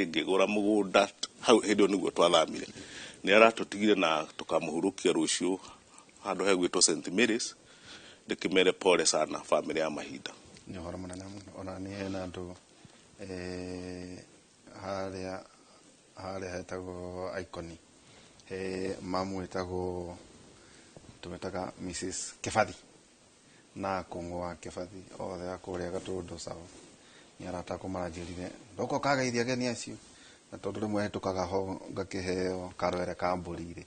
Ngĩgũra mũgũnda hau hĩndĩ ĩyo nĩguo twathamire. Nĩ aratũtigire na tũkamũhurũkia rũciũ handũ hegwĩtwo St Mary's. Ndĩkĩmere pole sana famĩlĩ ya Mahinda. Nĩ ũhoro mũnene mũno. Ona niĩ hena andũ harĩa hetagwo Iconi, he mamu wĩtagwo, tũmetaga Mrs Kĩbathi na kũng'ũ wa Kĩbathi, othe a kũrĩa Gatũndũ South, nĩ arata akwa maranjĩrire ndoka ũkageithia ageni acio, na tondũ rĩmwe hĩtũkaga ho ngakĩheo karwere ka mbũri rĩ,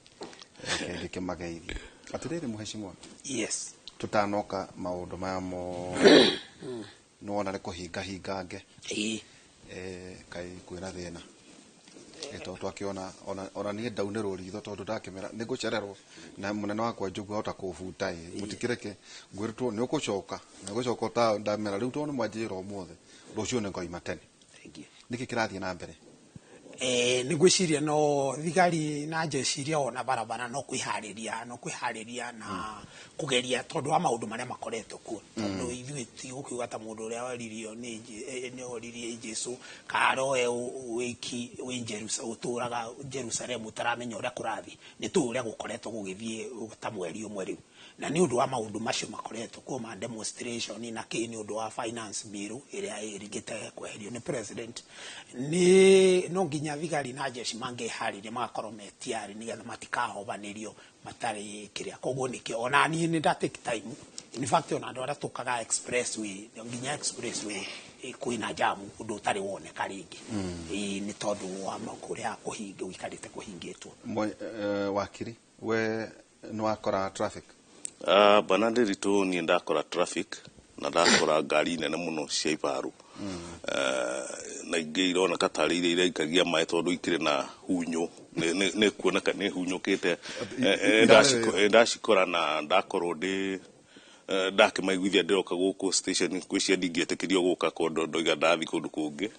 reke ngĩkĩmageithie. Atĩrĩrĩ mũhecimwa, Yes. Tũtanoka maũndũ maya mothe, nĩwona nĩ kũhinga hingange. Ĩĩ. Kaĩ kwĩna thĩna? Tondũ twakĩona ona niĩ ndaunĩrwo ritho tondũ ndakĩmera nĩ ngũcererwo na mũnene wakwa Njogu ahota kũbuta ĩ mũtikĩreke ngwĩrĩtwo nĩ ũgũcoka nĩ ũgũcoka ũta ndamera rĩu tondũ nĩ mwanjĩra ũmũthĩ rũciũ nĩ ngoima tene. Thank you. Nĩkĩ kĩrathiĩ na mbere? Nĩ ngwĩciria no thigari na njeci iria ona barabara no kwĩharĩria, no kwĩharĩria na kũgeria tondũ wa maũndũ marĩa makoretwo kuo, tondũ ithuĩ ti gũkiuga ta mũndũ ũrĩa woririo nĩ nĩ oririe Jesu karoe wĩki wĩ ũtũraga Jerusalem ũtaramenya ũrĩa kũrathiĩ. Nĩ tũĩ ũrĩa gũkoretwo gũgĩthiĩ ta mweri ũmwe rĩu, na nĩ ũndũ wa maũndũ macio makoretwo kuo ma demonstration na kĩ, nĩ ũndũ wa finance bill ĩrĩa ĩrigĩte kweherio nĩ president, nĩ no nginya thigari na jeshi mangĩharĩria magakorwo me tayari nĩgetha matikahobanĩrio matarĩ kĩrĩa. Koguo nĩkĩo ona niĩ nĩ nda take time. In fact, ona andũ arĩa tũkaga expressway, nginya expressway kwĩna jamu, ũndũ ũtarĩ woneka rĩngĩ. Ĩĩ, nĩ tondũ wa kũrĩa kũhinga gũikarĩte kũhingĩtwo. Wakiri, we nĩ wakora traffic? Bwana Ndiritu, niĩ ndakora traffic na ndakora ngari nene mũno cia ibaru, na ingĩ ironeka tarĩ iria iraikagia maĩ tondũ ikĩrĩ na hunyũ, nĩ kuoneka nĩ hunyũkĩte. Ndacikora na ndakorwo ndĩ ndakĩmaiguithia ndĩroka gũkũ station, ngwĩciria ndingĩetĩkĩrio gũka kũndũ ndoiga ndathiĩ kũndũ kũngĩ,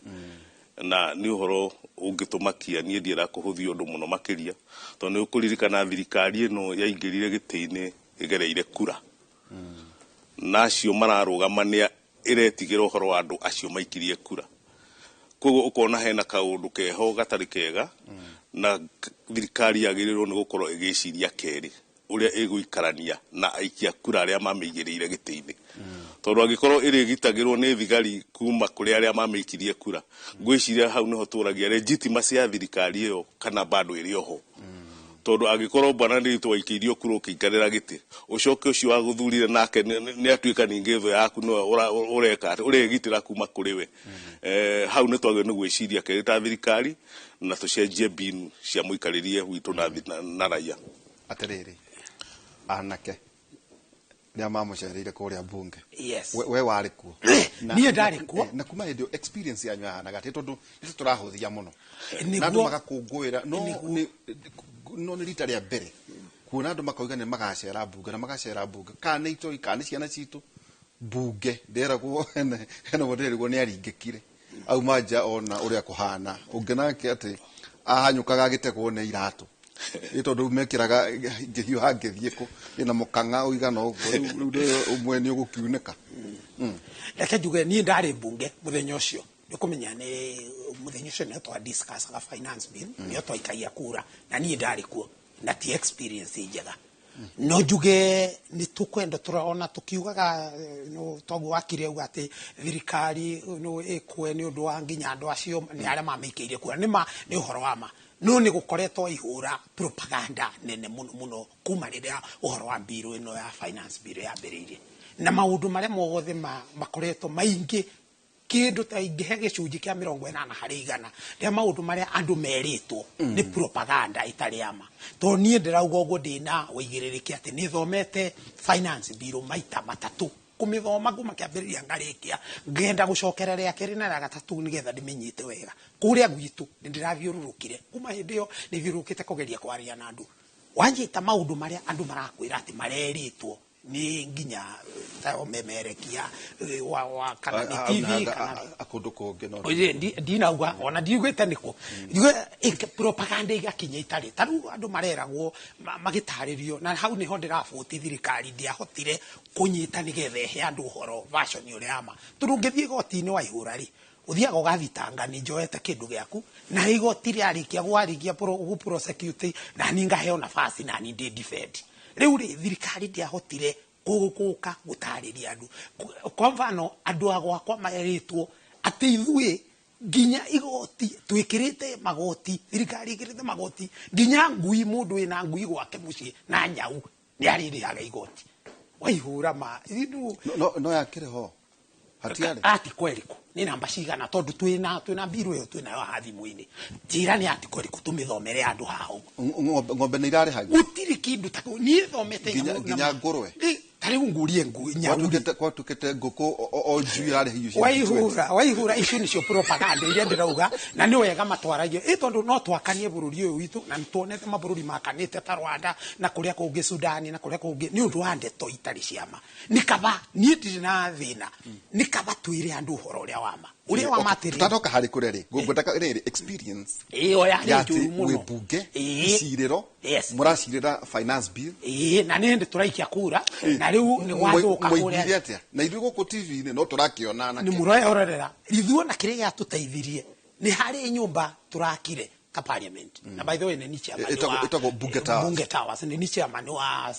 na nĩ ũhoro ũngĩtũmakia. Niĩ ndienda kũhũthia ũndũ mũno makĩria, tondũ nĩ ũkũririkana thirikari ĩno yaingĩrire gĩtĩ-inĩ ĩgereire kura, na acio mararũgama nĩ ĩretigĩra ũhoro wa andũ acio maikirie kura. Koguo ũkona hena kaũndũ keho gatarĩ kega, na thirikari yagĩrĩirwo nĩ gũkorwo ĩgĩciria kerĩ ũrĩa ĩgũikarania na aikia kura arĩa mamĩigĩrĩire gĩtĩ-inĩ, tondũ angĩkorwo ĩrĩgitagĩrwo nĩ thigari kuma kũrĩ arĩa mamĩikirie kura, ngwĩciria hau nĩho tũragia legitimacy ya thirikari ĩyo kana bado ĩrĩ oho, tondũ angĩkorwo bwana Ndiritu waikĩirio kura ũkĩikarĩra gĩtĩ, ũcoke ũcio wagũthurire nake nĩ atuĩka ningĩ thũ yaku, nĩwe ũreka atĩ ũregitĩra kuma kũrĩ we. Hau nĩ twagĩrĩirwo nĩ gwĩciria kerĩ ta thirikari na tũcenjie mbinu cia mũikarĩrie witũ na raia. Atĩrĩrĩ, anake rĩa mamũcereire kũrĩa mbunge, Yes. we warĩ kuo? Niĩ ndarĩ kuo. Na kuma hĩndĩ ĩyo experience yanyu yahanaga atĩ, tondũ nĩ tũrahũthia mũno Nĩguo. Na andũ magakũngũĩra, no no nĩ rita rĩa mbere kuona andũ makauga nĩ magacera mbunge na magacera mbunge, kana nĩ itoi kana nĩ ciana citũ mbunge. Ndĩragwo hena mũndũ ndĩrĩgwo nĩ aringĩkire auma nja ona ũrĩa kũhana, ũngĩ nake atĩ ahanyũkaga agĩtegwo nĩ iratũ, ĩ tondũ mekĩraga ngĩhiũha ngĩthiĩ kũ ĩna mũkang'a ũigana ũguo, rĩu rĩu ũmwe nĩ ũgũkiunĩka. Reke njuge niĩ ndarĩ mbunge mũthenya ũcio. Nĩ kũmenya nĩ mũthenya ũcio nĩo twa discussaga finance bill, nĩo twaikagia kura, na niĩ ndarĩ kuo, na ti experience njega. No njuge nĩ tũkwenda tũrona tũkiugaga no toguo wakiri auga atĩ thirikari no ĩkwe nĩ ũndũ wa nginya andũ acio nĩ arĩa mamĩikĩirie kura. Nĩ ma, nĩ ũhoro wa ma, no nĩ gũkoretwo ihũra propaganda nene mũno mũno kuma rĩrĩa ũhoro wa bill ĩno ya finance bill yambĩrĩirie, na maũndũ marĩa mothe makoretwo maingĩ, kĩndũ ta ingĩhe gĩcunjĩ kĩa 80% rĩa maũndũ marĩa andũ merĩtwo nĩ propaganda ĩtarĩ ya ma. Tondũ niĩ ndĩrauga ũguo ndĩna ũigĩrĩrĩki atĩ nĩ thomete finance bill maita matatũ, kũmĩthoma kuma kĩambĩrĩria ngarĩkia, ngenda gũcokera rĩa kerĩ na rĩa gatatũ nĩgetha ndĩmĩnyite wega. Kũrĩa gwitũ nĩ ndĩrathiũrũrũkire, kuma hĩndĩ ĩyo nĩ thiũrũrũkĩte kũgeria kwaria na andũ. Wanjĩta maũndũ marĩa andũ marakwĩra atĩ marerĩtwo nĩ nginya ta ũmemerekia wa kana nĩ TV kana kũndũ kũngĩ no Oye, ndinauga ona ndiugĩte nĩkũ. Njuge propaganda igakinya itarĩ ta rĩu andũ mareragwo magĩtarĩrio, na hau nĩho ndĩrabũti thirikari ndiahotire kũnyita nĩgetha ĩhe andũ ũhoro version ũrĩa ya ma, tondũ ũngĩthiĩ igoti-inĩ wa ihũra rĩ, Uthiaga ũgathitanga nĩ njoete kĩndũ gĩaku na igoti rĩarĩkia gwarĩkia gũ prosecute na ni ngaheo nafasi na ni ndĩ defend. Rĩu rĩ, thirikari ndĩahotire gũka gũtarĩria andũ. Kwa mfano, andũ a gwakwa merĩtwo atĩ ithuĩ nginya igoti twĩkĩrĩte magoti, thirikari ĩkĩrĩte magoti nginya ngui, mũndũ wĩna ngui gwake mũciĩ na nyau nĩ arĩrĩhaga igoti. Waihũra ma No yakĩrĩ ho hatiarĩ article ĩrĩkũ, nĩ namba cigana? Tondũ twĩna mbiru ĩyo twĩnayo haha thimũ-inĩ. Njĩra nĩ article ĩrĩkũ tũmĩthomere andũ haha ũguo. Ng'ombe nĩ irarĩhagio. Gũtirĩ kĩndũ ta kĩu. Niĩ thomete Nginya ngũrwe. Ta rĩu ngurie ngui nyau. Gwatuĩkĩte ngũkũ o njui irarĩhio ciringi 20. Waihũra icio nĩcio propaganda iria ndĩrauga, na nĩ wega matwaragio ĩ, tondũ no twakanie bũrũri ũyũ witũ, na nĩ tuonete mabũrũri makanĩte ta Rwanda na kũrĩa kũngĩ, Sudani na kũrĩa kũngĩ, nĩ ũndũ wa ndeto itarĩ ciama. Nĩ kaba niĩ ndirĩ na thĩna, nĩ kaba twĩre andũ ũhoro ũrĩa wa ma, ũrĩa wa ma atĩrĩ. Tutanoka harĩ kũrĩa rĩ, ngwenda rĩrĩ experience Ĩyo yarĩ ya atĩ njũru mũno. Wĩ bunge, icirĩro, mũracirĩra finance bill. Ĩĩ, na nĩ hĩndĩ tũraikia kura na rĩu nĩ gwathũka Mwaiguire kũrĩa. atĩa na ithuĩ gũkũ TV-inĩ no tũrakĩona Nĩ anake? mũrerorera ithuĩ, na kĩrĩa gĩatũteithirie nĩ harĩ nyũmba tũrakire ta parliament, na by the way nĩ ni chairman Ĩtagwo Bunge Towers. Bunge Towers. Nĩ ni chairman wa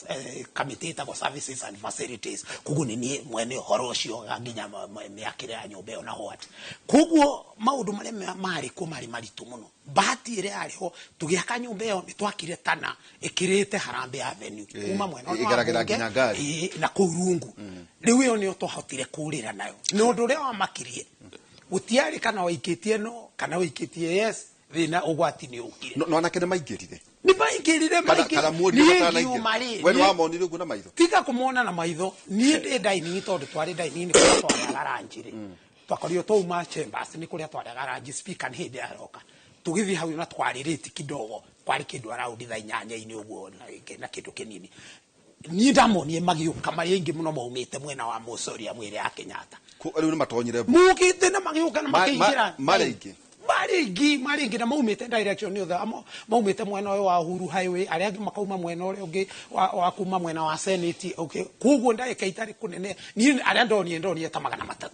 committee ĩtagwo services and facilities, koguo nĩ niĩ mwene ũhoro ũcio wa nginya mĩakĩre ya nyũmba ĩyo na what. Koguo maũndũ marĩa marĩ kuo marĩ maritũ mũno. Bahati ĩrĩa yarĩ ho, tũgĩaka nyũmba ĩyo nĩ twakire tana ĩkĩrĩte Harambee Avenue kuma mwena ũyũ wa Ĩgeragĩra Bunge, nginya ngari. Ĩĩ, na kũu rungu. Rĩu ĩyo nĩyo twahotire kũrĩra nayo. Na ũndũ ũrĩa wamakirie, gũtiarĩ kana waikĩtie no kana waikĩtie yes, thĩna ũgwati nĩ ũkire. No anake nĩ maingĩrire? Nĩ maingĩrire. Kana muonire Niĩ matanaingĩra? ngiuma rĩ, We nĩ wamonire ũguo na maitho? Tiga kũmona na maitho, niĩ ndĩ dining, tondũ twarĩ dining kũrĩa twarĩaga lunch rĩ, twakorirwo twauma chambers, nĩ kũrĩa twarĩaga lunch, speaker nĩ hĩndĩ aroka, tũgĩthiĩ hau na twarĩrĩti kidogo, kwarĩ kĩndũ around thaa inyanya-inĩ ũguo na kĩndũ kĩnini. Niĩ ndamonire magĩũka marĩ aingĩ mũno, maumĩte mwena wa Mũcoria mwĩrĩ ya Kenyatta. Rĩu nĩ matonyire Mukĩte na magĩũka na makĩingĩra. Marĩ aingĩ? Marĩ aingĩ na maumĩte direction yothe. Amo maumĩte mwena ũyũ wa Uhuru Highway, arĩa angĩ makauma mwena ũrĩa ũngĩ wa kuma mwena wa Senate, okay. Koguo ndagĩka itarĩ kũnene, niĩ arĩa ndonire ta 300.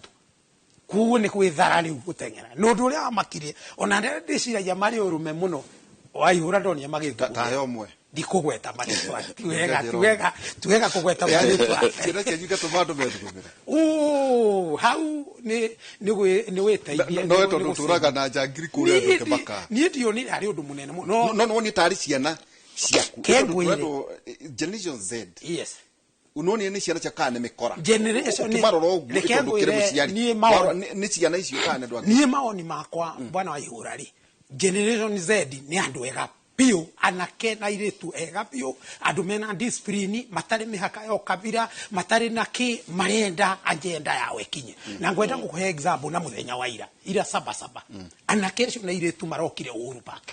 Koguo nĩ gwĩthara rĩu gũteng'era. Na ũndũ ũrĩa wamakirie, ona arĩa ndĩciragia marĩ ũrũme mũno, waihũra ndonire magĩthugumĩra. Ta he ũmwe. Ndikũgweta marĩtwa, ti wega kũgweta marĩtwa. Ciana cianyu igatũma andũ methugumĩre. Ũ, hau nĩ wĩteithie. No tondũ tũraga na njangiri kũrĩa andũ ngĩmaka. Niĩ ndionire harĩ ũndũ mũnene mũno. No nĩ tarĩ ciana ciaku. Ke ngwĩre. Tondũ, Generation Z, Yes. nonire nĩ ciana cia kana nĩ mĩkora? Generation Ũkĩmarora ũguo, Reke tondũ kĩrĩ ngwĩre, mũciari. niĩ maoni Warora, nĩ ciana icio kana nĩ andũ angĩ? Niĩ mawoni makwa, bwana wa ihũra rĩ, Generation Z nĩ andũ ega biũ, anake na airĩtu ega biũ, andũ mena discipline, matarĩ mĩhaka ya ũkabira, matarĩ na kĩ, marenda agenda yao ĩkinye. Na ngwenda gũkũhe example na mũthenya wa ira, ira saba saba, anake acio na airĩtu marokire Uhuru Park.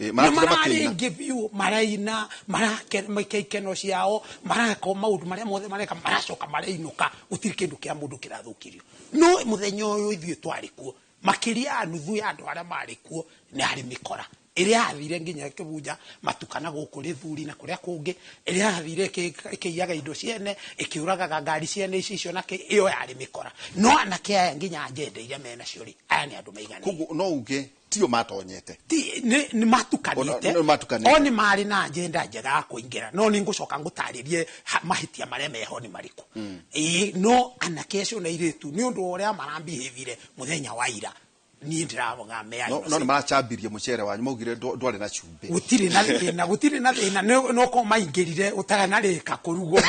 Ĩ, nĩ marakire mararĩ makĩina. aingĩ biũ, maraina, marake ikeno ciao, mareka maũndũ marĩa mothe mareka, maracoka marainũka, gũtirĩ kĩndũ kĩa mũndũ kĩrathũkirio. No mũthenya ũyũ ithuĩ twarĩ kuo, makĩria ya nuthu ya andũ arĩa marĩ kuo nĩ arĩ mĩkora ĩrĩa yathire nginya ĩkĩbunja matukana gũkũ Rĩthuri na kũrĩa kũngĩ, ĩrĩa yathire ĩkĩiyaga indo ciene, ĩkĩũragaga ngari ciene ici icio na kĩ, ĩyo yarĩ mĩkora. No anake aya nginya agenda iria menacio rĩ, aya nĩ andũ maiganĩire. Koguo no uge tio matonyete? Ti nĩ matukanĩte. Nĩ matukanĩte. O nĩ marĩ na agenda njega ya kũingĩra, no nĩ ngũcoka ngũtarĩrie mahĩtia marĩa meho nĩ marĩkũ. Ĩĩ, no anake acio na airĩtu, nĩ ũndũ wa ũrĩa marambihĩvire mũthenya wa ira, niĩ ndĩraga mea No nĩ maracambirie mũcere wanyu, maugire ndwarĩ na cumbĩ. Gũtirĩ na thĩna, gũtirĩ na thĩna. No ko maingĩrire ũtaranarĩka kũrugwo,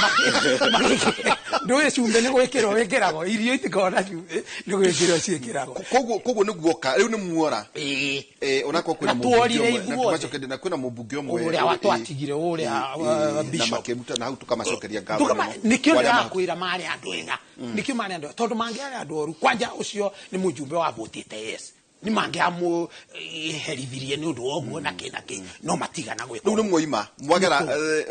ndũĩ cumbĩ nĩ gwĩkĩrwo wĩkĩragwo, irio itikoragwo na cumbĩ, nĩ gwĩkĩrwo ciĩkĩragwo. Koguo nĩ guoka rĩu nĩ muora. Ĩĩ. Onakorwo kwĩna Na mũmbunge tuorire ũmwe, na ithuothe. tũmacokerie, na kwĩna mũmbunge ũmwe Ũrĩa watwatigire, ũrĩa, na bishop. Makĩruta na hau tũkamacokeria ngatho mũno. Nĩkĩo Kwa arĩa ndĩrakwĩra marĩ andũ ega, nĩkĩo marĩ andũ ega, tondũ mangĩarĩ andũ oru, kwanja ũcio nĩ mũjumbe wavotĩte yes, nĩ mangĩamũherithirie nĩ ũndũ wa ũguo na kĩ na kĩ, no matigana gwĩka. Rĩu nĩ mwoima mwagera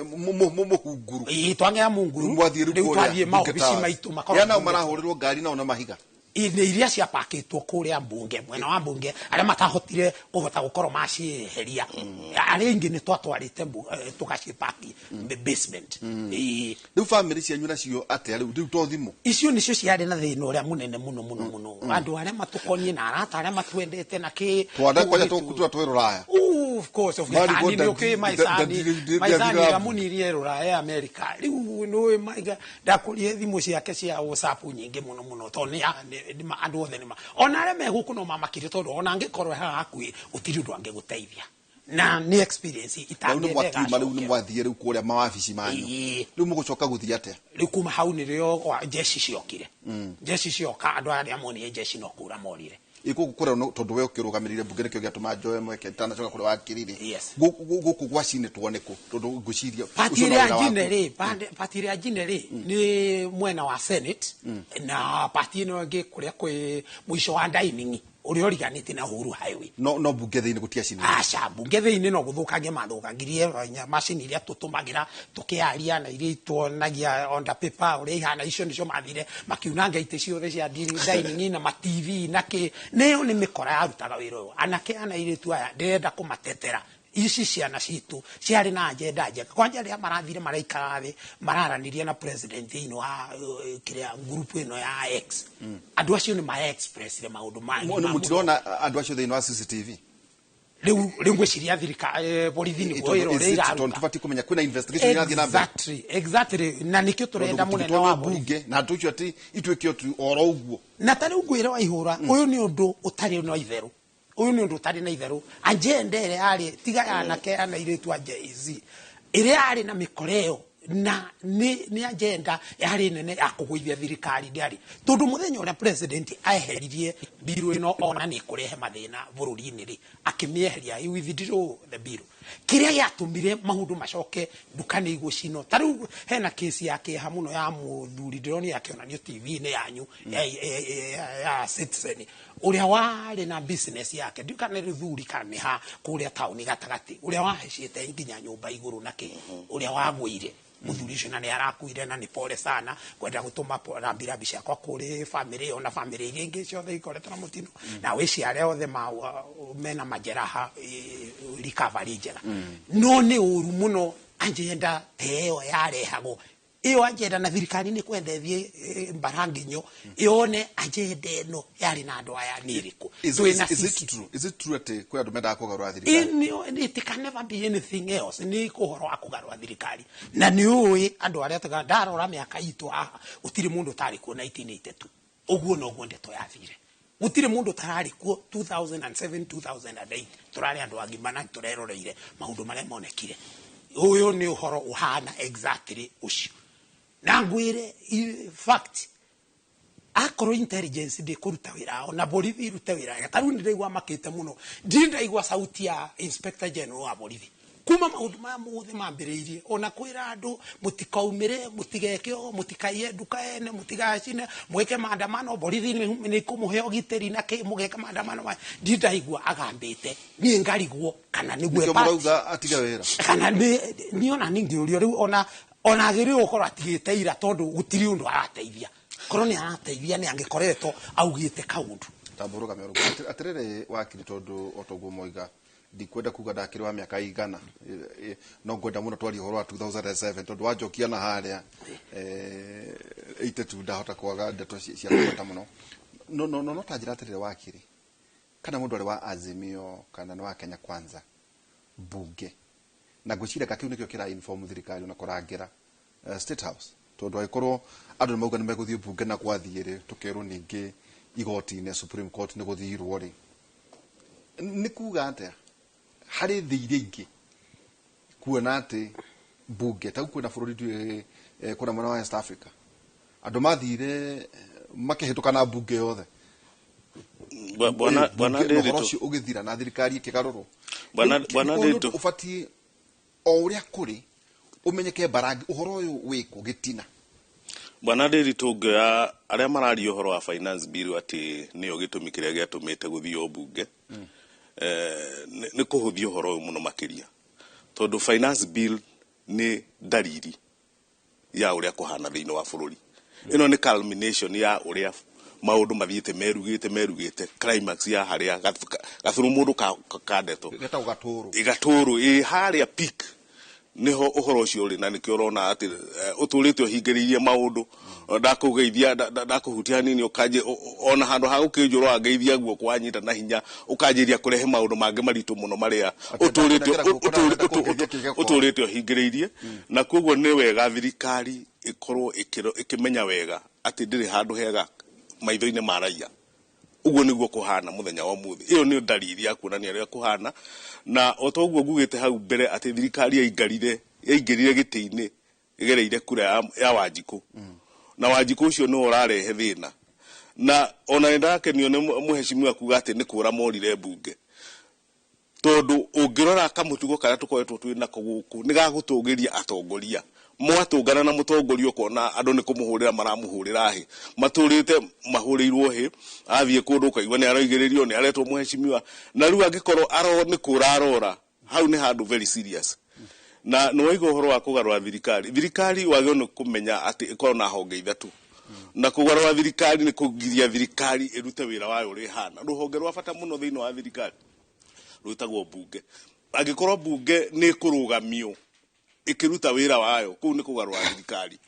mũhunguru. Ĩĩ, twagera munguru. Mwathiĩ rĩu Rĩu kũrĩa twathiĩ Bunge maobici Towers. maitũ makoragwo Ya nao Bunge. marahũrĩrwo ngari nao na mahiga. Nĩ iria ciapakĩtwo kũrĩa mbunge, mwena wa mbunge, arĩa matahotire kũhota gũkorwo macieheria, arĩa ingĩ nĩ twatwarĩte tũgacipaki basement. Ĩĩ. Rĩu bamĩrĩ cianyu nacio atĩa rĩu to thimũ? Icio nĩcio ciarĩ na thĩna ũrĩa mũnene mũno mũno mũno, andũ arĩa matũkoniĩ na arata arĩa matwendete na kĩ. Twana kwanja tũra twĩ rũraya. Ooh, of course, of Marigwo course. Nĩ ũkĩ maicani maicani ĩramunirie rũraya America. Rĩu nĩũĩ maiga ndakũrie thimũ ciake cia WhatsApp nyingĩ mũno mũno, tondũ andũ othe nĩ ona arĩa me gũkũ no mamakire, tondũ ona angĩkorwo haha hakuhĩ gũtirĩ ũndũ angĩgũteithia, na nĩ experience Rĩu nĩ itangĩenda mwakiuma, rĩu nĩ ĩgacokera. Mwathiĩ rĩu kũrĩa mawabici manyu. Ĩĩ. Rĩu mũgũcoka gũthiĩ atĩa? Rĩu kuma hau nĩrĩo jeshi ciokire. Jeshi cioka, andũ arĩa monire jeshi no kũra morire. Ĩ gũkũ kũrĩa tondũ we ũkĩrũgamĩrĩire mbunge, nĩkĩo gĩatũma njoe mweke ndanacoka kũrĩa wakirire. Yes. Gũkũ gwacinĩtwo nĩkũ? Tondũ ngwĩciria Pati ũcio no ĩrĩa wĩra waku. njine rĩ, pati ĩrĩa njine rĩ nĩ mwena wa Senate, na pati ĩno ĩngĩ kũrĩa kwĩ mũico wa dining ũrĩa ũriganĩtie na Uhuru Highway. No mbunge thĩinĩ gũtiacinĩtwo? Aca, mbunge thĩinĩ no gũthũkangia mathũkangirie macini iria tũtũmagĩra tũkĩaria na iria ituonagia on the paper ũrĩa ihana. Icio nĩcio mathire makiunanga, itĩ ciothe cia dining na ma TV na kĩ. Nĩyo nĩ mĩkora yarutaga wĩra ũyũ. Anake ana airĩtu aya ndĩrenda kũmatetera, ici ciana citũ ciarĩ na agenda njega. Kwanja rĩrĩa marathire maraikara thĩ mararanĩria na president thĩinĩ wa kĩrĩa group ĩno ya X, andũ acio nĩ ma expressire maũndũ Nĩ mũtirona andũ acio thĩinĩ wa CCTV? Rĩu ngwĩciria thirikari, borithi nĩguo wĩra ũrĩa Tondũ iraruta. tũbatiĩ kũmenya kwĩna investigation irathiĩ na mbere. Exactly, na nĩkĩo tũrenda Tondũ mũnene gũtigĩtwo wa nĩ borithi mbunge na andũ ũcio atĩ ituĩke o oro ũguo. Na ta rĩu ngwĩre wa ihũra, ũyũ nĩ ũndũ ũtarĩ na itherũ, ũyũ nĩ ũndũ ũtarĩ na itherũ. Agenda ĩrĩa yarĩ tiga ya anake ana airĩtu a Gen Z ĩrĩa yarĩ na mĩkora ĩyo, na nĩ agenda yarĩ nene ya kũgũithia thirikari, ndĩarĩ, tondũ mũthenya ũrĩa president eheririe bill ĩno, ona nĩ ĩkũrehe mathĩna bũrũri-inĩ rĩ, akĩmĩeheria, he withdraw the bill. Kĩrĩa gĩatũmire maũndũ macoke nduka nĩ igũcinwo, ta rĩu hena kesi ya kĩeha mũno ya mũthuri ndĩronire akĩonanio TV-inĩ yanyu ya Citizen, ũrĩa warĩ na business yake, ndiũ kana nĩ thuri kana nĩ ha, kũrĩa taũni gatagatĩ, ũrĩa wahecete nginya nyũmba igũrũ na kĩ, ũrĩa wagũire mũthuri ũcio na nĩ arakuire. Na nĩ pole sana kwenda gũtũma rambirambi ciakwa kũrĩ famĩlĩ ĩyo na famĩlĩ iria ingĩ ciothe ikoretwo na mũtino, na wĩci arĩa othe mena majeraha recovery njega. No nĩ ũru mũno agenda ta ĩyo yarehagwo, ĩyo agenda, na thirikari nĩ kwenda ĩthiĩ mbaranginyo yone agenda ĩno yarĩ na andũ aya nĩ ĩrĩkũ. Twĩna Is it CCTV. true, is it true atĩ kwĩ andũ mendaga kũgarũra thirikari? It can never be anything else, nĩ ũhoro wa kũgarũra thirikari. Na nĩ ũĩ andũ arĩa tuga ndarora mĩaka itũ haha, gũtirĩ mũndũ ũtarĩ kuo 1982, ũguo noguo ndeto yathire. Gũtirĩ mũndũ ũtararĩ kuo 2007, 2008. Tũrarĩ andũ agima na tũreroreire maũndũ marĩa monekire. Ũyũ nĩ ũhoro ũhana exactly ũcio. Na ngwĩre fact, akorwo intelligence ndĩkũruta wĩra wao na borithi irute wĩra wega, ta rĩu nĩ ndaigua makĩte mũno, ndirĩ ndaigua sauti ya Inspector General wa borithi kuma maũndũ maya mothe mambĩrĩirie, ona kwĩra andũ mũtikaumĩre, mũtigeke ũũ, mũtikaiye nduka ene, mũtigacine, mwĩke maandamano, borithi nĩ ikũmũhe ũgitĩri na kĩ, mũgeka maandamano maya. Ndirĩ ndaigua agambĩte. Niĩ ngarigwo kana nĩguo Nĩkĩo mũrauga atige wĩra? Kana nĩ ona ningĩũrio rĩu, ona agĩrĩirwo gũkorwo atigĩte ira, tondũ gũtirĩ ũndũ arateithia. Korwo nĩ arateithia, nĩ angĩkoretwo augĩte kaũndũ. Tambũrũgame ũguo. Atĩrĩrĩ wakiri, tondũ o toguo moiga, ndikwenda kuga ndakĩrĩ wa mĩaka igana, no ngwenda mũno twarie ũhoro wa 2007, tondũ wanjokia na harĩa 82 ndahota kwaga ndeto cia kũgweta mũno. No ta njĩra atĩrĩrĩ wakiri, kana mũndũ arĩ wa Azimio kana nĩ wa Kenya Kwanza, mbunge na ngwĩciria ka kĩu nĩkĩo kĩra inform thirikari ona kũrangĩra State House, tondũ angĩkorwo andũ nĩ mauga nĩ megũthiĩ mbunge na gwathiĩ rĩ, tũkerwo ningĩ igoti-inĩ Supreme Court nĩ gũthirwo rĩ, nĩ kuga atĩa harĩ thĩ iria ingĩ kuona atĩ mbunge ta kwĩna bũrũri ndiũĩ kwĩna mwena wa West Africa andũ mathire makĩhĩtũka na mbunge yothe? Bwana bwana Mbunge- na ũhoro Ndiritu. ũcio ũgĩthira na thirikari ĩkĩgarũrwo. Bwana Rĩu Ndiritu. ũbatiĩ o ũrĩa kũrĩ ũmenyeke mbarangi ũhoro ũyũ wĩkũ gĩtina. Bwana Ndiritu, ngĩoya arĩa mararia ũhoro wa finance bill atĩ nĩyo gĩtũmi kĩrĩa gĩatũmĩte gũthio mbunge, nĩ kũhũthia ũhoro ũyũ mũno makĩria, tondũ finance bill nĩ ndariri ya ũrĩa kũhana thĩinĩ wa bũrũri. Ĩno nĩ culmination ya ũrĩa Maũndũ mathiĩte merugĩte merugĩte climax ya harĩa gathuru mũndũ ka ndeto Getagwo gatũrũ. Gatũrũ ĩ harĩa peak niho ũhoro ũcio ũrĩ, na nĩkĩo ũrona atĩ ũtũrĩte ũhingĩrĩirie maũndũ. Ndakũgeithia, ndakũhutia hanini, ũkanjĩ ona handũ ha gũkĩnjũra wangeithia guoko wanyita na hinya, ũkanjĩria kũrehe maũndũ mangĩ maritũ mũno marĩa Atĩ ũtũrĩte ndakũnengera guoko na ndakũngeithia kĩgeko. Ũtũrĩte ũhingĩrĩirie. Na koguo nĩ wega thirikari ĩkorwo ĩkĩmenya wega atĩ ndĩrĩ handũ hega maitho-inĩ ma raia. Ũguo nĩguo kũhana mũthenya wa ũmũthĩ. Ĩyo nĩ ndariri ya kuonania ũrĩa kũhana. Na o ta ũguo ngugĩte hau mbere atĩ thirikari yaingarire yaingĩrire gĩtĩ-inĩ ĩgereire kura ya Wanjikũ, na Wanjikũ ũcio nĩwe ũrarehe thĩna. Na ona nĩ ndakenio nĩ mũhecimiwa kuga atĩ nĩ kũra morire mbunge, tondũ ũngĩrora kamũtugo karĩa tũkoretwo twĩ nako gũkũ nĩ gagũtũgĩria atongoria. Mwatũngana na mũtongoria, ũkona andũ nĩ kũmũhũrĩra maramũhũrĩra hĩ, matũrĩte mahũrĩirwo hĩ. Athiĩ kũndũ ũkaigua nĩ aroigĩrĩrio, nĩ aretwo mũhecimiwa. Na rĩu angĩkorwo aro nĩ kũra arora, hau nĩ handũ very serious. Na nĩ waigua ũhoro wa kũgarũra thirikari. Thirikari wagĩrĩirwo nĩ kũmenya atĩ ĩkorwo na honge ithatũ, na kũgarũra thirikari nĩ kũgiria thirikari ĩrute wĩra wayo ũrĩa ĩhana. Rũhonge rwa bata mũno thĩinĩ wa thirikari rwĩtagwo mbunge. Angĩkorwo mbunge nĩ ĩkũrũgamio ĩkĩruta wĩra wayo, kũu nĩ kũgarũra thirikari.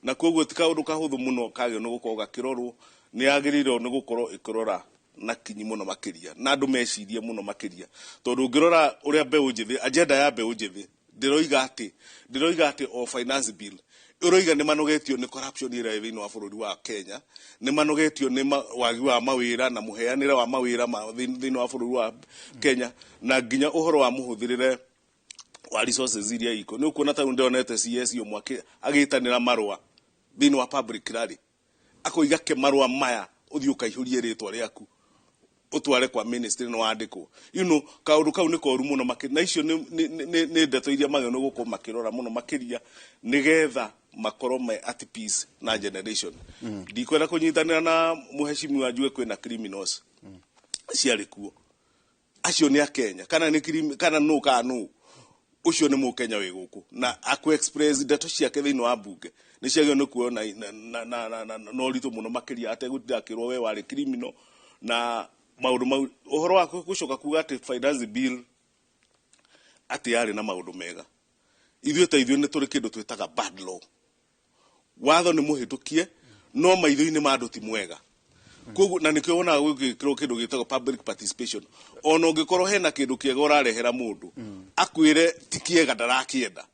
Na koguo ti kaũndũ kahũthũ mũno kagĩrĩirwo nĩ gũkorwo gakĩrorwo. Nĩ yagĩrĩirwo nĩ gũkorwo ĩkĩrora na kinyi mũno makĩria, na andũ mecirie mũno makĩria, tondũ ũngĩrora ũrĩa mbeũ njĩthĩ, agenda ya mbeũ njĩthĩ ndĩroiga atĩ o finance bill ũroiga nĩ manogetio nĩ corruption ĩrĩa ĩ thĩinĩ wa bũrũri wa Kenya, nĩ manogetio nĩ wagi wa mawĩra na mũheanĩre wa mawĩra thĩinĩ wa bũrũri wa Kenya, na nginya ũhoro wa mũhũthĩrĩre wa resources iria iko. Nĩ ũkuona ta rĩu ndĩronete CS ũmwe agĩtanĩra marũa thĩinĩ wa public rally, akoiga ke marũa maya ũthiĩ ũkaihũrie rĩtwa rĩaku ũtware kwa ministry nĩ wandĩkwo. Kaũndũ kau nĩ koru mũno makĩria. Na icio nĩ ndeto iria magĩrĩirwo nĩ gũkorwo makĩrora mũno makĩria, nĩgetha makorwo me at peace na generation. Ndikwenda kũnyitanĩra na mũhecimiwa njuge kwĩna criminals ciarĩ kuo. Acio nĩ akenya kana nĩ kana nũ kana nũ ũcio nĩ mũkenya wĩ gũkũ na akũ express ndeto ciake thĩinĩ wa mbunge nĩ ciagĩrĩirwo nĩ kuoywo na ũritũ mũno makĩria, ategũtinda akĩrwo we warĩ criminal na maũndũ mau. Ũhoro wa gũcoka kuga atĩ finance bill atĩ yarĩ na maũndũ mega, ithuĩ ta ithuĩ nĩ tũrĩ kĩndũ twĩtaga bad law. Watho nĩ mũhĩtũkie no maitho-inĩ ma andũ ti mwega. Koguo na nĩkĩo wonaga gwĩkĩrwo kĩndũ gĩtagwo public participation. Ona ũngĩkorwo hena kĩndũ kĩega ũrarehera mũndũ, akwĩre ti kĩega, ndarakĩenda.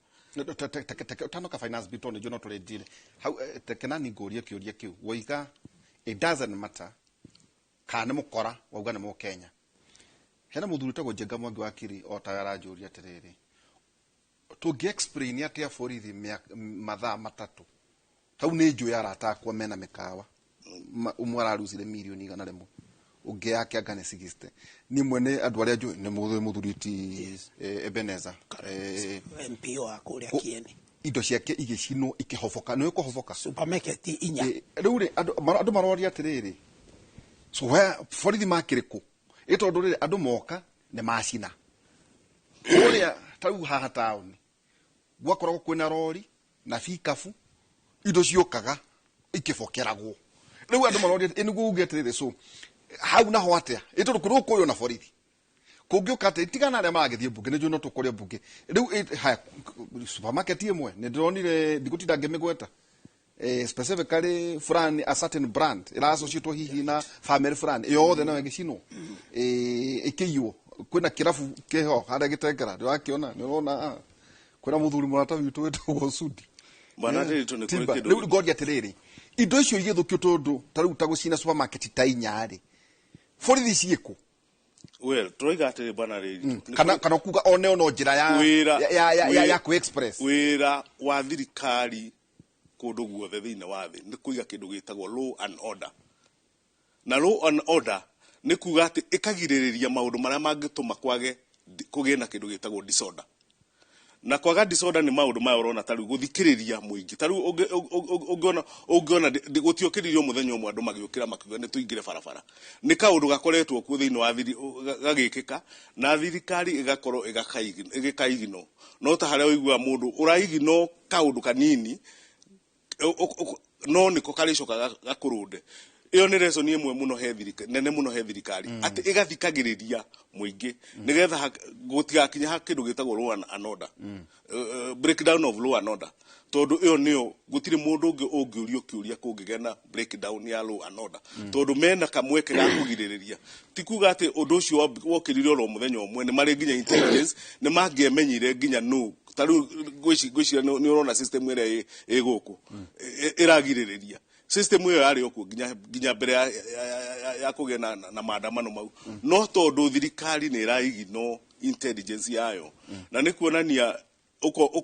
Utanoka finance bill, tondũ no tũrĩndire hau, tekenani ngũrie kĩũria kĩu. Woiga it doesn't matter kana nĩ mũkora, wauga nĩ mũkenya. Hena mũthuri ũtagwo Njenga Mwangi wa Kiri o ta aranjũria atĩrĩrĩ, tũngĩ explain atĩa borithi mathaa 3? Hau nĩ njũĩ arata akwa mena mĩkawa. Ũmwe ararucire mirioni 100, ũngĩ yake anga nĩ 60. Niĩ mwene andũ arĩa njũĩ nĩ mũthuri ti Ebeneza. MP wa kũrĩa Kieni. Indo ciake igĩcinwo, ikĩhoboka. Nĩ kũhoboka. Supermarket inya. Rĩu rĩ, andũ maroria atĩrĩrĩ, so where borithi makĩrĩ kũ? Ĩ tondũ rĩrĩ andũ moka nĩ macina kũrĩa. Ta rĩu haha taũni gwakoragwo kwĩna rori na bikabu, indo ciũkaga ikĩbokeragwo. Rĩu andũ maroria, ĩ nĩguo uge atĩrĩrĩ, so hau naho atĩa? Ĩ tondũ kũrĩ kũyũ na borithi kũngĩũka atĩ tigana arĩa maragĩthiĩ mbunge, nĩ njũĩ no tũkũrĩa mbunge rĩu. Haya, supermarket ĩmwe nĩ ndĩronire, ndigũtinda ngĩmĩgweta, specifically fulani, a certain brand ĩrassociatwo hihi na family fulani yothe, nayo ĩgĩcinwo, ĩkĩiywo. Kwĩna kĩrabu kĩho harĩa gĩtengera, ndĩrakĩona, nĩ ũrona, kwĩna mũthuri mũrata witũ wĩtagwo Sudi. Bwana Ndiritu, nĩ kũrĩ Timba. kĩndũ. Rĩu ngoria atĩrĩrĩ, indo icio igĩthũkio, tondũ ta rĩu ta gũcina supermarket ta inya rĩ, borithi ciĩkũ? Well, tũroiga atĩrĩ, bwana Ndiritu, nĩ Kana kuga oneo no njĩra ya ya kũ express. Wĩra wa thirikari kũndũ guothe thĩinĩ wa thĩ nĩ kũiga kĩndũ gĩtagwo law and order. Na law and order nĩ kuga atĩ ĩkagirĩrĩria maũndũ marĩa mangĩtũma kwage kũgĩe na kĩndũ gĩtagwo disorder. Na kwaga disorder nĩ maũndũ maya ũrona ta rĩu gũthikĩrĩria mũingĩ. Ta rĩu ũngĩona gũtiokĩririo mũthenya ũmwe andũ magĩũkĩra makiuga nĩ tũingĩre barabara. Nĩ kaũndũ gakoretwo kuo thĩinĩ wa gagĩkĩka, na thirikari ĩgakorwo ĩgĩkaigino. No ta harĩa ũiguaga mũndũ ũraigino kaũndũ kanini, no nĩko karĩcoka gakũrũnde. Ĩyo nĩ lesson ĩmwe mũno he thirikari, nene mũno he thirikari, atĩ ĩgathikagĩrĩria mũingĩ nĩgetha gũtigakinye ha kĩndũ gĩtagwo law and order, breakdown of law and order, tondũ ĩyo nĩyo gũtirĩ mũndũ ũngĩ ũngĩũrio kĩũria kũngĩgĩa na breakdown ya law and order, tondũ mena kamweke ga kũgirĩrĩria. Ti kuga atĩ ũndũ ũcio wokĩrire oro mũthenya ũmwe, nĩ marĩ nginya intelligence, nĩ mangĩamenyire nginya nũ. Ta rĩu ngwĩciria nĩ ũrona system ĩrĩa ĩ gũkũ ĩragirĩrĩria. System ĩyo yarĩ o kuo nginya mbere ya kũgĩa na maandamano mau, no tondũ thirikari nĩ ĩraigino intelligence yayo, na nĩ kuonania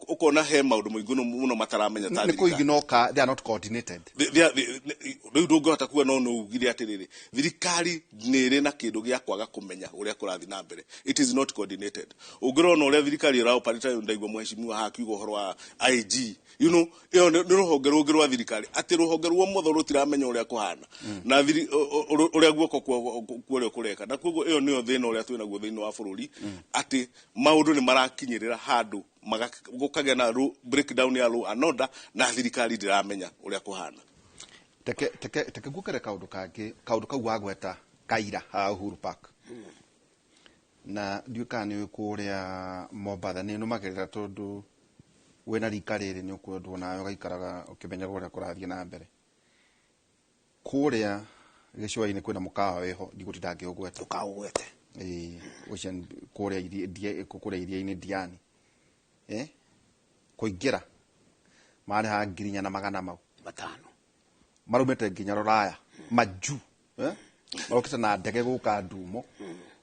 ũkona he maũndũ maingĩ mũno mataramenya ta nĩ thirikari. Kũiginoka, they are not coordinated. Rĩu ndũngĩhota kuga, no ugire atĩrĩrĩ, thirikari nĩ ĩrĩ na kĩndũ gĩa kwaga kũmenya ũrĩa kũrathiĩ na mbere. It is not coordinated. Ũngĩrona ũrĩa thirikari ĩraoperate rĩu, ndaigua mheshimiwa haha akiuga ũhoro wa IG, ĩyo nĩ rũhonge rũngĩ rwa thirikari, atĩ rũhonge rwa motho rũtiramenya ũrĩa kũhana na ũrĩa guoko kwa ũrĩa kũreka. Na koguo ĩyo nĩyo thĩna ũrĩa twĩnaguo thĩinĩ wa bũrũri, atĩ maũndũ nĩ marakinyĩrĩra handũ gũkagĩa na breakdown ya law and order, na thirikari ndĩramenya ũrĩa kũhana. Teke nguokere kaũndũ kangĩ, kaũndũ kau wagweta kaira haha Uhuru Park, na ndiũĩ kana nĩ ũĩ kũrĩa Mombatha nĩ nũmagĩrĩra, tondũ wĩna rika rĩrĩ nĩ ũkwendwo nawe ũgaikaraga ũkĩmenyaga ũrĩa kũrathiĩ na mbere. Kũrĩa gĩcũa-inĩ kwĩna mũkawa wĩho, ndigũtinda ngĩũgweta. Ndũkaũgwete. Ĩĩ, Ocean kũrĩa kũrĩa iria-inĩ Diani, kũingĩra marĩhaga 4,500 na magana mau 500. Marumĩte nginya rũraya majuu, marokĩte na ndege gũka ndumo.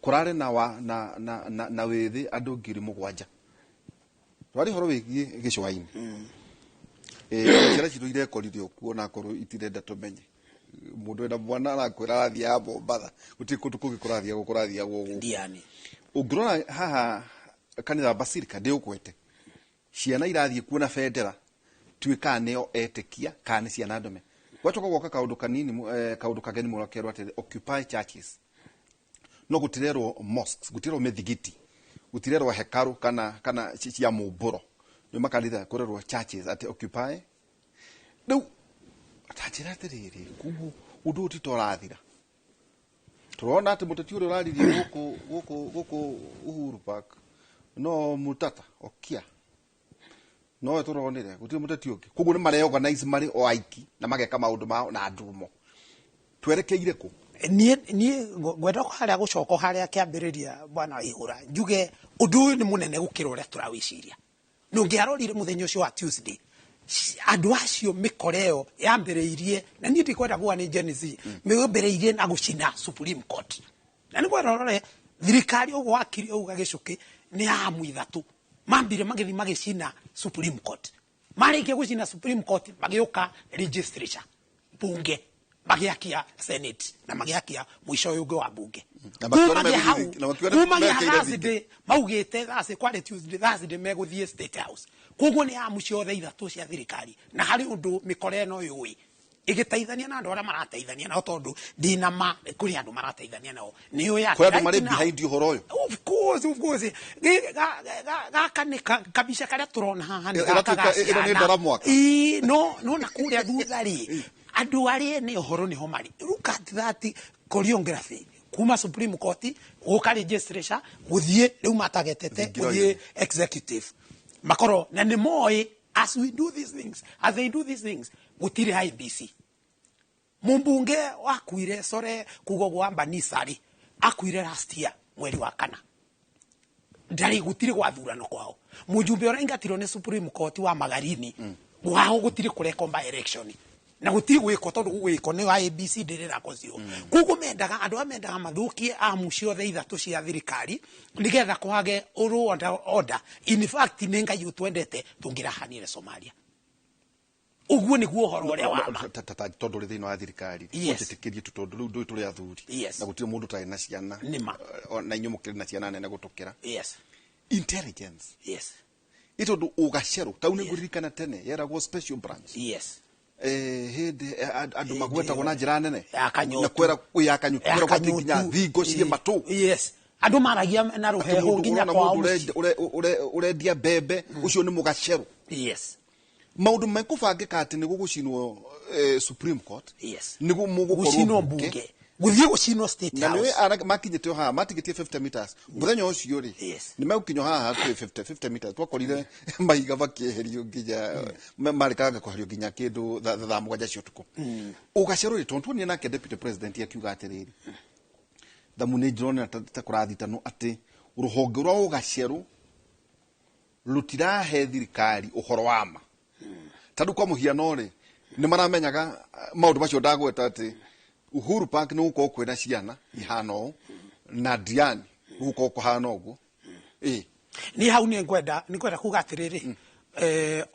Kũrarĩ na, wa, na, na, na, na wĩthĩ andũ 7,000. Twarĩ ũhoro wĩgiĩ gĩcũa-inĩ. Ciana citũ irekorire ũkuo, na akorwo itirenda tũmenye mũndũ wĩna mwana arakwĩra arathiaga Mombatha, gũtirĩ kũndũ kũngĩ kũrathiagwo, kũrathiagwo gũkũ Diani. Ũngĩrora haha kanitha wa Basilica, ndĩũgwete, ciana irathiĩ kuona bendera, tuĩ kana nĩo etĩkia kana nĩ ciana ndũme. Gwacoka gwoka kaũndũ kanini kaũndũ kageni mũno, kerwo atĩ occupy churches, no gũtirerwo mosques, gũtirerwo mĩthigiti, gũtirerwo hekaru kana cia mũmbũro, nĩ makanitha kũrerwo churches atĩ occupy. Rĩu ta njĩra atĩrĩrĩ, koguo ũndũ ũyũ ti ta ũrathira. Tũrona atĩ mũteti ũrĩa ũraririe gũkũ Uhuru Park no Mutata Okia, nowe tũronire, gũtirĩ mũteti ũngĩ. Koguo nĩ mareorganize marĩ o aiki na mageka maũndũ mao na ndumo. Twerekeire kũ? Niĩ ngwenda harĩa gũcoka harĩa kĩambĩrĩria, bwana Ihũra, njuge ũndũ ũyũ nĩ mũnene gũkĩra ũrĩa tũrawĩciria. Na ũngĩarorire mũthenya ũcio wa Tuesday, andũ acio mĩkora ĩyo yambĩrĩirie, na niĩ ndikwenda kuga nĩ Gen Z, mĩambĩrĩirie na gũcina Supreme Court. Na nĩ ngwenda ũrore thirikari ũguo wakiri ũguo gĩcũkĩ nĩ amu ithatũ mambire magĩthiĩ magĩcina Supreme Court. Marĩkia gũcina Supreme Court, magĩũka legislature, bunge, magĩakia Senate na magĩakia mũico ũyũ ũngĩ wa bunge. Na makiona Kumagia hau, na makiona kumagia merekeire Thursday, maugĩte Thursday, kwarĩ Tuesday, Thursday megũthiĩ State House. Koguo nĩ amu ciothe ithatũ cia thirikari, na harĩ ũndũ mĩkora ĩno yũĩ ĩgĩteithania na andũ arĩa marateithania nao, tondũ ndĩna ma kũrĩ andũ marateithania nao, nĩ ũĩ atĩ Kwĩ andũ right marĩ now- behind ũhoro ũyũ. Of course. Gaka nĩ kabica karĩa tũrona haha nĩ gaka ga Ĩno nĩ ciana. ndara mwaka. Ĩĩ, no na kũrĩa thutha rĩ, andũ arĩa ene ũhoro nĩho marĩ. Look at that choreography, kuma Supreme Court gũka legislature, gũthiĩ rĩu matagetete Thingira gũthiĩ ũyũ. executive makorwo na nĩ moĩ, as we do these things, as they do these things, gũtirĩ IEBC. Mumbunge wakuire sore kuga ũguo wa Banisa rĩ, akuire last year mweri wa kana, ndarĩ gũtirĩ gwathurano kwao. Mũjumbe ũrĩa ingatirwo nĩ Supreme Court wa Magarini, wao gũtirĩ kũrekwo by election na gũtirĩ gwĩkwo, tondũ gwĩkwo nĩ IEBC ndĩrĩrako cio. Koguo mendaga andũ arĩa mendaga mathũkie amu ciothe ithatũ cia thirikari nĩgetha kwage law and order. In fact, nĩ Ngai ũtwendete, tũngĩrahanire Somalia. Ũguo nĩguo ũhoro ũrĩa wa ma. Tondũ ũrĩ thĩinĩ wa thirikari, ũnjĩtĩkĩrie tu, tondũ rĩu ndũĩ tũrĩ athuri na gũtirĩ mũndũ ũtarĩ na ciana. Nĩ ma. Na inyuĩ mũkĩrĩ na ciana nene gũtũkĩra. Intelligence, ĩ tondũ ũgacerũ tau nĩ ngũririkana tene yeragwo special branch. Hĩndĩ andũ magwetagwo na njĩra nene Ya Kanyotu. Na kwera ya Kanyotu, Ya kwera gwatĩ nginya Kanyotu. thingo ciĩ matũ. Yes, andũ maragia na Atĩ rũhehu mũndũ nginya ũrona kwao mũndũ mũciĩ. ũrendia mbembe, ũcio nĩ mũgacerũ. Maũndũ mekũbangĩka atĩ nĩ gũgũcinwo Supreme Court. Yes. Nĩ mũgũkorwo Gũcinwo mbunge, gũthiĩ gũcinwo State na nĩ House. makinyĩte o haha, matigĩtie 50 meters mũthenya ũcio rĩ. Yes. Nĩ megũkinya haha hakuhĩ 50 meters, twakorire mahiga makĩeherio nginya marĩkanga kweherio nginya kĩndũ thaa 7 cia ũtukũ. Ũgacerũ rĩ, tondũ tuonire nake deputy president akiuga atĩrĩrĩ, thamu nĩ ndĩrona ta kũrathitanwo atĩ rũhonge rwa ũgacerũ rũtirahe thirikari ũhoro wa ma. Tondũ kwa mũhiano rĩ, nĩ maramenyaga maũndũ macio ndagweta atĩ Uhuru Park nĩ gũkorwo kwĩna ciana ihana ũũ na Diani gũkorwo kũhana ũguo. Ĩ. Ni hau nĩ ngwenda kuga atĩrĩrĩ,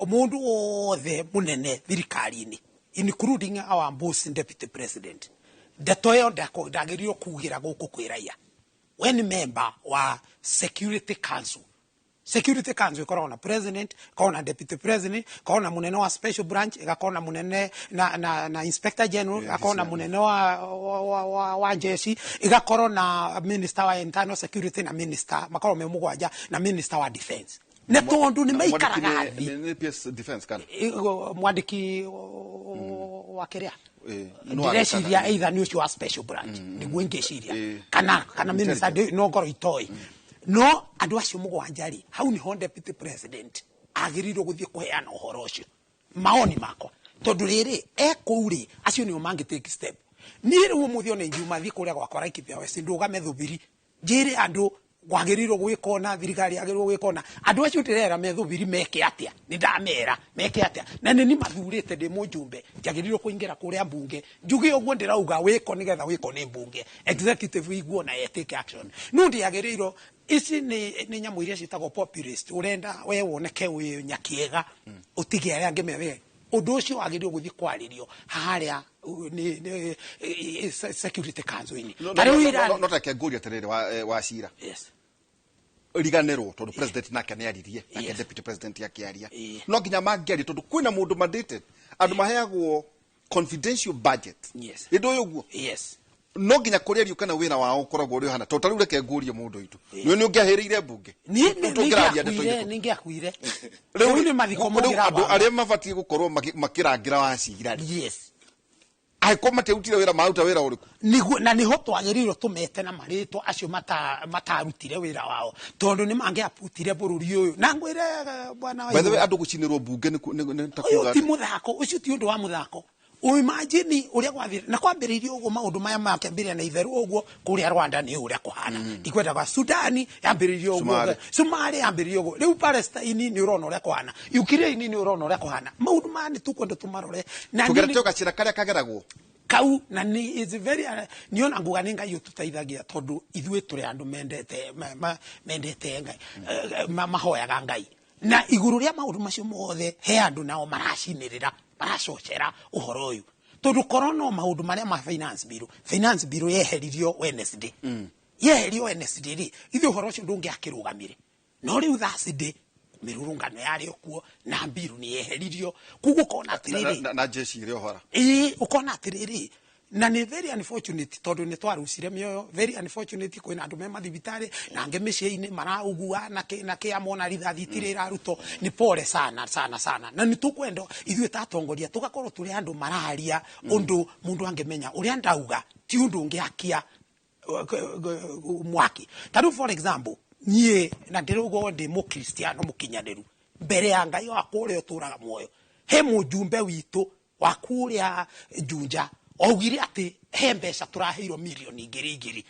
mũndũ wothe mũnene thirikari-inĩ, including our boss deputy president, ndeto ĩyo ndagĩrĩirwo kugĩra gũkũ kwĩ raia. We nĩ member wa Security Council. Security Council ĩkoragwo na president, ĩkoragwo na deputy president, ĩkoragwo na mũnene wa special branch, ĩgakorwo na mũnene na inspector general, ĩgakorwo na mũnene wa jeshi, ĩgakorwo na minister wa internal security, na minister makorwo me mũgwanja, na minister wa defense, nĩ tondũ nĩ maikaraga thĩ. Nĩ PS defense kana? Mwandĩki wa kĩrĩa no ndĩreciria agĩkaga. Either nĩ ũcio wa special branch nĩguo ingĩciria, kana minister Intelligence. no ngorwo itoĩ. No andũ acio mũgwanja rĩ, hau nĩho deputy president agĩrĩirwo gũthiĩ kũheana ũhoro ũcio, maoni makwa, tondũ rĩrĩ e kũu rĩ, acio nĩo mangĩ take step. Niĩ rĩu ũmũthĩ ona ingiuma thiĩ kũrĩa gwakwa Laikipia West, ndũgame thubiri, njĩre andũ kwagĩrĩirwo gwĩka na thirikari yagĩrĩirwo gwĩka na andũ acio ndĩrera me thubiri meke atĩa, nĩ ndamera meke atĩa, na nĩ ni mathurĩte ndĩ mũjumbe, njagĩrĩirwo kũingĩra kũrĩa mbunge njuge ũguo ndĩrauga wĩko, nĩgetha wĩko nĩ mbunge, executive iguo na take action. No ndĩagĩrĩirwo, ici nĩ nyamũ iria ciĩtagwo populist, ũrenda we woneke wĩ nyakiega, ũtige arĩa angĩ methe. Ũndũ ũcio wagĩrĩirwo gũthiĩ kwarĩrio harĩa nĩ Security Council-inĩ. No. Ta rĩu No reke ngũrie atĩrĩrĩ, wa cira Yes. riganĩrwo, tondũ president nake nĩ aririe nake, deputy president akĩaria. No nginya mangĩaria, tondũ kwĩna mũndũ mandated, andũ maheagwo confidential budget. Ĩndũ ũyũ ũguo Yes. no nginya kũrĩario kana wĩra wao ũkoragwo ũrĩ ũhana. Tondũ ta rĩu reke ngũrie, mũndũ witũ, nĩ ũngĩahĩrĩire mbunge? Niĩ Tũngĩraria ndeto irĩkũ? nĩngĩakuire. Rĩu nĩ mathiko Rĩu mũngĩra andũ arĩa mabatiĩ gũkorwo makĩrangĩra wa cira rĩ, angĩkorwo matiarutire wĩra, maruta wĩra ũrĩkũ? Niguo, na niho twagĩrĩirwo tũmete na marĩtwa acio matarutire wĩra wao, tondũ nĩ mangĩaputire bũrũri ũyũ. Na ngwĩre, bwana By the way, Waiguru, andũ gũcinĩrwo mbunge nĩ ta ũyũ kuga ti atĩ- mũthako, ũcio ti ũndũ wa mũthako. Imagine ũrĩa gwathire na kwambĩrĩirie ũguo, maũndũ maya makĩambĩrĩria na itherũ ũguo kũrĩa Rwanda nĩ ũrĩa kũhana, ndikwenda kwa Sudani yambĩrĩirie ũguo. Somalia. Somalia yambĩrĩirie ũguo, rĩu Palestine nĩ ũrona ũrĩa kũhana, Ukraine nĩ ũrona ũrĩa kũhana. Maũndũ maya nĩ tũkwenda tũmarore na Tũgerete o gacĩra karĩa kageragwo. Kau na nĩ is very, niona nguga nĩ Ngai ũtũteithagia, tondũ ithuĩ tũrĩ andũ mendete mendete Ngai, mahoyaga Ngai, na igũrũ rĩa maũndũ macio mothe he andũ nao maracinĩrĩra, maracocera ũhoro ũyũ, tondũ korwo no maũndũ marĩa ma finance bill, finance bill yeheririo Wednesday, yeherio Wednesday rĩ, ithuĩ ũhoro ũcio ndũngĩakĩrũgamire. No rĩu Thursday mĩrũrũngano yarĩ o kuo na mbiru nĩ yeheririo, koguo ũkona atĩrĩrĩ, Na jeshi ĩrĩ ohora. Ĩĩ, ũkona atĩrĩrĩ, na nĩ very unfortunate, tondũ nĩ twarucire mĩoyo. Very unfortunate, kwĩna andũ me mathibitarĩ na angĩ mĩciĩ-inĩ maraugua na na kĩa mona rithathi itirĩ irarutwo. Nĩ pole sana sana sana, na nĩ tũkwenda ithuĩ ta atongoria tũgakorwo tũrĩ andũ mararia ũndũ mũndũ angĩmenya ũrĩa ndauga ti ũndũ ũngĩakia mwaki. Ta rĩu, for example, niĩ na ndĩrauga ndĩ mũkristiano mũkinyanĩru mbere ya Ngai wakwa ũrĩa ũtũraga muoyo, he mũjumbe witũ wa kũrĩa Juja augire atĩ he mbeca tũraheirwo mirioni igĩrĩ igĩrĩ,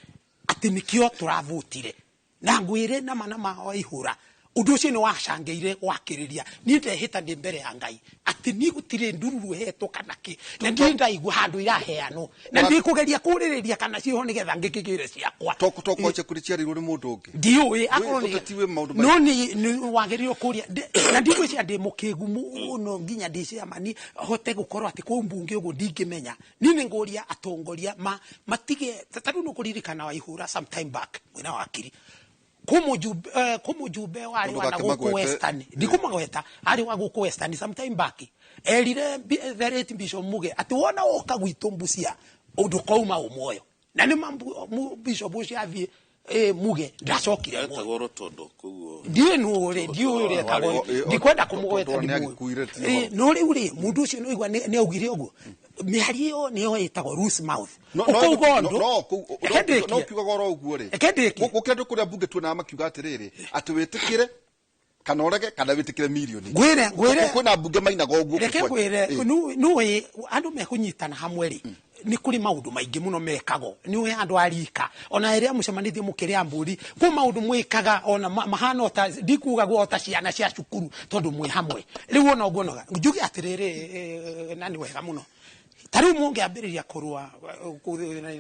atĩ nĩkĩo tũravutire. Na ngwĩre nama nama waihũra, ũndũ ũcio nĩ wacangĩire gwakĩrĩria. Niĩ ndehĩta ndĩ mbere ya Ngai atĩ niĩ gũtirĩ ndururu hetwo kana kĩ, na ndirĩ ndaigua handũ iraheanwo, na ndikũgeria kũrĩrĩria kana ciho nĩgetha ngĩkĩgĩre ciakwa. Tokoche kũrĩ ciarirwo nĩ mũndũ ũngĩ. Ndiũĩ akorwo Ũteti wĩ maũndũ no nĩ wagĩrĩirwo kũria na ndigwĩciria ndĩ mũkĩgu mũno nginya ndĩciria mani hote gũkorwo atĩ kũu mbunge ũguo ndingĩmenya. Niĩ nĩ ngũria atongoria matige. Ta rĩu nĩ kũririkana Waihũra sometime back, mwena wa kiri kũmũjumbe warĩ wa na Mũndũ gũkũ akĩmagwete. Western, ndikũmagweta, arĩ wa gũkũ Western sometime back, erire the late Bishop Muge atĩ wona woka gwitũ Mbucia ũndũ kouma ũmuoyo, na nĩ Bishop ũcio athiĩ Muge ndacokire muoyo. Etagwo Rotondo, koguo Ndiĩ nũ rĩ, ndiũĩ ũrĩa etagwo. Ndikwenda kũmũgweta. Tondũ ndimũĩ. Nĩagĩkuire, ti ũhoro. No rĩu rĩ, mũndũ ũcio nĩwaigua nĩ augire ũguo, mĩario ĩyo nĩyo ĩtagwo loose mouth. No Ũkauga no ũndũ. no kũu- Reke no ndĩkie. kiugaga oro ũguo rĩ. Reke ndĩkie. Gũkĩra andũ kũrĩa mbunge tuonaga makiuga atĩrĩrĩ, atĩ wĩtĩkĩre kana ũrege kana wĩtĩkĩre mirioni. Ngwĩre Kwĩna mbunge mainaga ũguo. Reke ngwĩre, nĩũĩ andũ mekũnyitana hamwe rĩ, nĩ kũrĩ maũndũ maingĩ mũno mekagwo. Nĩũĩ andũ a rika, ona ĩrĩa mũcemanĩtie mũkĩrĩa mbũri, kwĩ maũndũ mwĩkaga ona mahana ota ndikuga ota ciana cia cukuru, tondũ mwĩ hamwe. Rĩu ona ũguo njuge atĩrĩrĩ, na nĩ wega mũno, ta rĩu mũngĩambĩrĩria kũrũa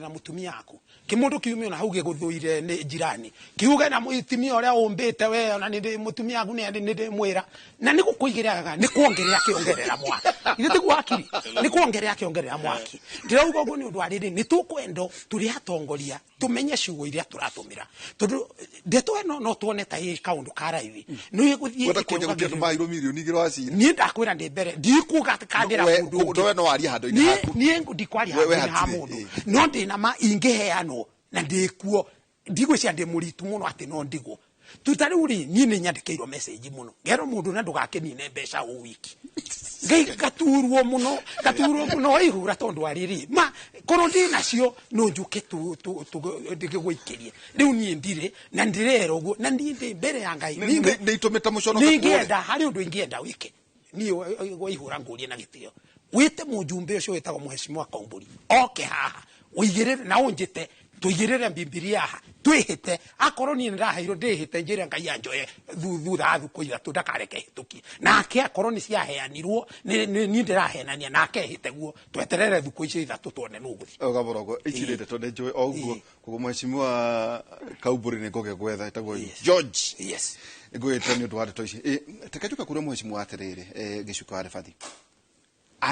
na mũtumia waku, kĩmũndũ kiume ona hau gĩgũthũire nĩ njirani, kiuge na mũtumia ũrĩa ũmbĩte we, ona nĩ mũtumia waku nĩ ndĩmwĩra na nĩ gũkũigĩrĩraga, nĩ kuongerera kĩongerera mwaki. Ithe tiguo hakiri nĩ kuongerera kĩongerera mwaki. Ndĩrauga ũguo nĩ ũndũ wa rĩrĩ, nĩ tũkwendo tũrĩ atongoria tũmenye ciugo iria tũratũmĩra, tondũ ndeto ĩno no tuone ta ĩ kaũndũ ka raithi, nĩ ĩgũthiĩ Wenda kũnja gũtirĩ andũ ĩkĩongagĩrĩra. Maheirwo mirioni 2 wa cira. Niĩ ndakwĩra ndĩ mbere, ndikuga atĩ kandĩra mũndũ ũngĩ. We no warie handũ-inĩ Niĩ haku. niĩ ndikwaria We handũ-inĩ ha hatirĩ, mũndũ, no ndĩna ma ingĩheanwo na ndĩkuo, ndigwĩciria ndĩ mũritu mũno atĩ no ndigwo tuta. Rĩu rĩ, niĩ nĩ nyandĩkĩirwo message mũno, ngerwo mũndũ na ndũgakĩnine mbeca o wiki. Ngai, gaturwo mũno, gaturwo mũno waihũra, tondũ wa rĩrĩ, ma korwo ndĩ nacio no njuke ndĩgĩgũikĩrie. Rĩu niĩ ndirĩ na ndĩrera ũguo, na niĩ ndĩ mbere ya Ngai. Nĩ itũmĩte mũconoke kuo rĩ. Ningĩenda harĩ ũndũ ingĩenda wĩke niĩ, waihũra, ngũrie na gĩtĩo, wĩte mũjumbe ũcio wĩtagwo Mheshimiwa Kombũri oke haha, ũigĩrĩre na ũnjĩte tũigĩrĩre Bibilia haha, twĩhĩte. Akorwo niĩ nĩndaheirwo, ndĩhĩte njĩre Ngai anjoye thutha wa thukũ 3, ndakareke hĩtũkie. Nake akorwo nĩ ciaheanirwo, niĩ ndĩrahenania, nake hĩte guo, tweterere thukũ icio 3 tuone nũ ũgũthiĩ. Gaborongo ici nĩ ndeto nĩ njũĩ o ũguo. Koguo Mheshimiwa Kaumbũri nĩ ngũgĩa gwetha ĩtagwo George. Yes. Ngwĩte nĩ ũndũ wa ndeto ici. Reke njuke kũrĩ mheshimiwa atĩrĩrĩ, Gĩcuka wa Rĩbathi,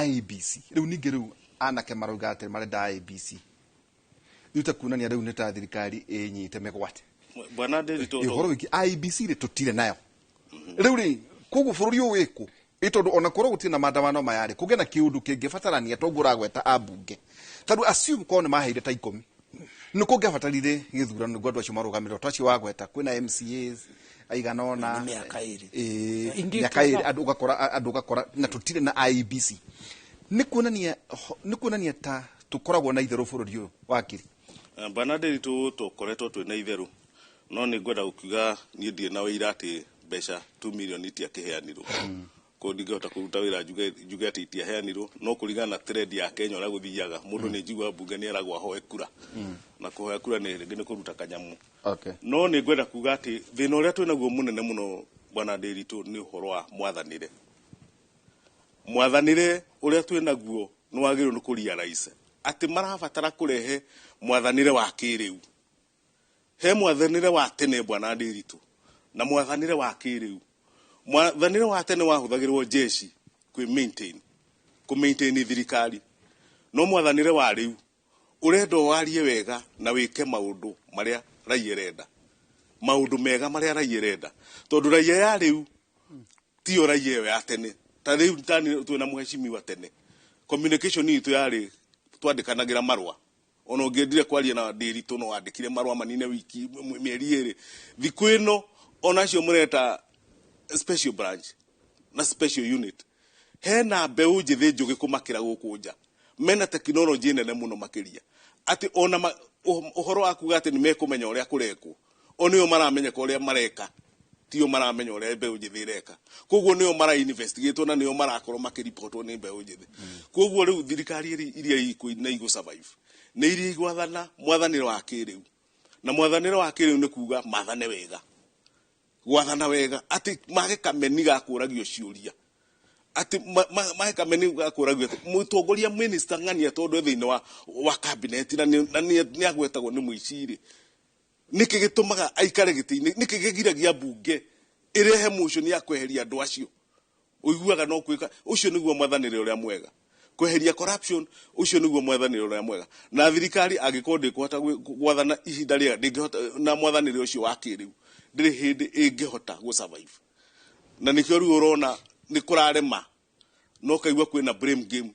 IEBC rĩu ningĩ, rĩu anake marauga atĩ marenda IEBC, rĩu ta kuonania rĩu nĩ ta thirikari ĩnyite mĩgwate. Bwana Ndiritu. Ũhoro wĩgiĩ IEBC rĩ, tũtirĩ nayo rĩu rĩ, koguo bũrũri ũyũ wĩkũ? Ĩ tondũ ona korwo gũtirĩ na maandamano maya rĩ, kũgĩe na kĩũndũ kĩngĩbatarania, toguo ũragweta ambunge, tondũ assume korwo nĩ maheire ta 10, nĩ kũngĩabatarire gĩthurano nĩguo andũ acio marũgamĩrĩrwo, to acio wagweta kwĩna MCAs aigana ũna. Nĩ mĩaka 2. Ĩĩ, Ingĩ mĩaka 2, andũ ũgakora na tũtirĩ na IEBC, nĩ kuonania ta tũkoragwo na itherũ bũrũri ũyũ wakiri. Bwana Ndiritu, tũkoretwo twĩna itherũ, no nĩ ngwenda gũkiuga niĩ ndirĩ na wĩira atĩ mbeca 2 million itiakĩheanirwo. Koguo ndingĩhota kũruta wĩra njuge atĩ itiaheanirwo, no kũringana na trend ya Kenya ũrĩa gũthiaga, mũndũ nĩ njiguaga mbunge nĩ eragwo ahoe kura, na kũhoya kura nĩ rĩngĩ nĩ kũruta kanyamũ. No nĩ ngwenda kuga atĩ thĩna ũrĩa twĩnaguo mũnene mũno, Bwana Ndiritu, nĩ ũhoro wa mwathanĩre. Mwathanĩre ũrĩa twĩnaguo nĩ wagĩrĩirwo nĩ kũrealize atĩ marabatara kũrehe mwathanĩre wa kĩrĩu. He mwathanĩre wa tene, Bwana Ndiritu, na mwathanĩre wa kĩrĩu. Mwathanĩre wa tene wahũthagĩrwo jeshi kwĩ maintain kũ maintain thirikari, no mwathanĩre wa rĩu ũrenda warie wega na wĩke maũndũ marĩa raia ĩrenda, maũndũ mega marĩa raia ĩrenda, tondũ raia ya rĩu tiyo raia ĩyo ya tene. Ta rĩu tani twĩna mheshimiwa, tene communication itũ yarĩ twandĩkanagĩra marũa. Ona ũngĩendire kwaria na Ndiritu, no wandĩkire marũa manine wiki mĩeri 2. Thikũ ĩno ona acio mũreta special branch na special unit, hena mbeũ njĩthĩ njũgĩ kũmakĩra gũkũ nja, mena tekinoronjĩ nene mũno makĩria, atĩ ona ũhoro wa kuga atĩ nĩ mekũmenya ũrĩa kũrekwo, o nĩo maramenyeka ũrĩa mareka, tio maramenya ũrĩa mbeũ njĩthĩ ĩreka. Koguo nĩo mara investigate na nĩo marakorwo makĩripotwo nĩ mbeũ njĩthĩ. Koguo rĩu thirikari iria ikũ na igũ survive nĩ iria igwathana mwathanĩre wa kĩrĩu, na mwathanĩre wa kĩrĩu nĩ kuga mathane wega, gwathana wega atĩ mage kameni ga kũragio ciũria, atĩ mage kameni ga kũragio atĩ mũtongoria minister ng'ania, tondũ e thĩinĩ wa cabinet na nĩ agwetagwo nĩ mũici rĩ, nĩkĩ gĩtũmaga aikare gĩtĩ-inĩ? Nĩkĩ kĩgiragia mbunge ĩrehe motion ya kweheria andũ acio? Ũiguaga no kwĩka ũcio nĩguo mwathanĩre ũrĩa mwega, kweheria corruption, ũcio nĩguo mwathanĩre ũrĩa mwega. Na thirikari angĩkorwo ndĩkũhota gwathana ihinda rĩega, ndĩngĩhota na mwathanĩre ũcio wa kĩrĩu, ndĩrĩ hĩndĩ ĩngĩhota gũ survive. Na nĩkĩo rĩu ũrona nĩ kũrarema, no kaigua kwĩna blame game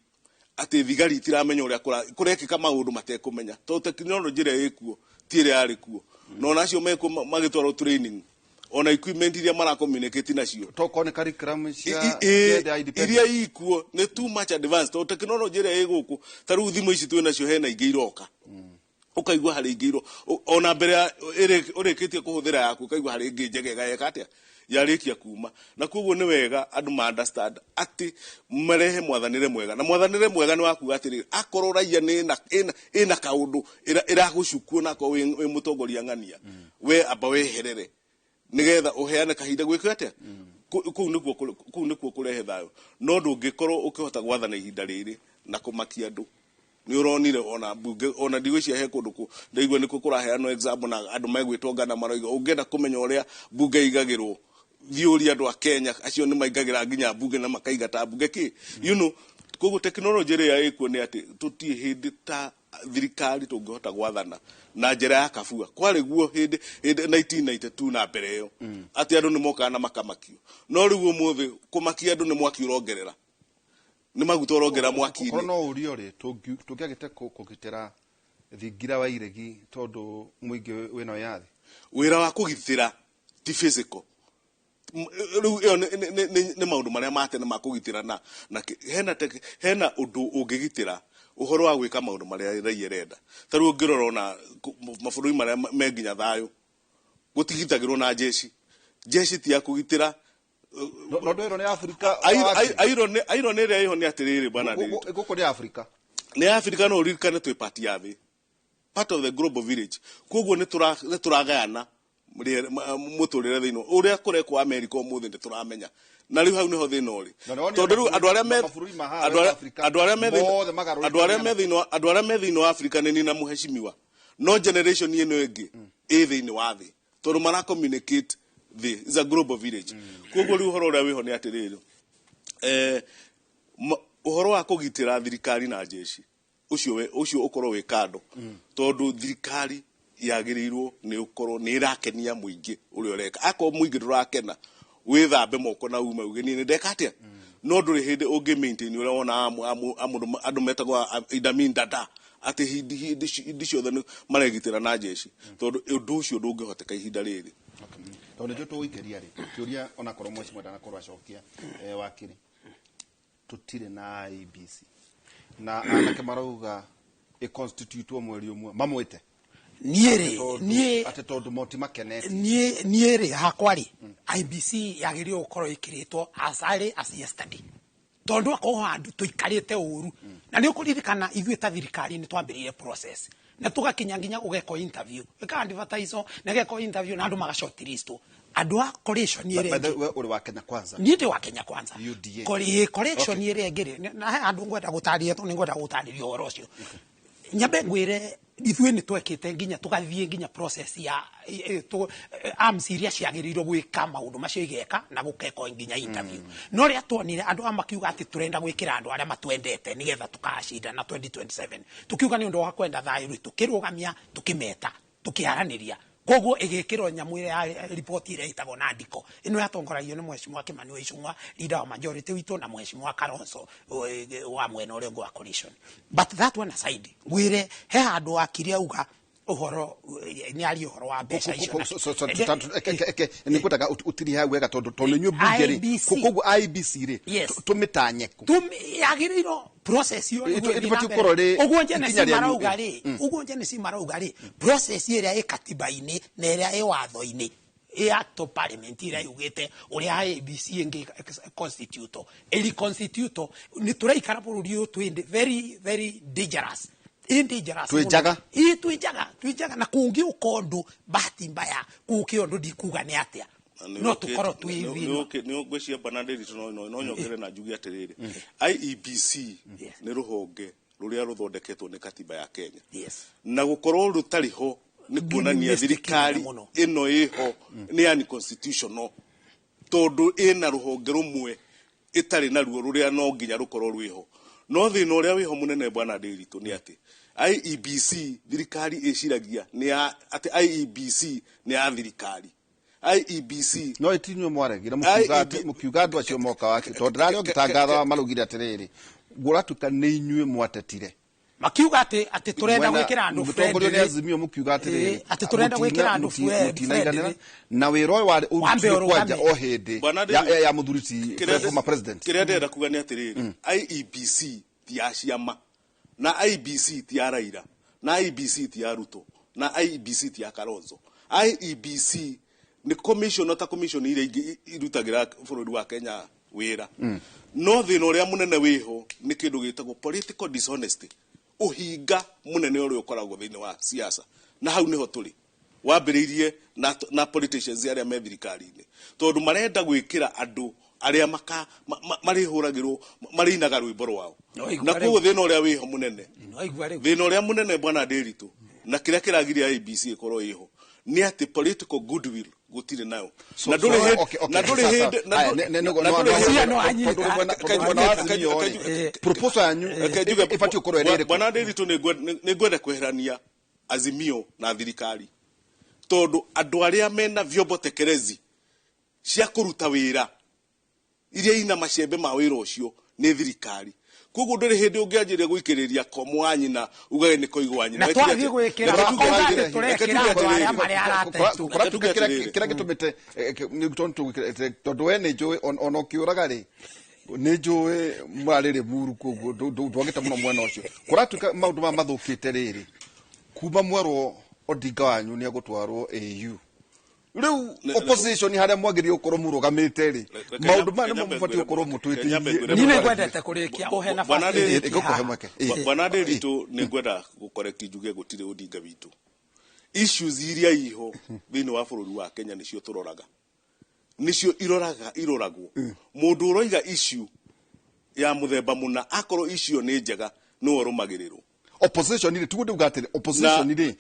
atĩ thigari itiramenya ũrĩa kũrekĩka, maũndũ matekũmenya, tondũ tekinoronjĩ ĩrĩa ĩkuo Ti ĩrĩa yarĩ kuo, na ona acio mekuo magĩtwarwo training, ona equipment iria mara communicate nacio, Tokorwo nĩ curriculum cia cia independence. Iria ikuo nĩ too much advanced, tondũ technology ĩrĩa ĩ gũkũ, ta rĩu thimũ ici twĩ nacio, hena ingĩ iroka, ũkaigua harĩ ingĩ ona mbere ya ũrĩkĩtie kũhũthĩra yaku, ũkaigua harĩ ĩngĩ njegega yeka atĩa, yarĩkia kuma. Na koguo nĩ wega andũ ma understand atĩ marehe mwathanĩre mwega, na mwathanĩre mwega nĩ wa kuga atĩrĩrĩ, akorwo raia nĩ ĩna kaũndũ ĩragũcukuo, na akorwo wĩ mũtongoria ng'ania, we amba weherere nigetha uheane kahinda gwĩkwo atĩa. Kũu nĩkuo kũrehe thayũ. No ndũngĩkorwo ũkĩhota gwathana ihinda rĩrĩ na kũmakia andũ. Nĩ ũronire ona bunge, ona ndigwĩciria he kũndũ ndaigua nĩkuo kũraheanwo example, na andũ megwĩtwo ngana maroiga ũngĩenda kũmenya ũrĩa bunge igagĩrwo, thiĩ ũrie andũ a Kenya acio nĩ maingagĩra nginya bunge na makaingata bunge kĩ koguo technology ĩrĩa ĩkuo nĩ atĩ tũtirĩ hĩndĩ ta thirikari tũngĩhota gwathana na njĩra ya kabua. Kwarĩ guo hĩndĩ 1992 na mbere ĩyo, atĩ andũ nĩ mokaga na makamakio. No rĩu ũmũthĩ kũmakia andũ nĩ mwaki ũrongerera, nĩ maguta ũrongerera Korwo mwaki-inĩ. No ũrio rĩ, tũngĩagĩte kũgitĩra thingira wa iregi tondũ mũingĩ wĩna wĩyathi? Wĩra wa kũgitĩra ti physical. Rĩu ĩyo nĩ maũndũ marĩa ma tene ma kũgitĩra na hena ũndũ ũngĩgitĩra ũhoro wa gwĩka maũndũ marĩa raia ĩrenda. Ta rĩu ũngĩrora ona mabũrũri marĩa me nginya thayũ, gũtigitagĩrwo na jeshi. Jeshi ti ya kũgitĩra. No ndwĩrwo nĩ Afrika. Irony ĩrĩa ĩho nĩ atĩrĩrĩ, bwana Ndiritu. Gũkũ nĩ Afrika. Nĩ Africa, no ũririkane twĩ part ya thĩ, part of the global village. Koguo nĩ tũragayana mũtũrĩre thĩinĩ ũrĩa kũrekwo America ũmũthĩ, nĩ tũramenya. Na rĩu hau nĩho thĩna ũrĩ, Na nĩwonire tondũ rĩu andũ arĩa me mabũrũri ma haha andũ arĩa West Africa, mothe magarũrĩte andũ arĩa me thĩinĩ wa andũ arĩa me thĩinĩ wa Africa nĩ nina mũhecimiwa, no generation ĩno ĩngĩ ĩ thĩinĩ wa thĩ, tondũ mara communicate thĩ is a global village. Koguo rĩu ũhoro ũrĩa wĩho nĩ atĩrĩrĩ, ũhoro wa kũgitĩra thirikari na jeshi ũcio ũkorwo wĩ kando, tondũ thirikari yagĩrĩirwo nĩ ũkorwo nĩ ĩrakenia mũingĩ ũrĩa ũreka. Akorwo mũingĩ ndũrakena, wĩthambe moko na ume uge niĩ nĩ ndeka atĩa. No ndũrĩ hĩndĩ ũngĩ maintain ũrĩa wonaga andũ metagwo Idi Amin Dada, atĩ hĩndĩ ciothe nĩ maregitĩra na jeshi, tondũ ũndũ ũcio ndũngĩhoteka ihinda rĩrĩ. Tondũ nĩtũ tũgũikĩria rĩ kĩũria, onakorwo mheshimiwa ndanakorwo acokia, wakiri, tũtirĩ na IEBC na anake marauga ĩconstitutwo mweri ũmwe mamwĩte Niĩ rĩ, niĩ atĩ tondũ moti makenete. Niĩ rĩ, hakwa rĩ, IEBC yagĩrĩirwo gũkorwo ĩkĩrĩtwo as early as yesterday, tondũ akorwo handũ tũikarĩte ũru. Na nĩ ũkũririkana ithuĩ ta thirikari nĩ twambĩrĩire process na tũgakinya nginya gũgekwo interview, ĩka advertise na gekwo interview na andũ magashortlistwo, andũ a coalition ĩrĩa By the ĩngĩ. way, ũrĩ wa Kenya Kwanza? Niĩ ndĩ wa Kenya Kwanza. UDA. Correction ĩrĩa ĩngĩ rĩ, na he handũ ngwenda gũtarĩria, tondũ nĩ ngwenda gũtarĩria ũhoro ũcio. Nyambe ngwĩre ithuĩ nĩ twekĩte nginya tũgathiĩ nginya process ya arms iria ciagĩrĩirwo gwĩka maũndũ macio igeka na gũkekwo nginya interview. No rĩa tuonire andũ aya makiuga atĩ tũrenda gwĩkĩra andũ arĩa matwendete nĩgetha tũkacindana 2027, tukiuga nĩ ũndũ wa kwenda thayũ rĩ, tũkĩrũgamia, tũkĩmeta, tũkĩaranĩria. Koguo ĩgĩkĩrwo nyamũ ĩrĩa ya riboti ĩrĩa ĩtagwo na ndiko ĩno yatongoragio nĩ mheshimiwa Kimani wa Ichung'wa, leader wa majority witũ, na mheshimiwa Kalonzo wa mwena ũrĩa ũngĩ wa coalition. But that one aside, ngwĩre he handũ wakiri auga ũhoro nĩ aria ũhoro wa mbeca icio Nĩ ngwendaga ũtirie hau wega, tondũ inyuĩ mbunge rĩ, IEBC. Koguo IEBC rĩ, Yes. tũmĩtanye kũ? Yagĩrĩirwo process ĩyo nĩguo ĩthiĩ na Ĩbatiĩ mbere. gũkorwo rĩ Ũguo Genesis ikinya rĩanyu, marauga rĩ, ũguo Genesis marauga rĩ, process ĩrĩa ĩ katiba-inĩ na ĩrĩa ĩ watho-inĩ, ĩ act of parliament ĩrĩa yugĩte ũrĩa IEBC ĩngĩ constitute, ĩri constitute, nĩ tũraikara bũrũri ũyũ twĩ very very dangerous, ĩ dangerous Twĩ mũno. njaga. Ĩ twĩ njaga, twĩ njaga, na kũngĩũka ũndũ bahati mbaya, kũũke ũndũ ndikuga nĩ atĩa, no tũkorwo twĩ thĩna. Nĩ ngwĩciria bana Ndiritu, no nyongere na njuge atĩrĩrĩ, IEBC nĩ rũhonge rũrĩa rũthondeketwo nĩ katiba ya Kenya, na gũkorwo rũtarĩ ho nĩ kuonania Mistake thirikari nene mũno. ĩno ĩho nĩ unconstitutional, tondũ ĩna rũhonge rũmwe ĩtarĩ naruo rũrĩa no nginya rũkorwo rwĩho. No thĩna ũrĩa wĩho mũnene, bwana Ndiritu, nĩ atĩ IEBC thirikari ĩciragia nĩ ya atĩ IEBC nĩ ya thirikari. IEBC No ĩtinyuĩ mwaregire mũkiuga atĩ mũkiuga andũ acio moka wake, tondũ ndĩrarĩ ũngĩtangatha maraugire atĩrĩrĩ, gũratuĩka nĩ inyuĩ mwatetire. Makiuga atĩ tũrenda gwĩkĩra andũ mũtongorio nĩ friendly. Azimio mũkiuga atĩrĩrĩ, Atĩ tũrenda gwĩkĩra andũ mũtinaiganĩra friendly. na wĩra ũyũ warĩ Wambe ũrutirwo kwanja ũrũgame. o hĩndĩ Bwana ya mũthuri ti former president. Kĩrĩa ndĩrenda kuga nĩ atĩrĩrĩ, IEBC ti ya ciama, na IEBC ti ya Raila, na IEBC ti ya Ruto, na IEBC ti ya Kalonzo. IEBC nĩ commission ota commission iria ingĩ irutagĩra bũrũri wa Kenya wĩra. No thĩna ũrĩa mũnene wĩho nĩ kĩndũ gĩtagwo political dishonesty, ũhinga mũnene ũrĩa ũkoragwo thĩinĩ wa siasa, na hau nĩho tũrĩ wambĩrĩirie na politicians arĩa me thirikari-inĩ, tondũ marenda gwĩkĩra andũ arĩa maka marĩhũragĩrwo, marĩinaga rwĩmbo rwao. No, igua Na rĩu. koguo thĩna ũrĩa wĩho mũnene, Waigua rĩu. Thĩna ũrĩa mũnene, bwana Ndĩritũ, na kĩrĩa kĩragiria IEBC ĩkorwo ĩho nĩ atĩ political goodwill gũtirĩ nayo. Na ndũrĩ hĩndĩ, na ndũrĩ hĩndĩ, na ndũrĩ no anyita. Proposal yanyu Reke njuge, ĩbatiĩ gũkorwo ĩrĩ ĩrĩkũ? Bwana Ndĩritũ, nĩ ngwenda kweherania Azimio na thirikari, tondũ andũ arĩa mena vyombo tekelezi cia kũruta wĩra iria ina macembe ma wĩra ũcio nĩ thirikari. Koguo ndũrĩ hĩndĩ ũngĩanjĩrĩria gũikĩrĩria komo wa nyina ugage nĩ koigo wa nyina. Na twathiĩ gwĩkĩra, Reke tuge makauga atĩrĩrĩ, atĩ tũrekĩra reke tuge andũ atĩrĩrĩ. arĩa marĩ arata aitũ. Kũratuĩka Reke tuge atĩrĩrĩ. kĩrĩa gĩtũmĩte tondũ we nĩ njũĩ ona ũkĩũraga rĩ, nĩ njũĩ marĩrĩ muru, koguo ndwagĩte mũno mwena ũcio. Kũratuĩka maũndũ maya mathũkĩte rĩrĩ kuma mwerwo Odinga wanyu nĩ egũtwarwo AU. Rĩu opposition harĩa mwagĩrĩire gũkorwo mũrũgamĩte rĩ, maũndũ maya nĩmo mũbatiĩ gũkorwo mũtwĩtĩirie. Niĩ nĩ ngwendete kũrĩkia ũhe Bwana nafasi Ndĩritũ, ĩrĩkie ngũkũhe haha. mweke. Bwana Ndĩritũ, nĩ ngwenda gũkoreki njuge gũtirĩ Odinga witũ. Issues iria iho thĩinĩ wa bũrũri wa Kenya nĩcio tũroraga, nĩcio iroraga iroragwo. Mũndũ ũroiga issue ya mũthemba mũna, akorwo icio nĩ njega, nĩwe ũrũmagĩrĩrwo. Opposition rĩ, tiguo ndauga atĩrĩ opposition rĩ,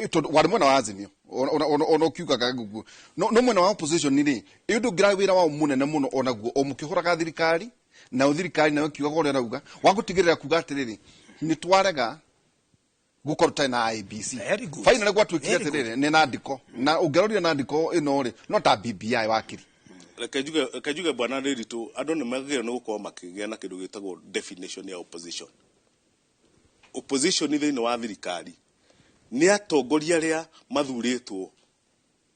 tondũ warĩ mwena wa Azimio ona ũkiugaga ũguo, no mwena wa opposition rĩ, ĩ ũndũ ũngĩra wĩra wao mũnene mũno onaguo o mũkĩhũraga thirikari, nayo thirikari nayo ĩkiugaga ũrĩa ĩrauga wa gũtigĩrĩra kuga atĩrĩrĩ, nĩ twarega gũkorwo tũtarĩ na IEBC. Very good. Finally gwatuĩkire Very good. atĩrĩrĩ, nĩ nandĩko na ũngĩrorire nandĩko ĩno rĩ, no ta BBI wakiri. Reke njuge, bwana Ndĩritũ, andũ nĩ magĩrĩirwo nĩ gũkorwo makĩgĩa na kĩndũ gĩtagwo definition ya opposition. Opposition thĩinĩ wa thirikari nĩ atongoria arĩa mathurĩtwo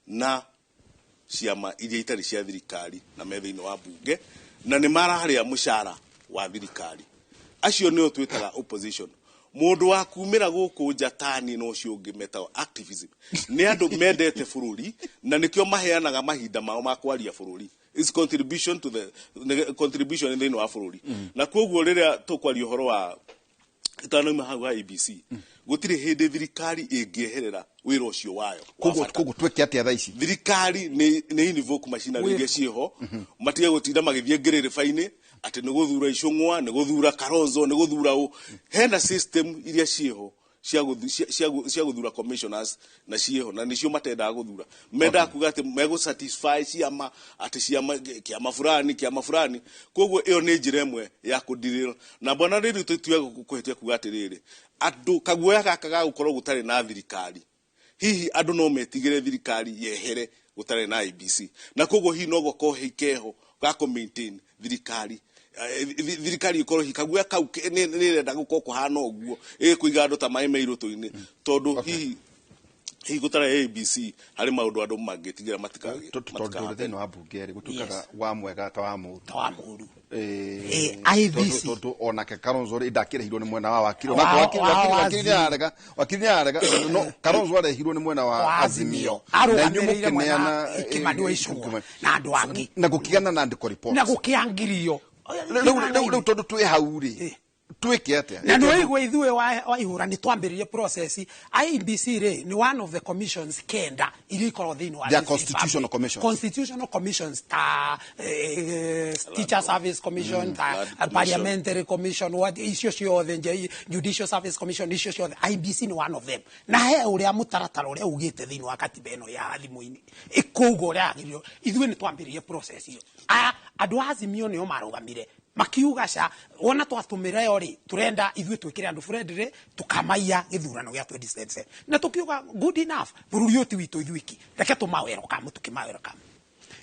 na ciama iria itarĩ cia thirikari na me thĩinĩ wa bunge na nĩ mararĩa mũcara wa thirikari. Acio nĩo twĩtaga opposition. Mũndũ wa kumĩra gũkũ nja tani na ũcio ũngĩ metagwo activism, nĩ andũ mendete bũrũri na nĩkĩo maheanaga mahinda mao ma kwaria bũrũri, is contribution to the contribution thĩinĩ wa bũrũri. Na koguo rĩrĩa tũkwaria ũhoro wa itanauma hau ha IEBC, gũtirĩ hĩndĩ thirikari ĩngĩeherera wĩra ũcio wayo wa Koguo bata. Koguo twĩke atĩa thaa ici? Thirikari nĩ invoke machinery iria ciĩho, matige gũtinda magĩthiĩ ngĩrĩrĩba-inĩ atĩ nĩ gũthura Icũng'wa, nĩ gũthura Kalonzo, nĩ gũthura ũ. Hena system iria ciĩho cia gũthura commissioners na ciĩho, na nĩcio matendaga gũthura. Mendaga kuga atĩ megũ satisfy ciama, atĩ ciama, kĩama fulani, kĩama fulani. Koguo ĩyo nĩ njĩra ĩmwe ya kũdirĩra. Na bwana rĩrĩ, tũtige kũhĩtia kuga atĩrĩrĩ, andũ kaguoya gaka ga gũkorwo gũtarĩ na thirikari, hihi andũ no metigĩre thirikari yehere gũtarĩ na IEBC, na koguo hihi no gũkorwo keho ga kũ maintain thirikari. Thirikari ĩkorwo hihi kaguoya kau nĩ ĩrenda gũkorwo kũhana ũguo, ĩkũiga andũ ta maĩ me irũtũ-inĩ, tondũ hihi gũtarĩ IEBC harĩ maũndũ andũ mangĩtigĩra matikagĩe. Tondũ tũrĩ thĩinĩ wa mbunge rĩ, gũtuĩkaga wa mwega ta wa mũru. Ta wa mũru. IEBC. Tondũ onake Kalonzo rĩ, ndakĩrehirwo nĩ mwena wa wakiri. Wa- Onake wakiri wa wakiri Azimio. nĩararega, wakiri nĩararega, no Kalonzo arehirwo nĩ mwena wa Wa Azimio. Na inyuĩ arũgamĩrĩire mwena mũkĩneana, Kimani wa Ichung'wa Kimani. na andũ angĩ. Na gũkĩgana na ndĩko report. Na gũkĩangirio. Rĩu tondũ twĩ hau rĩ, twĩke atĩa? Na nĩ waigua ithuĩ wa ihũra nĩ twambĩrĩrie process. IEBC rĩ, nĩ one of the commissions kenda iria ikoragwo thĩinĩ wa They are this constitutional republic. commissions. Constitutional commissions ta Teacher Service Commission, ta Land Commission. Parliamentary Commission, what icio ciothe, Judicial Service Commission, icio ciothe IEBC nĩ one of them. Na he ũrĩa mũtaratara ũrĩa ugĩte thĩinĩ wa katiba ĩno ya thimũ-inĩ ĩkũuga ũrĩa yagĩrĩirwo. Ithuĩ nĩ twambĩrĩrie process ĩyo. Aya andũ a Azimio nĩo marũgamire makiuga ca wona twatũmĩra yo rĩ, tũrenda ithuĩ twĩkĩre andũ friendly, tũkamaiya gĩthurano gĩa 2027. Na tũkiuga good enough, bũrũri ũyũ ti witũ ithuiki, reke tũmawelcome, tũkĩmawelcome.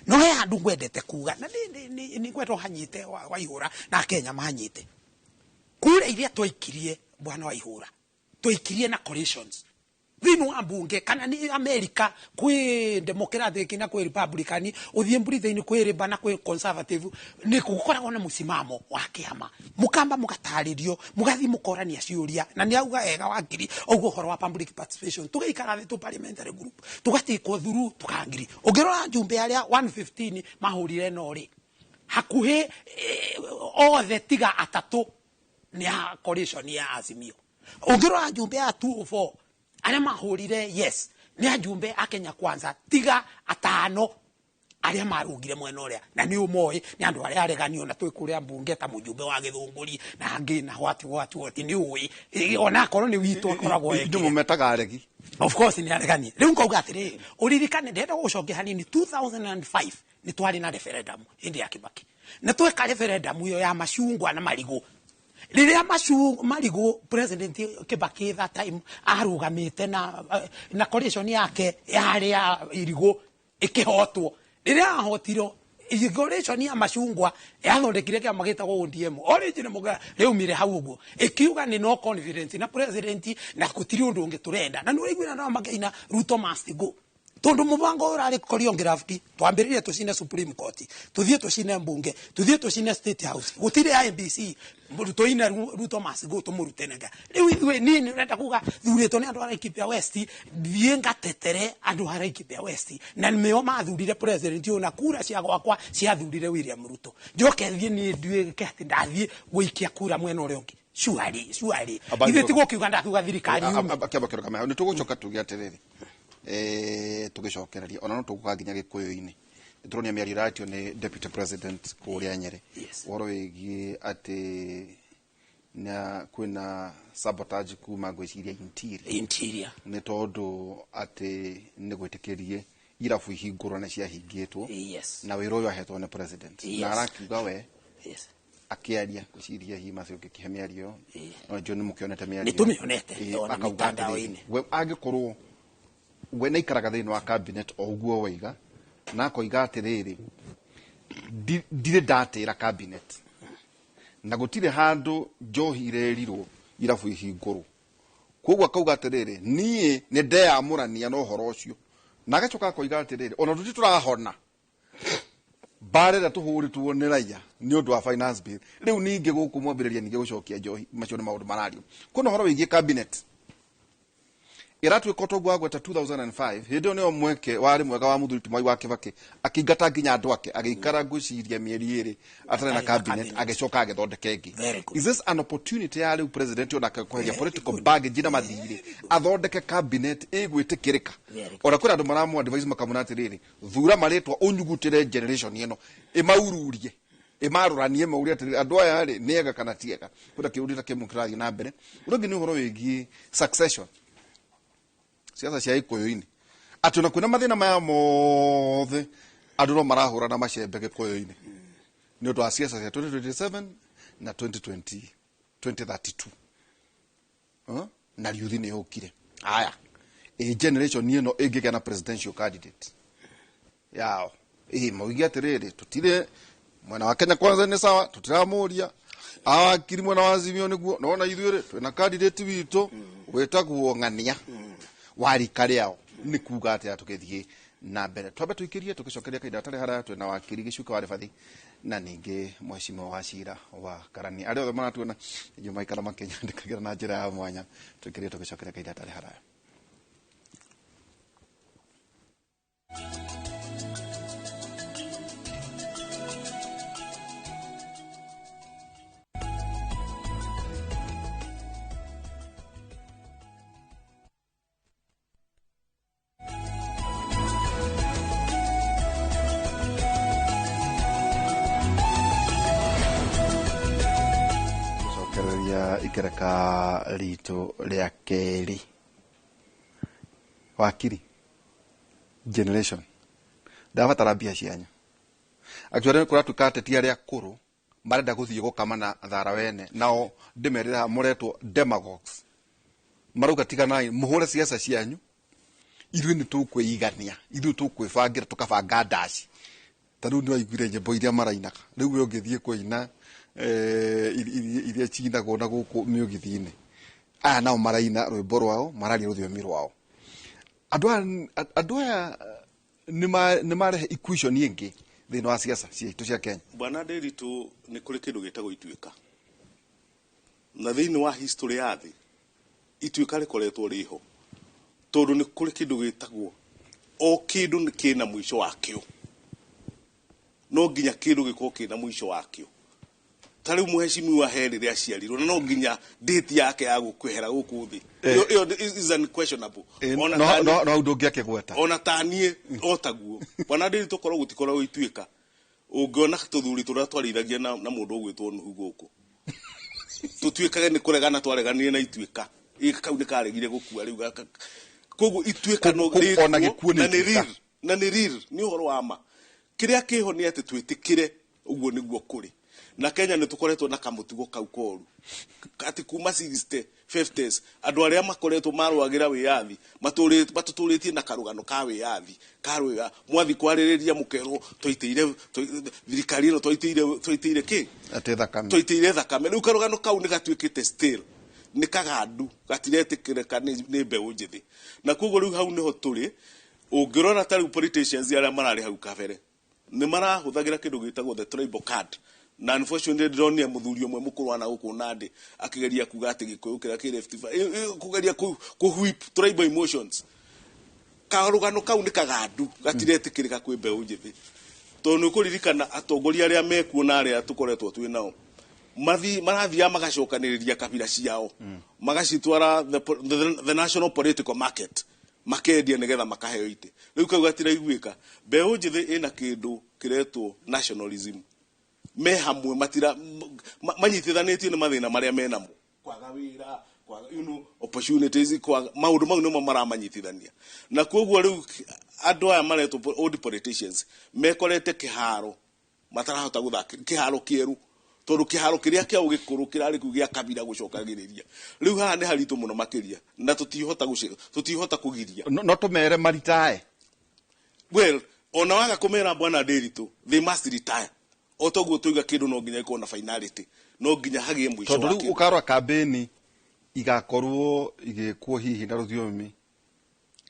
No he handũ ngwendete kuga na nĩ ngwenda ũhanyite wa ihũra na Kenya mahanyite kura iria twaikirie. Bwana Waihura, twikirie na coalitions thĩinĩ wa mbunge kana nĩ America kwĩ Democratic na kwĩ Republican, ũthiĩ Britain kwĩ Labour na kwĩ Conservative, nĩ gũkoragwo na mũsimamo wa kĩama. Mũkamba mũgatarĩrio, mũgathiĩ mũkorania ciũria, na nĩ auga wega wakiri ũguo ũhoro wa public participation. Tũgaikara thĩ tũ parliamentary group, tũgatikwo thuru, tũkangiri. Ũngĩrora njumbe arĩa 115 mahũrire no rĩ hakuhĩ othe tiga atatũ nĩ a coalition ya Azimio. Ũngĩrora njumbe ya 204 arĩa mahũrire yes nĩ ajumbe a Kenya Kwanza tiga atano arĩa marũngire mwena ũrĩa, na nĩ ũmoĩ nĩ andũ arĩa aregani ona twĩ kũrĩa mbunge ta mũjumbe wa Gĩthũngũri na angĩ na what what what, nĩ ũĩ ona akorwo nĩ witũ akoragwo Indũ ekire. Mũmetaga aregi. Of course nĩ aregani. Rĩu ngauga atĩrĩrĩ, ũririkane, ndĩrenda gũgũcokia hanini. 2005 nĩ twarĩ na referendum hĩndĩ ya Kibaki, na tweka referendum ĩyo ya macungwa na marigũ. Rĩrĩa marigũ, President Kibaki that time arũgamĩte na coalition yake yarĩ ya irigũ, ĩkĩhotwo. Rĩrĩa ahotirwo, coalition ya macungwa yathondekire kĩama gĩtagwo ODM original, mũga rĩaumire hau ũguo, ĩkiuga nĩ no confidence na president na gũtirĩ ũndũ ũngĩ tũrenda. Na nĩ ũraiguĩra nao makĩina "Ruto must go", tondu mubango ũrarĩ choreographed. Twambĩrĩrie tũcine Supreme Court, tũthiĩ tũcine mbunge, tũthiĩ tũcine State House, gũtirĩ IEBC, tũine "Ruto must go", tũmũrute nega. Rĩu ithuĩ, niĩ nĩ ũrenda kuga thurĩtwo nĩ andũ a Laikipia West, thiĩ ngatetere andũ a Laikipia West, na nĩo mathurire president ũyũ na kura cia gwakwa ciathurire William Ruto, njoke thiĩ niĩ nduĩke atĩ ndathiĩ gũikia kura mwena ũrĩa ũngĩ? Surely, surely. Ithuĩ tigũkiuga ndakiuga thirikari yume. Kĩamba kĩrũgame hau, nĩ tũgũcoka tuge atĩrĩrĩ, tũgĩcokereria ona no tũgũka nginya Gĩkũyũ-inĩ. Nĩ tũronia mĩario ĩratio nĩ deputy president kũrĩa Nyĩrĩ, ũhoro wĩgiĩ atĩ na kwĩna sabotage kuma ngwĩciria interior. Interior. Nĩ tondũ atĩ nĩ gwĩtĩkĩrie irabu ihingũrwo na ciahingĩtwo na wĩra ũyũ ahetwo nĩ president na arakiuga we akĩaria, ngwĩciria hihi macio ũngĩkĩhe mĩario ĩyo, no njũĩ nĩ mũkĩonete mĩario. Nĩ tũmĩonete, ona akauga atĩrĩrĩ, mitandao-inĩ. We angĩkorwo we naikaraga thĩinĩ wa cabinet o ũguo waiga, na akoiga atĩrĩrĩ, "Ndirĩ ndatĩra cabinet na gũtirĩ handũ njohi irerirwo irabu ihingũrwo." Koguo akauga atĩrĩrĩ, niĩ nĩ ndeyamũrania na ũhoro ũcio. Na agacoka akoiga atĩrĩrĩ, ona tũti tũrahona mbara ĩrĩa tũhũrĩtwo nĩ raia nĩ ũndũ wa finance bill, rĩu ningĩ gũkũ mwambĩrĩria ningĩ gũcokia njohi. Macio nĩ maũndũ marario. Kwĩna ũhoro wĩgiĩ cabinet ĩratuĩka ũtongu wa gweta 2005. Hĩndĩ ĩyo nĩyo mweke warĩ mwega wa mũthuri ti Mwai wa Kĩbakĩ, akĩingata nginya andũ ake, agĩikara ngwĩciria mĩeri 2 atarĩ na Atarĩ na cabinet, cabinet. Agĩcoka agĩthondeka ĩngĩ. Very good. Is this an opportunity ya rĩu president onake kweheria Very political good. baggage na mathirĩ, athondeke cabinet ĩgwĩtĩkĩrĩka? Very good. Ona kwĩna andũ maramũ advise makamwĩra atĩrĩrĩ, thura marĩtwa ũnyugutĩre generation ĩno, ĩmaururie, ĩmarũranie, maurie atĩrĩrĩ, andũ aya rĩ nĩ ega kana ti ega. Kwĩna kĩũria ta kĩmwe kĩrathiĩ na mbere. Ũndũ ũngĩ nĩ ũhoro wĩgiĩ succession, ciaca cia Gĩkũyũ-inĩ, atĩ ona kwĩna mathĩna maya mothe, andũ no marahũrana macembe Gĩkũyũ-inĩ nĩ ũndũ wa ciaca cia 2027 na 2020 2032. Huh? Na riuthi nĩ yũkire aya ĩ generation ĩno ĩngĩgĩa na presidential candidate yao, ĩ mauige atĩrĩrĩ, tũtirĩ mwena wa Kenya Kwanza, nĩ sawa, tũtiramũria awakiri mwena wa Azimio nĩguo nona ithuĩ rĩ twĩna candidate witũ wĩtagwo ng'ania wa rika rĩao. Nĩ kuga atĩa tũgĩthiĩ na mbere? Twambe tũikĩrie, tũgĩcokeria kahinda gatarĩ haraya. Twĩna wakiri Gĩcuka wa Rĩbathi na ningĩ mheshimiwa wa cira wa Karani, arĩa othe maratuona ningĩ maikara makĩnyandĩkagĩra na njĩra ya mwanya. Tũikĩrie, tũgĩcokeria kahinda gatarĩ haraya. Gũcokereria ikereka ritũ rĩa kerĩ, wakiri, generation ndabatara mbia cianyu. Actually kũratuĩka ateti arĩa akũrũ marenda gũthiĩ gũkama na thara wene, nao ndĩmerĩre haha mũretwo demagogues. Marauga tiganai, mũhũre ciaca cianyu, ithuĩ nĩ tũkwĩigania, ithuĩ tũkwĩbangĩra, tũkabanga ndaci. Ta rĩu nĩwaiguire nyĩmbo iria marainaga rĩu, we ũngĩthiĩ kũina iria cinagwo na gũkũ mĩũgithi-inĩ. Aya nao maraina rwĩmbo rwao, mararia rũthiomi rwao. Andũ aya nĩ marehe equation ĩngĩ thĩinĩ wa siasa citũ cia Kenya. Bwana Nderitu, nĩ kũrĩ kĩndũ gĩtagwo ituĩka, na thĩinĩ wa history ya thĩ ituĩka rĩkoretwo rĩho, tondũ nĩ kũrĩ kĩndũ gĩtagwo o kĩndũ nĩ kĩna mũico wakĩo. No nginya kĩndũ gĩkorwo kĩna mũico wakĩo. Ta rĩu mũheshimiwa he rĩrĩa aciarirwo, na no nginya date yake ya gũkwehera gũkũ thĩ ĩyo is unquestionable. Ona No ta no no ndũngĩakĩgweta. Ona ta niĩ o taguo, bwana Nderitu, tũkorwo gũtikoragwo ituĩka. Ũngĩona tũthuri tũrĩa twarĩithagia na mũndũ ũgwĩtwo Nuhu gũkũ, tũtuĩkage nĩ kũregana twareganire na ituĩka. Ĩ, kau nĩ karegire gũkua rĩu gaka. Koguo ituĩka no Ona gĩkuũ nĩ na nĩ ituĩka. Real, na nĩ real, nĩ ũhoro wa ma. Kĩrĩa kĩho nĩ atĩ twĩtĩkĩre ũguo nĩguo kũrĩ. Na Kenya nĩ tũkoretwo na kamũtugo kau koru atĩ kuma 60 50s andũ arĩa makoretwo marũagĩra wĩyathi matũtũrĩtie na karũgano ka wĩyathi karũga mwathi kwarĩrĩria mũkerwo twaitĩire thirikari ĩno twaitĩire kĩ Atĩ thakame. Twaitĩire thakame. Rĩu karũgano kau nĩ gatuĩkĩte stale, nĩ kagandu, gatiretĩkĩrĩka nĩ mbeũ njĩthĩ. Na koguo rĩu hau nĩho tũrĩ. Ũngĩrora ta rĩu politicians arĩa mararĩ hau kabere nĩ marahũthagĩra kĩndũ gĩtagwo the tribal card, na unfortunately ndĩronire mũthuri ũmwe mũkũrũ wa na gũkũ Nandi akĩgeria kuga atĩ Gĩkũyũ kĩrĩa kĩ Rift Valley, kũgeria kũ whip tribal emotions. Karũgano kau nĩ kagandu, gatiretĩkĩrĩka kwĩ mbeũ njĩthĩ, tondũ nĩ ũkũririkana atongoria arĩa mekuo na arĩa tũkoretwo twĩ nao marathiaga magacokanĩrĩria kabira ciao, magacitwara the national political market, makendia nĩgetha makaheo itĩ. Rĩu kau gatiraiguĩka. Mbeũ njĩthĩ ĩna kĩndũ kĩretwo nationalism, me hamwe, matira manyitithanĩtio nĩ mathĩna marĩa menamo, kwaga wĩra, kwaga opportunities, kwaga maũndũ mau nĩmo maramanyitithania. Na koguo rĩu andũ aya maretwo old politicians mekorete kĩharo matarahota gũthaka kĩharo kĩerũ, tondũ kĩharo kĩrĩa kĩao gĩkũrũ kĩrarĩ kĩu gĩa kabira gũcokagĩrĩria. Rĩu haha nĩ haritũ mũno makĩria, na tũtihota kũgiria. No tũmere maritae? Well, ona waga kũmera, bwana Nderitu, they must retire. O toguo tuiga kĩndũ no nginya ĩkorwo na finality, no nginya hagĩe mũico Tondũ wa rĩu kĩndũ. Ũkarora kambĩni igakorwo igĩkwo hihi na rũthiomi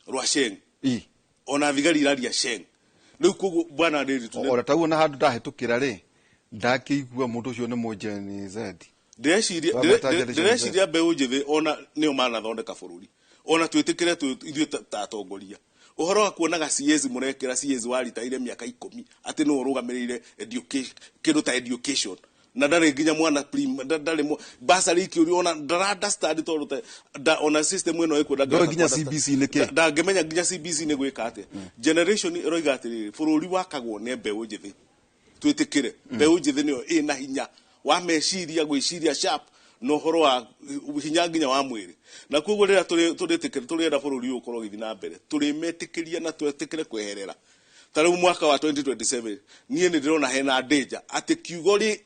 rwa Sheng. I Ona thigari iraria Sheng rĩu. Koguo bwana Nderitu, Ona taguo na handũ ndahĩtũkĩra rĩ, ndakĩigua mũndũ ũcio nĩ mũ Gen Z. Ndĩreciria Wamwĩta Generation Z. Ndĩreciria mbeũ njĩthĩ ona nĩo manathondeka bũrũri. Ona twĩtĩkĩre ithuĩ ta atongoria ũhoro wa kuonaga CS mũrekĩra CS waritaire mĩaka 10 atĩ nĩwe ũrũgamĩrĩire kĩndũ ta education, na ndarĩ nginya mwana ndarĩ basarĩ ikĩũrio ona ndara understand, tondũ ona system ĩno ĩkuo. Ndũĩ nginya CBC nĩ kĩ? Ndangĩmenya nginya CBC nĩ gwĩka atĩa. Generation ĩroiga atĩrĩrĩ, bũrũri wakagwo nĩ mbeũ njĩthĩ. Twĩtĩkĩre mbeũ njĩthĩ nĩyo ĩna hinya wa meciria, gwĩciria sharp, na ũhoro wa hinya nginya wa mwĩrĩ. Na koguo rĩrĩa tũrĩtĩkĩra tũrĩenda bũrũri ũyũ ũkorwo ũgĩthiĩ na mbere, tũrĩmetĩkĩria na twetĩkĩre kweherera. Ta rĩu mwaka wa 2027 niĩ nĩ ndĩrona hena danger atĩ kiugo rĩ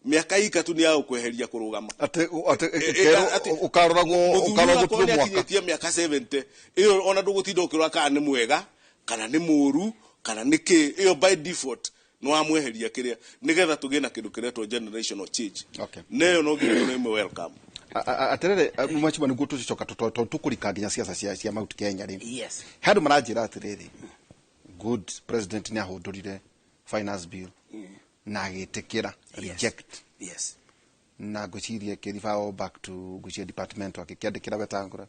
mĩaka ikatu nĩ ya gũkweheria kũrũgama. Atĩ kerwo ũkaroragwo Mũthuri ũkaroragwo wakwa tuo nĩ mwaka akinyĩtie mĩaka 70 ĩyo, ona ndũgũtinda ũkĩrora kana nĩ mwega kana nĩ mũũru kana nĩ kĩ. Ĩyo by default nĩ wamweheria kĩrĩa, nĩgetha tũgĩe na kĩndũ kĩretwo generational change. Na ĩyo no nginya tũrĩmwe welcome. Atĩrĩrĩ, mwachima, nĩguo tũcicoka tondũ tũkũrika nginya ciaca cia Mount Kenya rĩ, Yes. he andũ maranjĩra atĩrĩrĩ, good president nĩ ahũndũrire finance bill na agĩtĩkĩra reject, na ngwĩciria kĩriba back to ngwĩciria department akĩkĩandĩkĩra Wetangũra,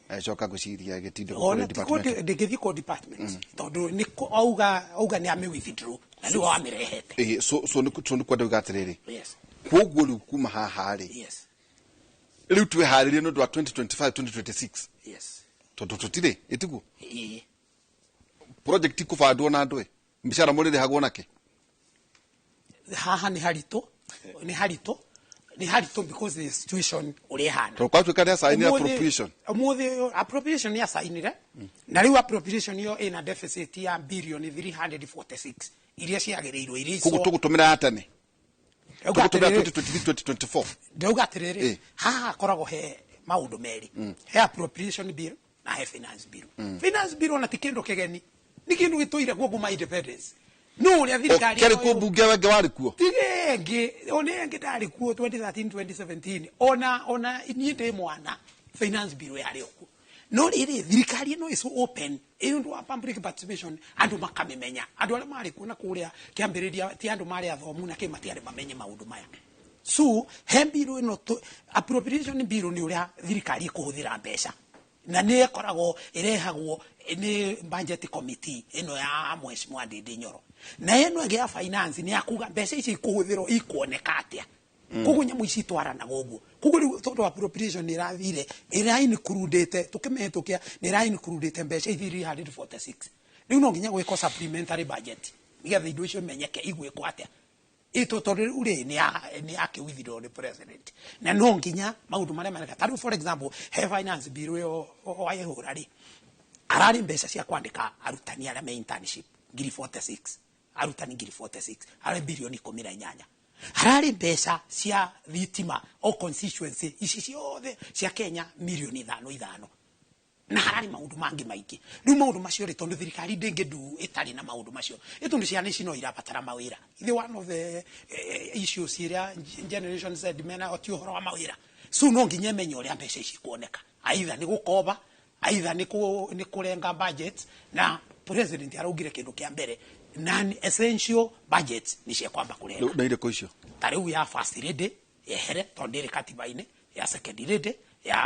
agĩcoka ngwĩciria gĩtinde Ona tiko ndĩngĩthiĩ kũ department, tondũ nĩ auga nĩ ame withdraw na nĩwe wamĩrehete. Ĩĩ, so nĩ kwenda uga atĩrĩrĩ, koguo rĩu kuma haha rĩ, rĩu twĩharĩrie nĩ ũndũ wa 2025 2026, tondũ tũtirĩ ĩtiguo Ĩĩ. Project ikũbandwo na andũ ĩ mĩcara mũrĩrĩhagwo nakĩ? Haha nĩ haritũ, nĩ haritũ, nĩ haritũ, because the situation ũrĩa ĩhana. Tondũ kwatuĩka nĩ acainire appropriation. Ũmũthĩ appropriation nĩ acainire, na rĩu appropriation ĩyo ĩna deficit ya bilioni 346 iria ciagĩrĩirwo iria Koguo tũgũtũmĩra ya tene, Ndauga tũgũtũmĩra atĩrĩrĩ, 2023 2024. Ndauga atĩrĩrĩ, haha hakoragwo he maũndũ merĩ, he appropriation bill na he finance bill. Finance bill ona ti kĩndũ kĩgeni, nĩ kĩndũ gĩtũire kuo kuma independence. No ũrĩa thirikari Kĩarĩ ĩno kuo mbunge wenge warĩ kuo. Tige ĩngĩ, one ĩngĩ ndarĩ kuo 2013 2017, ona niĩ ndĩ mwana finance bill yarĩ okuo. No rĩrĩ, thirikari ĩno is open ĩ ũndũ wa public participation, andũ makamĩmenya. Andũ arĩa marĩ kuo na kũrĩa kĩambĩrĩria ti andũ marĩ athomu na kĩ, matiarĩ mamenye maũndũ maya. So he bill ĩno appropriation bill nĩ ũrĩa thirikari ĩkũhũthĩra mbeca, na nĩ ĩkoragwo ĩrehagwo nĩ budget committee ĩno ya Mheshimiwa Ndindi Nyoro, na ĩno ĩngĩ ya finance nĩ yakuga mbeca ici ikũhũthĩrwo ikuoneka atĩa. Koguo nyamũ ici itwaranaga ũguo. Koguo rĩu tondũ appropriation nĩ ĩrathire ĩra includĩte, tũkĩmĩhĩtũkia nĩ ĩra includĩte mbeca 346. Rĩu no nginya gwĩkwo supplementary budget nĩgetha indo icio imenyeke igwĩkwo atĩa. Ito tondũ rĩu rĩ nĩ akĩwithdraw nĩ president, na no nginya maũndũ marĩa mareka. Ta rĩu, for example, he finance bill ĩyo wayĩhũra rĩ, ararĩ mbeca cia kwandĩka arutani arĩa me internship 46,000, arutani 46,000, arĩ bilioni 18. Hararĩ mbeca cia thitima o constituency ici ciothe cia Kenya milioni 5 5, na hararĩ maũndũ mangĩ maingĩ. Rĩu maũndũ macio rĩ, tondũ thirikari ndĩngĩ ĩtarĩ na maũndũ macio, ĩ tondũ ciana ici no irabatara mawĩra. Ithe one of the issues iria Generation Z mena ti ũhoro wa mawĩra. So no nginya ĩmenye ũrĩa mbeca ici ikuoneka, aitha nĩ gũkoba, aitha nĩ kũrenga budget. Na president araugire kĩndũ kĩa mbere, non essential budgets nĩ ciakwamba kũrenga. Na irĩkũ icio? Ta rĩu ya first lady yehere tondũ ndĩrĩ katiba-inĩ, ya second lady, ya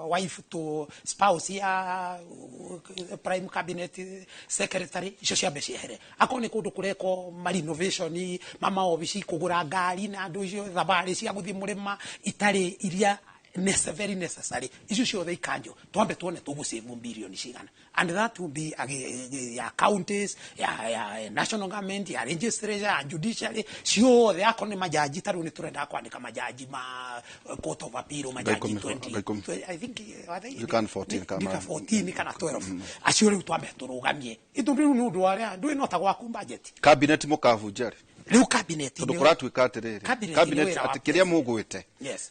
wife to spouse ya prime cabinet secretary, icio ciambe ciehere. Akorwo nĩ kũndũ kũrekwo ma renovation ma maobici, kũgũra ngari na andũ icio, thabarĩ cia gũthiĩ mũrĩma itarĩ iria very necessary, icio ciothe ikanjo, twambe tuone tũgũsave bilioni cigana. And that will be ya counties, ya national government, ya legislature, ya judiciary ciothe. Akorwo nĩ majaji, ta rĩu nĩ tũrenda kwandĩka majaji ma court of appeal, majaji 10, 20, I think, are they- You can 14 kana- Ndika 14 kana 12. Acio rĩu twambe tũrũgamie itũ. Rĩu nĩ ũndũ wa arĩa ndũĩ no ta gwaku budget. Cabinet mũkabunja rĩ? Rĩu cabinet Tondũ kũratuĩka atĩrĩrĩ, Cabinet nĩ cabinet wĩra wa atĩ kĩrĩa mũgwĩte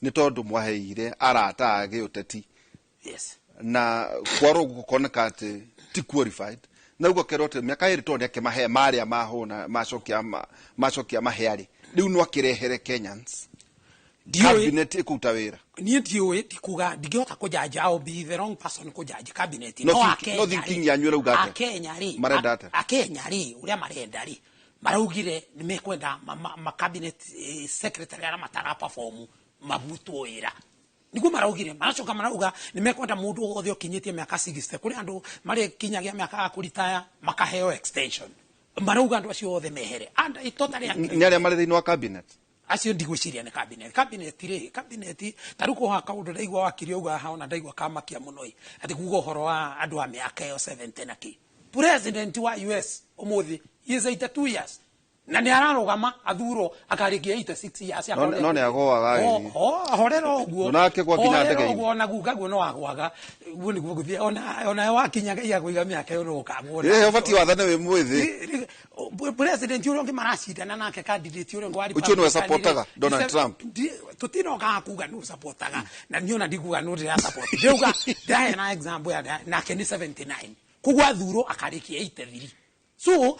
nĩ tondũ mwaheire arata a gĩũteti na kwarwo gũkoneka atĩ ti qualified, na rĩu gakerwo atĩ mĩaka 2 tondũ nĩakĩmahe marĩa mahũna macokia mahea rĩ, rĩu no akĩrehere Kenyans Ndiũĩ. Cabinet ĩkũruta wĩra. Niĩ ndiũĩ, ndikuga, ndingĩhota kũjudge. I'll be the wrong person kũjudge cabinet. No No no thinking yanyu ĩrauga atĩa? Akenya rĩ, Marenda atĩa? Akenya rĩ, ũrĩa marenda rĩ, maraugire nĩ mekwenda ma cabinet secretary arĩa matara perform mabutwo wĩra, niguo maraugire. Maracoka marauga nĩ mekwenda mũndũ wothe ũkinyĩtie mĩaka 60, kũrĩ andũ marĩkinyagia mĩaka ya kũritaya makaheo extension, marauga andũ acio othe mehere. And I totally agree. Nĩ arĩa marĩ thĩinĩ wa cabinet? Acio ndigwĩciria nĩ cabinet. Cabinet rĩ, cabinet ta rĩu kũha kaũndũ ndaigua wakiri auga haha, ona ndaigua kamakia mũno ĩ, atĩ kuga ũhoro wa andũ a mĩaka ĩyo 70 na kĩ. President wa US ũmũthĩ, he is 82 years na nĩ ararũgama athurwo akarĩkia 86 years. No nĩ agũaga ĩ. Horera ũguo. Nake gwakinya Horera ndege-inĩ. ũguo, ona guka guo no agwaga guo nĩguo gũthiĩ, ona wakinya Ngai akũiga mĩaka ĩyo no ũkagwo. Ĩ ũbatiĩ wathane wĩ mwĩthĩ. President ũrĩa ũngĩ maracindana nake, candidate ũrĩa ũngĩ wa Ũcio nĩwe Republican rĩ, supportaga, Donald Trump. Tutinokaga kuga nũ supportaga, na niĩ ona ndikuga nũ ndĩra support. Ndĩrauga ndĩraheana example ya nake nĩ 79, koguo athurwo akarĩkia 83. So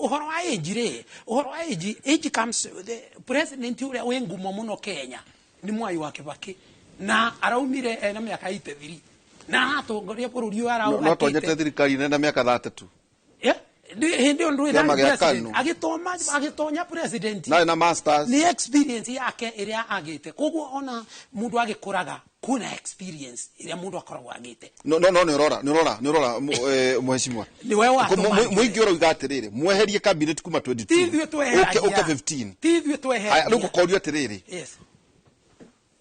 ũhoro wa age rĩ, ũhoro wa age comes the president ũrĩa wĩ ngumo mũno Kenya nĩ Mwai wa Kibaki, na araumire ena mĩaka 83 na aratongoria bũrũri ũyũ. No tonyete thirikari-inĩ na mĩaka 32. Yeah, hĩndĩ ĩyo ndũĩ Kĩama ndarĩ gĩa president. KANU. Agĩtonya president Narĩ na masters. Nĩ experience yake ĩrĩa agĩte. Koguo ona mũndũ agĩkũraga kwĩna experience ĩrĩa mũndũ akoragwo agĩte. No nĩ ũrora mheshimiwa. Nĩwe watũma Mũingĩ ũrauga atĩrĩrĩ, mweherie cabinet kuma 22 Ti ithuĩ tweheragia. ũke 15. Ti ithuĩ Haya, rĩu tweheragia. gũkorio atĩrĩrĩ,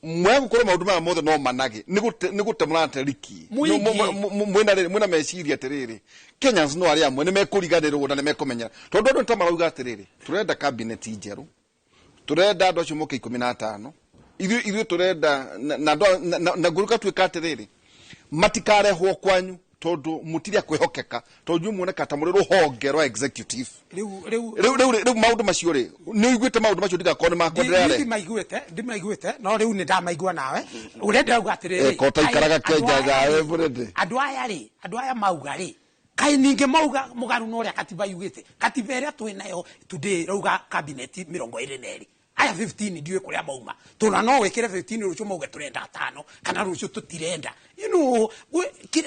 mwegũkorwo maũndũ maya mothe no manage nĩ gũte mũrate riki. Mũingĩ. Mwĩna rĩrĩ, mwĩna meciria atĩrĩrĩ, Kenyans no arĩa amwe nĩ mekũriganĩrwo na nĩ mekũmenyera, tondũ andũ nĩ ta marauga atĩrĩrĩ, tũrenda cabinet njerũ, tũrenda andũ acio moke 15, ithuĩ tũrenda na na ngũrũka tuĩka atĩrĩrĩ, matikarehwo kwanyu tondũ mũtirĩ a kwĩhokeka, tondũ inyuĩ muoneka ta mũrĩ rũhonge rwa executive. Rĩu Rĩu maũndũ macio rĩ, nĩ ũiguĩte maũndũ macio? Ndigakorwo nĩ makwa ndĩrarehe. Ndimaiguĩte, no rĩu nĩ ndamaigua. Nawe ũrĩa ndĩrauga atĩrĩrĩ, Ko taikaraga andũ Kenya aya nawe rĩ, mũrĩndĩ. Andũ aya rĩ, andũ aya mauga rĩ, Kaĩ ningĩ mauga mũgaru na ũrĩa katiba yugĩte? Katiba ĩrĩa twĩ nayo today ĩrauga cabinet 22. Aya 15 ndiũĩ kũrĩa mauma, tona no wĩkĩre 15, rũciũ mauge tũrenda atano kana rũciũ tũtirenda.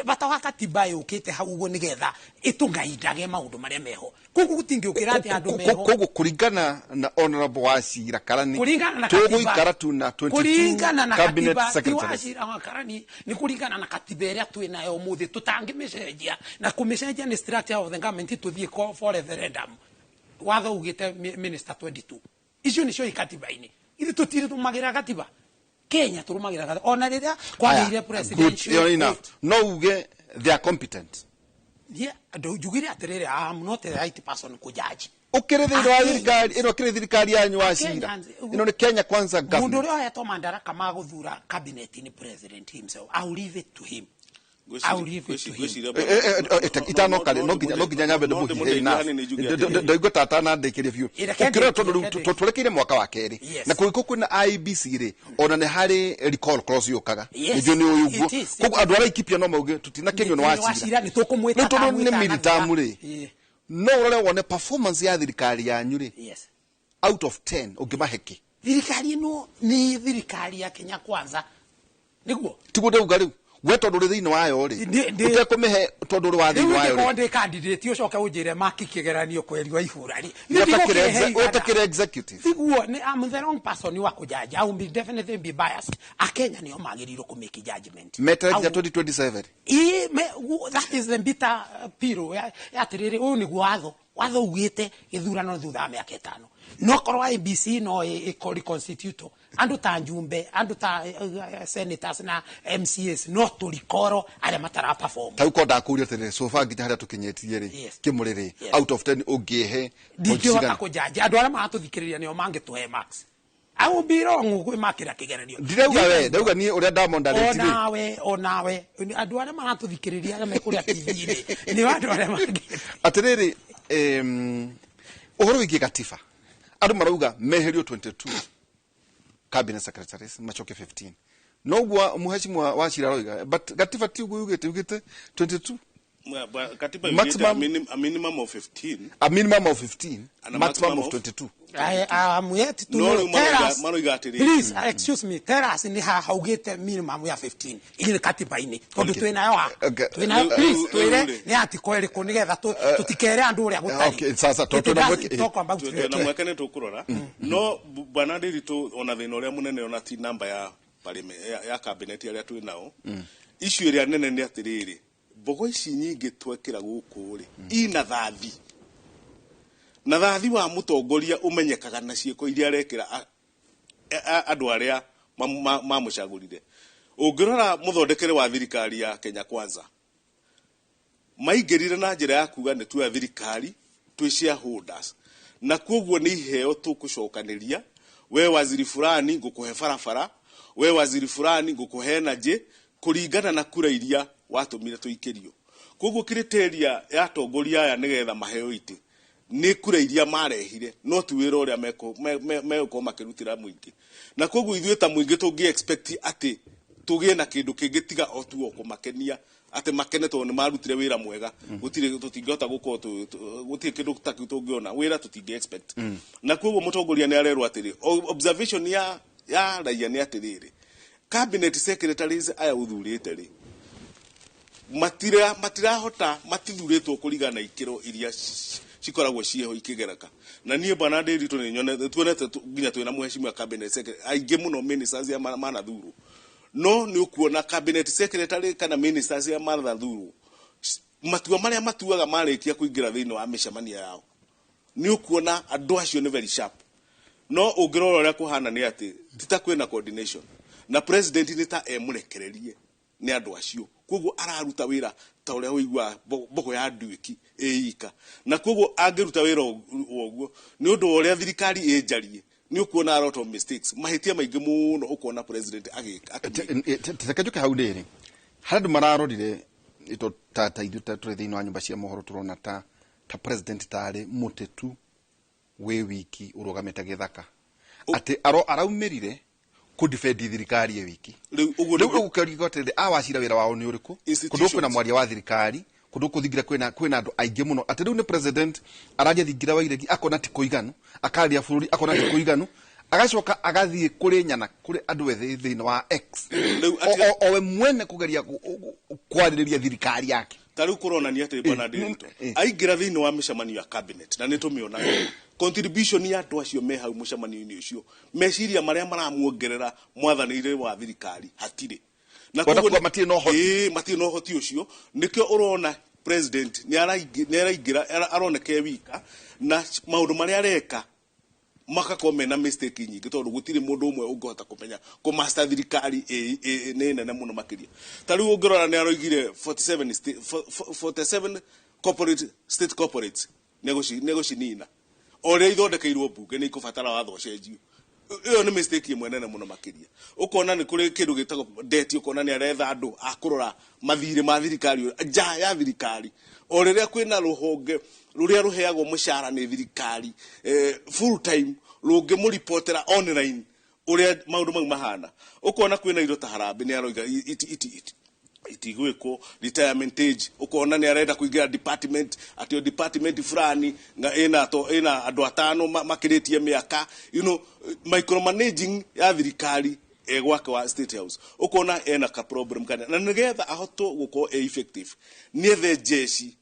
Bata wa katiba yũkĩte hau ũguo nĩgetha ĩtũngaindage maũndũ marĩa meho. Koguo gũtingĩũkĩra atĩ andũ meho. Koguo kũringana na Honorable Wachira Karani, kũringana na katiba, tũgũikara tu na 22 kũringana na cabinet katiba ti secretaries? Wachira wa Karani, nĩ kũringana na katiba ĩrĩa twĩ nayo ũmũthĩ, tũtangĩmĩcenjia, na kũmĩcenjia nĩ structure of the government, tũthiĩ for referendum. Watho ugĩte minister 22, icio nĩcio i katiba-inĩ. Ithuĩ tũtirĩ tũmagĩra katiba Kenya, tũrũmagĩra katiba ona rĩrĩa kwagĩire Aya, good. presidential Ĩyo enough. vote. No uge they are competent? Yeah, njugire atĩrĩrĩ, I am not the right person kũjudge. Ũkĩrĩ thĩinĩ wa Akenya- thirikari ĩno, kĩrĩ thirikari yanyu, Wachira, Kenyans- ĩno nĩ Kenya Kwanza Mundu government. ũrĩa ohetwo mandaraka ma gũthura cabinet nĩ president himself. I will leave it to him. I will leave it to him. Itanoka rĩ, no nginya nyambe ndĩmũhihe enough. Ndaigua ta atanandĩkĩria biũ. Reke Ũkĩrora tondũ rĩu ndĩkie. twerekeire mwaka wa kerĩ, Yes. na kũngĩkorwo kwĩna IEBC rĩ, ona nĩ harĩ recall clause yũkaga. Yes, nĩnjũĩ nĩ ũĩ ũguo. it is. Koguo andũ arĩa Laikipia no mauge tũtinakĩnywo nĩ Wachira. Wachira nĩ tũkũmwĩta. Rĩu tondũ nĩ Tamwĩta midterm na rĩ, Yeah. no ũrore wone performance ya thirikari yanyu rĩ, Yes. out of 10 ũngĩmahe kĩ? Thirikari ĩno nĩ thirikari ya Kenya Kwanza, nĩguo. Tiguo ndauga rĩu, we tondũ ũrĩ thĩinĩ wayo rĩ, ũtekũmĩhe tondũ ũrĩ wa Rĩu thĩinĩ wayo ingĩkorwo rĩ, ndĩ candidate, ũcoke ũnjĩre maki kĩgeranio kwerio ihũra rĩ, ũtakĩrĩ executive. Tiguo nĩ I'm the wrong person wa kũjudge. I will be definitely be biased. Akenya nĩo magĩrĩirwo kũ make judgment. Metere nginya 2027? That is the bitter pill ya atĩrĩrĩ, ũyũ nĩguo watho. Watho ugĩte gĩthurano thutha wa mĩaka 5. No korwo IEBC no ĩko reconstitute andũ ta njumbe, andũ ta senators na MCAs, no tũrikoro arĩa matara perform. Ta rĩu korwo ndakũria atĩrĩrĩ, so far nginya harĩa tũkinyĩtie rĩ, Yes. kĩmũrĩ rĩ, Yes. out of 10 ũngĩhe Ndingĩhota cigana? kũjudge. Andũ arĩa maratũthikĩrĩria nĩo mangĩtũhe marks. I will be wrong kwĩmakĩra kĩgeranio. Ndirauga we, ndauga niĩ ũrĩa ndamondarĩti rĩ. Onawe, onawe, andũ arĩa maratũthikĩrĩria, arĩa me kũrĩa TV-inĩ, nĩ andũ arĩa mangĩ. Atĩrĩrĩ, ũhoro wĩgiĩ gatiba, andũ marauga meherio 22 cabinet secretaries, macoke 15. Noguo mũhecimwa Wachira aroiga, but gatiba ti ũguo yugĩte, yugĩte 22. Katiba Maximum- yugĩte a minimum of 15. A minimum of 15 And a maximum of maximum of 22. I am yet to No, know. rĩu Tell us, maroiga atĩrĩrĩ. please, excuse me, tell us nĩ ha haugĩte minimum ya 15 ĩrĩ katiba-inĩ, tondũ Okay. twĩ nayo ha. Okay. Twĩ nayo, Rĩu- please, rĩu- twĩre rĩu rĩ. nĩ article ĩrĩkũ, nĩgetha tũtikere andũ ũrĩa gũtarĩ. Okay, sasa, It twĩna doesn't talk about Twĩ na 15. mweke nĩ tũkũrora, no bwana Ndiritu, ona thĩna ũrĩa mũnene ona ti namba ya ya cabinet arĩa twĩ nao. Issue ĩrĩa nene nĩ atĩrĩrĩ, mbogo ici nyingĩ twekĩra gũkũ rĩ, ina thathi, na thathi wa mũtongoria ũmenyekaga na ciĩko iria arekĩra andũ arĩa mamũcagũrire. Ũngĩrora mũthondekere wa thirikari ya Kenya Kwanza, maingĩrire na njĩra ya kuga nĩ tuoya thirikari twĩ shareholders, na koguo nĩ iheo tũkũcokanĩria. We waziri fulani ngũkũhe barabara, we waziri fulani ngũkũhe energy, kũringana na kura iria watũmire tũikĩrio. Koguo criteria ya atongoria aya nĩgetha maheo itĩ nĩ kura iria marehire, no ti wĩra ũrĩa megũkorwo makĩrutĩra mũingĩ. Na koguo ithuĩ ta mũingĩ tũngĩ expect atĩ tũgĩe na kĩndũ kĩngĩ tiga o tu o kũmakenia, atĩ makene tondũ nĩ marutire wĩra mwega, gũtirĩ tũtingĩhota gũkorwo gũtirĩ kĩndũ ta kĩu tũngĩona wĩra tũtingĩ expect. Na koguo mũtongoria nĩ arerwo atĩrĩ, observation ya raia nĩ atĩrĩrĩ, cabinet secretaries aya ũthurĩte rĩ, matirahota, matithurĩtwo kũringana na ikĩro iria cikoragwo ciĩho ikĩgereka. Na niĩ bwana Ndiritu nĩ nyonete, tuonete nginya twĩna mũheshimiwa cabinet secretary aingĩ mũno, ministers ya manathurwo, no nĩ ũkuona cabinet secretary kana ministers ya manathurwo, matua marĩa matuaga marĩkia kũingĩra thĩinĩ wa mĩcemanio yao, nĩ ũkuona andũ acio nĩ very sharp. No ũngĩrora ũrĩa kũhana nĩ atĩ ti ta kwĩna coordination, na president nĩ ta emũrekererie nĩ andũ acio. Koguo araruta wĩra ta ũrĩa ũiguaga mbogo ya nduĩki ĩika. Na koguo angĩruta wĩra ũguo nĩ ũndũ wa ũrĩa thirikari ĩnjarie, nĩ ũkuona a lot of mistakes, mahĩtia maingĩ mũno ũkuona president agĩka, akĩmĩka. Reke njuke hau rĩrĩ, harĩ andũ mararorire ito ta ithuĩ ta tũrĩ thĩinĩ wa nyũmba cia mohoro, tũrona ta president tarĩ mũtetu wĩ wiki ũrũgamĩte gĩthaka, atĩ araumĩrire kũ-defend thirikari ĩ wiki. Rĩu ũguo Rĩu nĩguo ũgũkĩrigo atĩrĩrĩ, a Wachira, wĩra wao nĩ ũrĩkũ? Institutions. Kũndũ kwĩna mwaria wa thirikari. Kundu kuthingira kwina andu aingi muno ati riu ni president araria thingira wa iregi akona ti kuiganu, akaria bururi akona ti kuiganu, agacoka agathie kuri nyana kuri andu ethi thiini wa X o we mwene kugeria kwaririria thirikari yake. Ta riu kuronania ati bwana Ndiritu aingira thiini wa micemanio ya cabinet na nitumionaga contribution ya andu acio me hau mucemanio-ini ucio, meciria maria maramuongerera mwathanire wa thirikari hatire. Na koguo matirĩ na ũhoti. Matirĩ na ũhoti ũcio. Nĩkĩo ũrona president nĩ araingĩra aroneka e wika na maũndũ marĩa areka makakorwo mena mistake nyingĩ, tondũ gũtirĩ mũndũ ũmwe ũngĩhota kũmenya kũmaster thirikari nĩ nene mũno makĩria. Ta rĩu ũngĩrora nĩ aroigire 47 corporate state corporates nĩ egũcinina o rĩrĩa ithondekeirwo mbunge nĩ ikũbatara watho ũcenjio. Ĩyo nĩ mistake ĩmwe nene mũno makĩria. Ũkona nĩ kũrĩ kĩndũ gĩtagwo debt, ũkona nĩ aretha andũ a kũrora mathirĩ ma thirikari nja ya thirikari. O rĩrĩa kwĩna rũhonge rũrĩa rũheagwo mũcara nĩ thirikari full time rũngĩmũripotera online ũrĩa maũndũ mau mahana. Ũkona kwĩna indo ta harambee nĩ aroiga itigwĩkwo retirement age. Ũkona nĩ arenda kũingĩra department atĩ o department fulani ĩna andũ atano makĩrĩtie mĩaka, you know, micromanaging ya thirikari gwake wa State House. Ũkona ena ka problem kana na nĩgetha ahotwo gũkorwo e effective nĩethe jeshi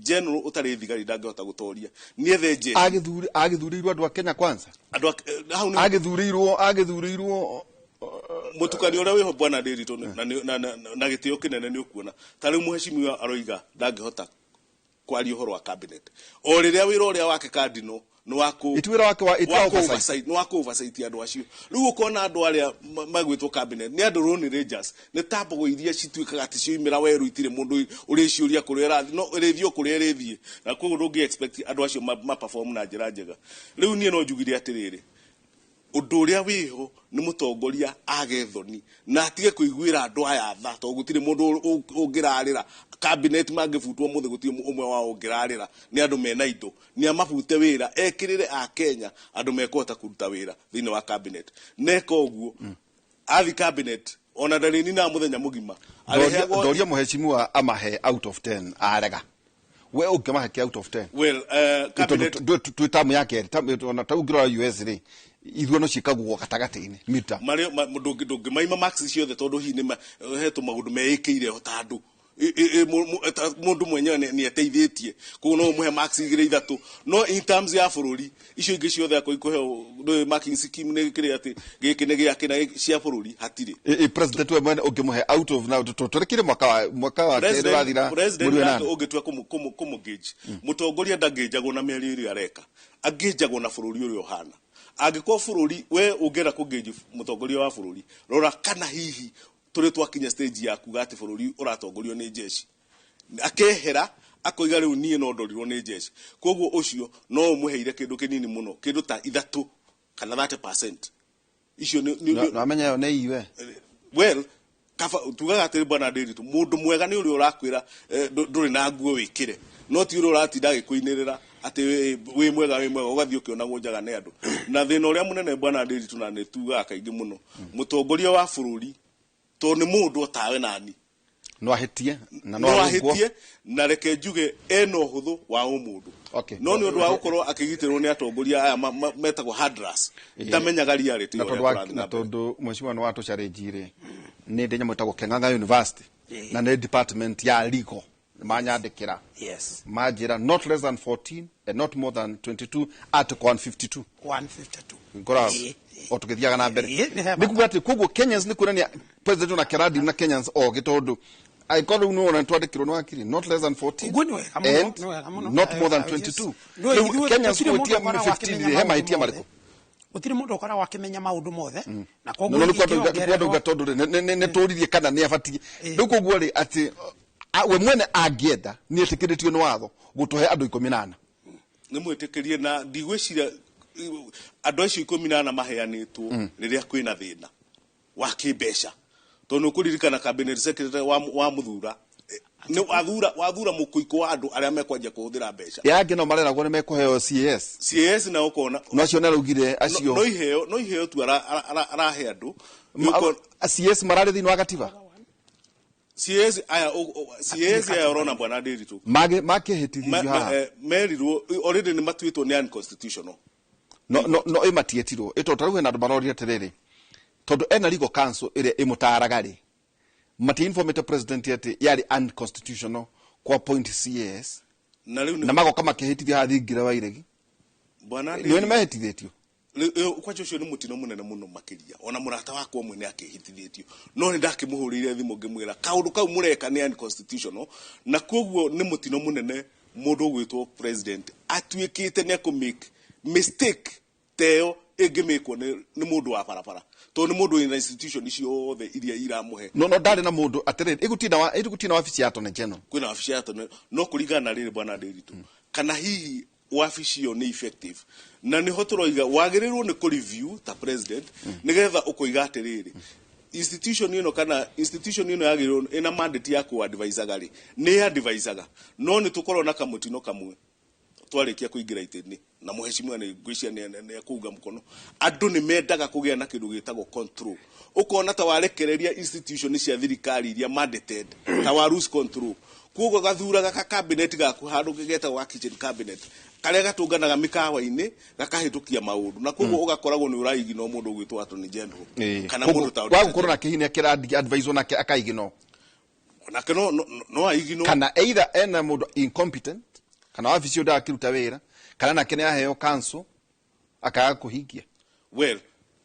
general ũtarĩ thigari ndangĩhota gũtoria, nĩethe jeshi. Agĩthurĩirwo andũ a Kenya kwanza, andũ hau agĩthurĩirwo mutukani uria wiho bwana Ndiritu na gitio kinene ni ukuona ta riu muheshimiwa aroiga ndangihota kwaria uhoro wa cabinet o riria wira uria wake cardinal ni wa Iti wira wake wa iti wa oversight. Ni wa ku oversight andu acio. Riu ukona andu aria magwitwo cabinet ni andu Lone Rangers, ni ta mbogo iria cituikaga ati cioimira weru, itire mundu uriciuria kuria irathi no irithio kuria irithie, na koguo ndungi expect andu acio ma perform na njira njega. Riu nie no njugire atiriri, undu uria wiho ni mutongoria age thoni na atige kuiguira andu aya tha, tondu gutiri mundu ungirarira cabinet mangibutwo muthi, gutiri umwe wao ungirarira ni andu mena indo, ni amabute wira ekirire a Kenya andu mekuhota kuruta wira thiini wa cabinet. Neka uguo athi cabinet ona ndari nina muthenya mugima. Ndoria muheshimiwa amahe out of 10 arega we ungimahe out of 10? Well, cabinet twi tamu ya keri ona ta ungirora US ri ithuano ciikagwo gatagatĩ-inĩ mita maria ndũngĩmaima marks ciothe, tondu hihi nĩ he tũmaũndũ meĩkĩire ta andũ mundu mwenyewe nĩ eteithĩtie, koguo no ũmũhe marks igĩrĩ ithatũ, no in terms ya bũrũri icio ingĩ ciothe akorwo ikũheo ndũĩ marking scheme nĩ kĩrĩa atĩ gĩkĩ nĩ gĩake na cia bũrũri hatirĩ. President we mwene ũngĩmũhe out of now tũrekire mwaka wa kerĩ wathira president mweri wa nake nane. Ũngĩtua kũmũgauge mũtongoria ndangĩnjagwo na mĩario ĩrĩa areka, angĩnjagwo na bũrũri ũrĩa ũhana. Angĩkorwo bũrũri we ũngĩenda kũngĩnji mũtongoria wa bũrũri, rora kana hihi tũrĩ twakinya stage ya kuga atĩ bũrũri ũratongorio nĩ jeshi, akehera akoiga rĩu niĩ no ndorirwo nĩ jeshi, koguo ũcio no ũmũheire kĩndũ kĩnini mũno, kĩndũ ta ithatũ kana 30% icio Na amenya ĩyo nĩ iwe. Well, kaba tugaga atĩrĩ bwana Ndiritu, mũndũ mwega nĩ ũrĩa ũrakwĩra ndũrĩ na nguo wĩkĩre, no ti ũrĩa ũratinda agĩkũinĩrĩra atĩ wĩ mwega wĩ mwega, ũgathiĩ ũkĩonagwo njaga nĩ andũ. Na thĩna ũrĩa mũnene bwana Ndiritu, na nĩ tugaga kaingĩ mũno, mũtongoria wa bũrũri tondũ nĩ mũndũ otawe nani no ahĩtie na no no arũngwo. Ahĩtie na reke njuge ena ũhũthũ wa ũmũndũ, no nĩ ũndũ wa gũkorwo akĩgitĩrwo nĩ atongoria aya metagwo handlers, ndamenyaga reality na ũrĩa tondu wa kũrathiĩ na na mbere. Tondu mheshimiwa nĩ watũ challenge rĩ, nĩ ndĩ nyamũ ĩtagwo Keng'ang'a University na nĩ department ya legal manyandĩkĩra manjĩra not less than 14 and not more than 22, article 152. 152. Ngora o tũgĩthiaga na mbere. Nĩ he nĩ kuga atĩ koguo Kenyans nĩ kuonania president ona kĩrathi na Kenyans ogĩ, tondũ angĩkorwo rĩu nĩwona twandĩkĩrwo nĩ wakiri not less than 14 Ũguo nĩ wega mũno, and nĩ wega mũno. not more than Yes. 22. Nĩ Rĩu ithuĩ Kenyans gũtirĩ mũndũ gwĩtia ũkoragwo 15 akĩmenya he maũndũ mahĩtia mothe. marĩkũ? Gũtirĩ mũndũ ũkoragwo akĩmenya maũndũ mothe, na koguo no nĩ ingĩongererwo- kwandauga tondũ rĩ nĩ tũririe kana nĩ abatiĩ rĩu, koguo rĩ atĩ we mwene angĩenda nĩ etĩkĩrĩtio nĩ watho gũtũhe andũ 14. Nĩ mwĩtĩkĩrie na ndigwĩciria andũ acio 14 maheanĩtwo rĩrĩa kwĩna thĩna wa kĩmbeca, tondũ nĩ ũkũririkana cabinet secretary wa mũthura nĩ wathura mũkũikũ wa andũ arĩa mekwanjia kũhũthĩra mbeca. Yangĩ no mareragwo nĩ mekũheo CAS. CAS na ũkona no acio nĩ araugire acio no iheo tu arahe andũ. Nĩ ũkona CAS mararĩ thĩinĩ wa gatiba. CAS aya CAS aya ũrona bwana Ndiritu Makĩhĩtithio haha. Merirwo already nĩ matuĩtwo nĩ unconstitutional. No no no, ĩ matietirwo ĩ tondũ tarĩu hena andũ marorire atĩrĩrĩ, tondũ ena legal counsel ĩrĩa ĩmũtaraga rĩ, matiinformĩte president atĩ yarĩ unconstitutional kwa appoint CAS. Na rĩu Na magoka makĩhĩtithio haha thingira wa iregi. Bwana nĩwe nĩ mahĩtithĩtio. Kwacha ũcio nĩ mũtino mũnene mũno makĩria, ona mũrata wakwa ũmwe nĩ akĩhĩtithĩtio, no nĩ ndakĩmũhũrĩire thimũ ngĩmwĩra kaũndũ kau mũreka nĩ unconstitutional, na koguo nĩ mũtino mũnene mũndũ ũgwĩtwo president atuĩkĩte nĩ ekũ make mistake ta ĩyo ĩngĩmĩkwo nĩ mũndũ wa barabara, tondũ nĩ mũndũ wĩna institution ciothe iria iramũhe. No ndarĩ na mũndũ atĩrĩrĩ, ĩgũtina wabici ya Attorney General. Kwĩna wabici ya Attorney, no kũringana na rĩrĩ bwana Ndiritu, kana hihi wabici ĩyo nĩ effective, na nĩho tũroiga wagĩrĩirwo nĩ kũ review ta president, nĩgetha ũkoiga atĩrĩrĩ, institution ĩno kana institution ĩno yagĩrĩirwo ĩna mandate ya kũ advisaga rĩ, nĩ advisaga, no nĩ tũkorwo na kamũtino kamwe twarĩkia kũingĩra itĩ-inĩ, na mũhecimiwa nĩ ngwĩciria nĩ ekũunga mũkono. Andũ nĩ mendaga kũgĩa na kĩndũ gĩtagwo control, ũkona ta warekereria institution cia thirikari iria mandated, ta wa lose control, koguo gathuraga ka cabinet gaku handũ getagwo ga kitchen cabinet, karĩa gatũnganaga mĩkawa-inĩ gakahĩtũkia maũndũ, na koguo ũgakoragwo nĩ ũraigino mũndũ ũgwĩtwo Attorney General kana mũndũ ta wagũkorwo nake hihi nĩ akĩra advise nake akaigino. Nake no aigino. Kana either ena mũndũ incompetent, kana wabici ũyũ ndakĩruta wĩra, kana nake nĩ aheo counsel akaga kũhingia. Well,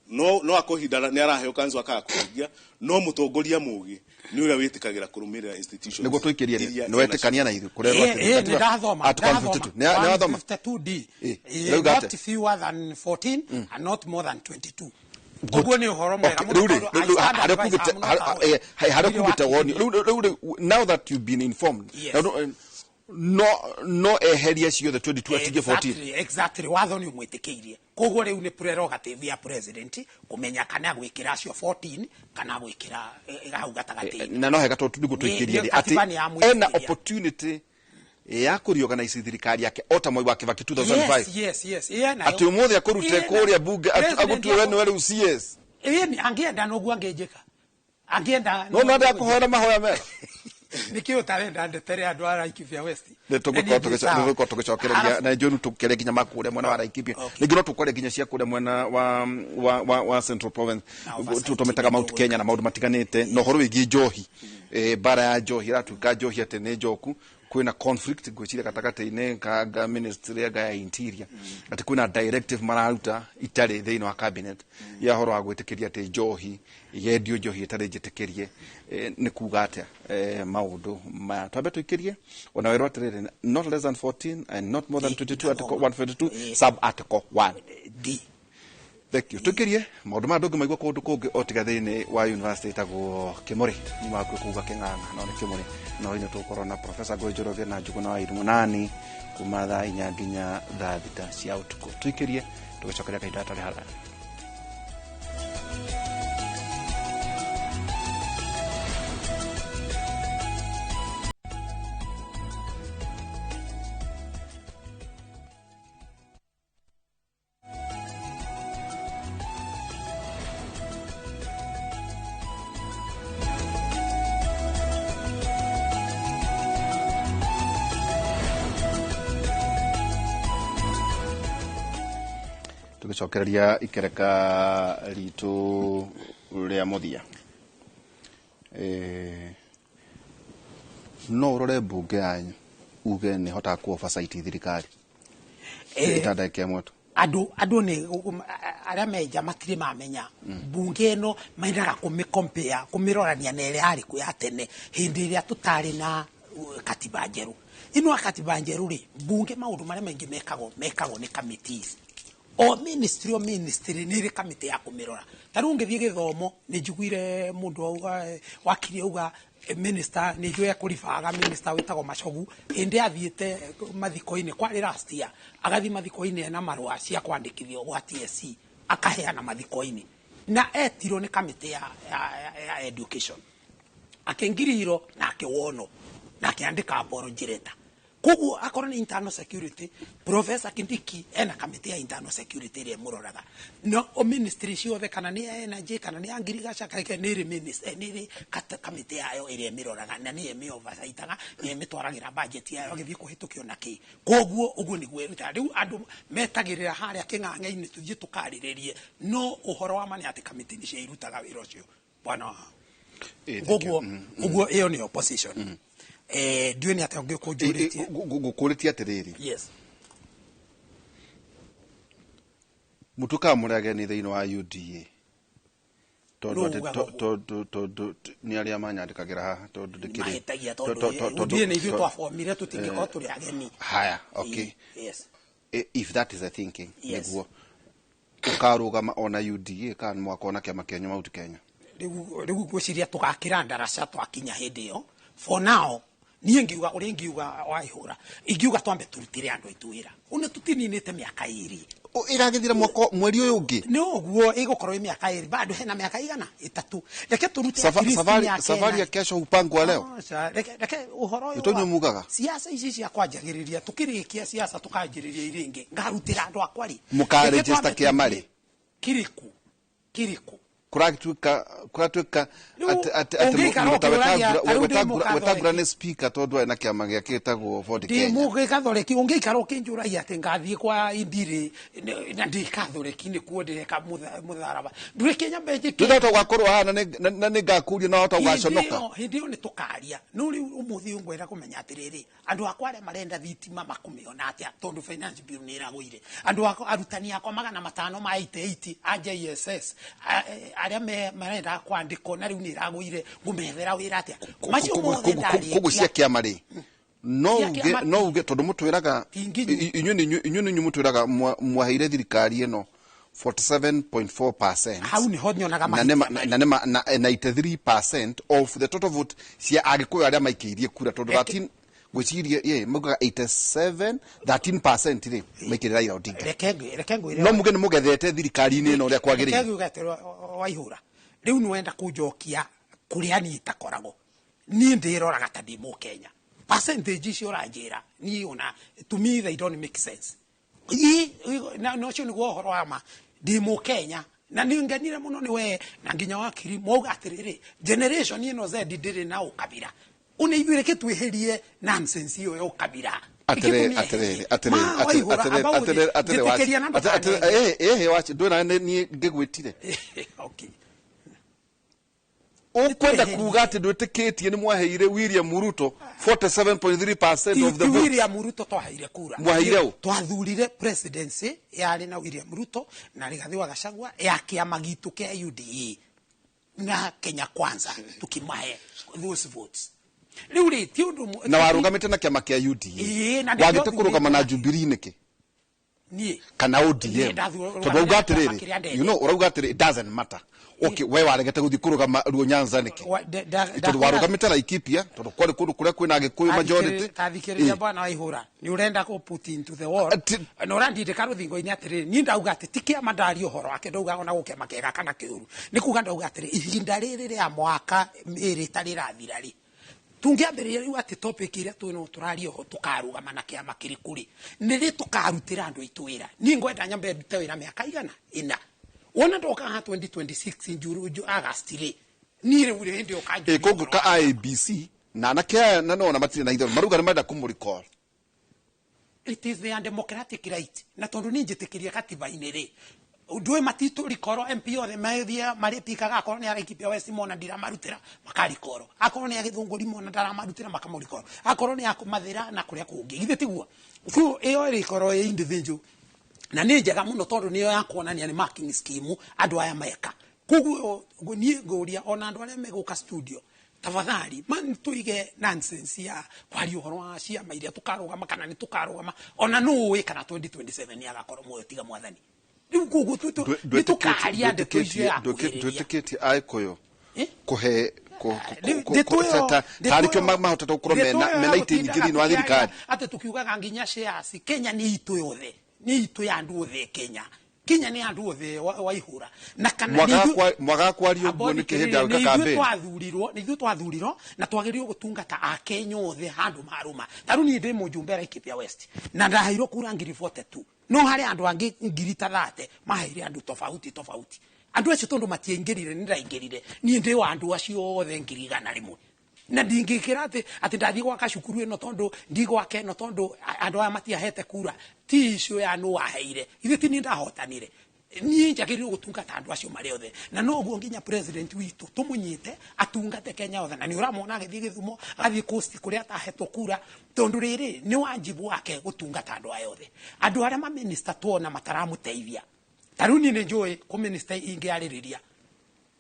no akũhinda nĩ araheo counsel akaga kũhingia, no mũtongoria mũgĩ nĩ ũrĩa wĩtĩkagĩra kũrũmĩrĩra institutions nĩguo tũikĩrie rĩ, iria nĩ wetĩkania na ithuĩ kũrerwo atĩrĩ, Nĩ ndathoma, Article ndathoma. 152. Nĩ wathoma? 152D. Rĩu Not gate. fewer than 14 and not more than 22. Ũguo nĩ ũhoro mwega Okay, mũno rĩu rĩ, tondũ I rĩu stand harĩa advice, kugĩte I'm not aware. harĩa Ndirĩ kugĩte woni wakiri. rĩu now that you've been informed, Yes. no eherie ciothe 22 atige 14. Exactly, watho nĩ ũmwĩtĩkĩirie, koguo rĩu nĩ prerogative ya president kũmenya kana agwĩkĩra acio 14 kana agwĩkĩra hau gatagatĩ-inĩ. Na no hega tondũ nĩguo tũikĩrie Nĩ rĩ, katiba atĩ nĩ yamwĩtĩkĩria. ena opportunity ya kũreorganize thirikari yake o ta Mwai wa Kibaki 2005. Yes, Ĩĩ, nayo. Atĩ ũmũthĩ akũrute Ĩĩ, kũrĩa bunge president agũtue we nĩwe rĩu CS. Ĩĩ, angĩenda noguo angĩnjĩka, angĩenda. No no ndakũhoera mahoya mega. Nĩkĩo ũtarenda ndetere andũ a Laikipia West. Nĩ tũgũkorwo tũgĩcokereria na njũru tũkĩaria nginya makũrĩa mwena wa Laikipia. Rĩngĩ no tũkwaria nginya cia kũrĩa mwena wa Central Province, Na oversight. Tũmĩtaga Mount Kenya na maũndũ matiganĩte, na ũhoro wĩgiĩ njohi. Mbara ya njohi ĩratuĩka njohi atĩ nĩ njoku, kwĩna conflict ngwĩciria gatagatĩ-inĩ ka ministry ya interior, atĩ kwĩna directive mararuta itarĩ thĩinĩ wa cabinet ya ũhoro wa gwĩtĩkĩria atĩ njohi yendio, njohi ĩtarĩ njĩtĩkĩrie. Nĩ kuga atĩa maũndũ maya twambe tũikĩrie ona werwo atĩrĩrĩ, not less than 14 and not more than 22, article 152 sub article 1 D. Thank you. Tũikĩrie maũndũ maya ndũngĩmaigua kũndũ kũngĩ o tiga thĩinĩ wa university ĩtagwo Kĩmũrĩ, nyuma hakuhĩ kuga Kĩng'ang'a no nĩ Kĩmũrĩ, no inyuĩ tũgũkorwo na Professor Ngũĩ Njoroge na Njuguna wa Irimũ nani kuma thaa 4 nginya thaa 6 cia ũtukũ. Tũikĩrie tũgĩcokeria kahinda gatarĩ haraya. Tũgĩcokereria ikereka ritũ rĩa mũthia, no ũrore mbunge yanyu uge nĩ hotaga ku oversight thirikari ita ndagĩka ĩmwe tu. Andũ nĩ arĩa menja matirĩ mamenya mbunge ĩno, mendaga kũmĩ-compare, kũmĩrorania na ĩrĩa yarĩ kuo ya tene hĩndĩ ĩrĩa tũtarĩ na katiba njerũ. Ĩno ya katiba njerũ rĩ, mbunge maũndũ marĩa maingĩ mekagwo nĩ committees. O ministry, o ministry nĩ ĩrĩ kamĩtĩ ya kũmĩrora. Ta rĩu ũngĩthiĩ gĩthomo, nĩ njiguire mũndũ auga, wakiri auga, minister nĩ njũĩ ekũribaga minister wĩtagwo Machogu, hĩndĩ athiĩte mathiko-inĩ kwarĩ last year, agathiĩ mathiko-inĩ ena marũa cia kwandĩkithio gwa TSC, akaheana mathiko-inĩ, na etirwo nĩ kamĩtĩ ya education, akĩngiriro na akĩwonwo na akĩandĩka apology letter. Koguo akorwo nĩ internal security, Professor Kindiki ena kamĩtĩ ya internal security ĩrĩa ĩmũroraga. No o ministry ciothe, kana nĩ ya energy, kana nĩ ya ngirigaca, kana nĩ ĩrĩ nĩ ĩrĩ kamĩtĩ yayo ĩrĩa ĩmĩroraga, na nĩyo ĩmĩ oversightaga, nĩyo ĩmĩtwaragĩra budget yayo ĩgĩthiĩ kũhĩtũkio na kĩ. Koguo ũguo nĩguo ĩrutaga. Rĩu andũ metagĩrĩra harĩa kĩng'ang'a-inĩ tũthiĩ tũkarĩrĩrie, no ũhoro wa ma nĩ atĩ kamĩtĩ nĩcio irutaga wĩra ũcio, bwana. Koguo ũguo ĩyo nĩ opposition. Ndiũĩ nĩ atĩa ũngĩ ũkũnjũrĩtie. Ngũkũrĩtie atĩrĩrĩ. Yes. Mũtuĩkaga mũrĩ ageni thĩinĩ wa UDA tondũ Nũ atĩ ugaga ũguo? Tondũ nĩ arĩa manyandĩkagĩra haha, tondũ ndĩkĩrĩ Mahĩtagia, tondũ UDA nĩ ithuĩ twabomire, tũtingĩkorwo tũrĩ ageni. Haya, okay. Yes. If that is the thinking, Yes. nĩguo ũkarũgama ona UDA kana mwakorwo na kĩama kĩanyu Mount Kenya? Rĩu ngwĩciria tũgakĩra ndaraca twakinya hĩndĩ ĩyo. For now, niĩ ngiuga ũrĩa ingiuga, waihũra, ingiuga twambe tũrutĩre andũ aitũ wĩra. Ũnĩ tũtininĩte mĩaka 2. Ĩragĩthira mwaka mweri ũyũ ũngĩ. Nĩ ũguo, ĩgũkorwo ĩ mĩaka 2, bado hena mĩaka igana ĩtatũ. Reke tũrute at least Safari, mĩaka safari ĩna. Ya kesho hupangwa leo. Aca, reke ũhoro ũyũ Nĩ tondũ mugaga? Siasa ici cia kwanjagĩrĩria, tũkĩrĩkia siasa tũkanjĩrĩria iria ingĩ, ngarutĩra andũ akwa rĩ. Mũka Reke register twambe kĩama rĩ? tũthiĩ. Kĩrĩkũ? Kĩrĩkũ? Kũratuĩka Rĩu, atĩ ũngĩikara mũta ũkĩũragia, ta rĩu ndĩ Wetangula mũkathoreki. nĩ speaker tondũ arĩ na kĩama gĩake gĩtagwo Ford Ndĩ Kenya. Mũgĩkathoreki, ũngĩikara ũkĩnjũragia atĩ ngathiĩ kwa Indiri na ndĩ kathoreki, nĩkuo ndĩreka mũtharaba, ndũreke nyambe njĩke. Ndĩrahota gũgakorwo haha na nĩ ngakũria na wahota gũgaconoka. Hĩndĩ ĩyo nĩ tũkaria. No rĩu ũmũthĩ ngwenda kũmenya atĩrĩrĩ, andũ akwa arĩa marenda thitima makũmĩona atĩa, tondũ finance bill nĩ ĩragũire? Andũ akwa, arutani akwa 500 ma 88 a JSS arĩa marenda kwandĩkwo na rĩu nĩ ĩragũire, ngũmethera wĩra atĩa? Macio mothe Koguo cia ndarĩkia. kĩama rĩ, no Cia uge kĩama no uge tondũ mũtwĩraga Ti nginyu. Inyuĩ nĩ inyuĩ mũtwĩraga mwaheire thirikari ĩno 47.4%. Hau nĩho nyonaga Na nĩ mahĩtia marĩ. Na nĩ na 93% of the total vote cia Agĩkũyũ arĩa maikĩirie kura, tondũ 13 ngwĩciria ye maugaga 87 13% rĩ maikĩrĩra Raila Odinga. Reke ngwĩre. No muge nĩ mũgethete thirikari-inĩ ĩno ũrĩa Reke kwagĩrĩire. ngiuge atĩrĩ, Waihũra, rĩu nĩ wenda kũnjokia kũrĩa niĩ itakoragwo. Niĩ ndĩroraga ta ndĩ Mũkenya. Percentage icio ũranjĩra niĩ ona to me they don't make sense. Na ũcio nĩguo ũhoro wa ma. Ndĩ Mũkenya na nĩ ngenire mũno nĩ we na nginya wakiri mwauga atĩrĩrĩ, generation ĩno Z ndĩrĩ na ũkabira. Ũnĩ ithuĩ reke twĩherie nonsense ĩyo ya ũkabira. Atĩrĩrĩ, Reke atĩrĩrĩ, tũmĩeherie. atĩrĩrĩ, Ma, atĩrĩrĩ, Waihũra, atĩrĩrĩ, amba ũthiĩ. atĩrĩrĩ, atĩrĩrĩ, Njĩtĩkĩria na ndũkanenge. Waci ndwĩna nĩ niĩ ngĩgwĩtire. Okay. Ũkwenda kuga atĩ ndwĩtĩkĩtie nĩ mwaheire William Ruto 47.3% of the Ti vote? William Ruto twaheire kura. Mwaheire ũ? Twathurire presidency yarĩ na William Ruto na Rigathi wa Gachagua ya kĩama gitũ kĩa UDA na Kenya Kwanza, tukimahe those votes. Rĩu rĩ, ti ũndũ Na warũgamĩte na kĩama kĩa UDA. Ĩĩ, na nĩkĩo Wagĩte kũrũgama na thurĩte. Jubilee nĩkĩ? Niĩ Kana Niĩ ODM? Tondũ ũrauga kĩama atĩrĩrĩ, kĩrĩa ndendete. ũrauga atĩrĩ, it doesn't matter. Okay, we waregete gũthiĩ kũrũgama Luo Nyanza nĩkĩ? Tondũ warũgamĩte Laikipia, tondũ kwarĩ kũndũ kũrĩa kwĩna Agĩkũyũ majority. Tathikĩrĩria, bwana Waihũra, nĩ ũrenda kũ put into the wall na ũrandindĩka rũthingo-inĩ. Atĩrĩrĩ, niĩ ndauga atĩ ti kĩama ndaria ũhoro wake, ndauga ona gũkĩama kĩega kana kĩũru. Nĩ kuga ndauga atĩrĩ, ihinda rĩrĩ rĩa mwaka 2 ĩtarĩ ĩrathira rĩ, tungĩambĩrĩria rĩu atĩ topic ĩrĩa twĩno tũraria ũhoro tũkarũgama na kĩama kĩrĩkũ rĩ, nĩ rĩ tũkarutĩra andũ aitũ wĩra? Niĩ ngwenda nyambe ndute wĩra mĩaka igana ĩna. Wona ndoka haha 2026 August rĩ, niĩ rĩu rĩ hĩndĩ ĩyo ũkanjũria Kũngũ ũhoro ka wa IEBC na anake aya na nona matirĩ na itherũ, maruga nĩ marenda kũmũ-recall. It is their democratic right, na tondũ niĩ njĩtĩkĩria katiba-inĩ rĩ, ndũĩ matitũ rikoro MP othe methia marĩpikaga. Akorwo nĩ Araikipia West mona ndiramarutĩra, makarikoro. Akorwo nĩ agĩthũngũri mona ndaramarutĩra, makamũrikoro. Akorwo nĩ akũmathĩra na kũrĩa kũngĩ, githĩ tiguo? So ĩyo ĩrĩkorwo ĩ individual, na nĩ njega mũno tondũ nĩyo ya kuonania nĩ marking scheme andũ aya meka. Koguo niĩ ngũria ona andũ arĩa megũka studio, tafadhali man, tuige nonsense ya kwaria ũhoro wa ciama iria tũkarũgama kana nĩ tũkarũgama, ona nũ ũĩ kana 2027 nĩ agakorwo muoyo, tiga Mwathani. Rĩu koguo nĩ tũkaria ndeto icio ya kuhĩrĩria. Ndwĩtĩkĩtie Agĩkũyũ Eh? kũhe Ndeto ĩyo tarĩ kĩo mahotete gũkorwo ndeto mena ĩyo mena ya itĩ nyingĩ gũtindaga thĩinĩ wa thirikari. tũkĩaria atĩ tukiugaga nginya shares, Kenya nĩ itũ yothe, nĩ itũ ya andũ othe Kenya. Kinya nĩ andũ othe waihũra na kana nĩ Mwagaga kwaria ũguo nĩ kĩhĩndĩ ya gwĩka ithuĩ campaign. Twathurirwo, nĩ ithuĩ twathurirwo na twagĩrĩirwo gũtungata akenya othe handũ marũma. Ta rĩu niĩ ndĩ mũjumbe Laikipia West na ndaheirwo kura 42,000, no harĩ andũ angĩ 30,000 maheire andũ tofauti tofauti. Andũ acio tondũ matiaingĩrire, nĩ ndaingĩrire niĩ ndĩ wa andũ acio othe 100,000, na ndingĩkĩra atĩ ndathiĩ gwaka cukuru ĩno tondũ ndigwaka ĩno tondũ andũ aya matiahete kura. Ti icio ya nũ waheire, ithuĩ ti niĩ ndahotanire, niĩ njagĩrĩirwo gũtungata andũ acio marĩ othe. Na noguo nginya president witũ tũmũnyite atungate Kenya othe, na nĩ ũramwona agĩthiĩ Gĩthumo, agathiĩ Coast kũrĩa atahetwo kura, tondũ rĩrĩ nĩ wajibu wake gũtungata andũ aya othe. Andũ arĩa maminista tuona mataramũteithia, ta rĩu niĩ nĩ njũĩ kũ minister ingĩarĩrĩria,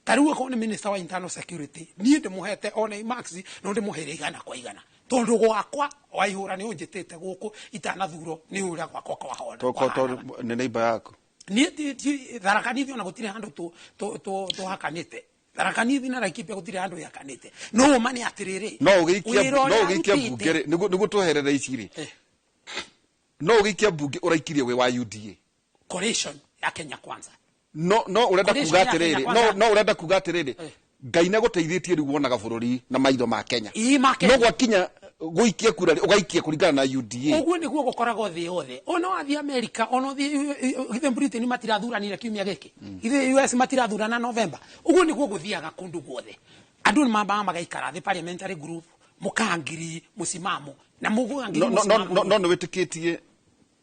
ta rĩu akorwo nĩ minister wa internal security, niĩ ndĩmũhete ona max no ndĩmũheire 100%, tondũ gwakwa Waihũra nĩ ũnjĩtĩte gũkũ itanathurwo, nĩ ũrĩa gwakwa kwahona. Tondũ nĩ neighbor yaku. Niĩ ti Tharaka Nithi, ona gũtirĩ handũ tũhakanĩte. Tharaka Nithi na Laikipia gũtirĩ handũ ihakanĩte, no ũma nĩ atĩrĩrĩ, No ũgĩikia wĩra no ũrĩa ũgĩikia arutĩte- mbunge rĩ, nĩguo tweherere ici rĩ, no ũgĩikia mbunge ũraikirie wĩ wa UDA? Coalition ya Kenya Kwanza. No ũrenda Coalition kuga ya Kenya atĩrĩrĩ, no Kwanza. no ũrenda kuga atĩrĩrĩ, Ngai nĩ agũteithĩtie rĩu wonaga bũrũri na maitho ma Kenya. Ii, ma Kenya. No gwakinya gũikia kura rĩ, ũgaikia kũringana na UDA. Ũguo nĩguo gũkoragwo thĩ yothe, ona wathiĩ America, ona ũthiĩ githĩ Britain matirathuranire kiumia gĩkĩ, githĩ US matirathurana November? Ũguo nĩguo gũthiaga kũndũ guothe. Andũ nĩ mambaga magaikara thĩ, parliamentary group, mũkangiri mũcimamo na mũgũangiri No no no mũcimamo. No nĩ wĩtĩkĩtie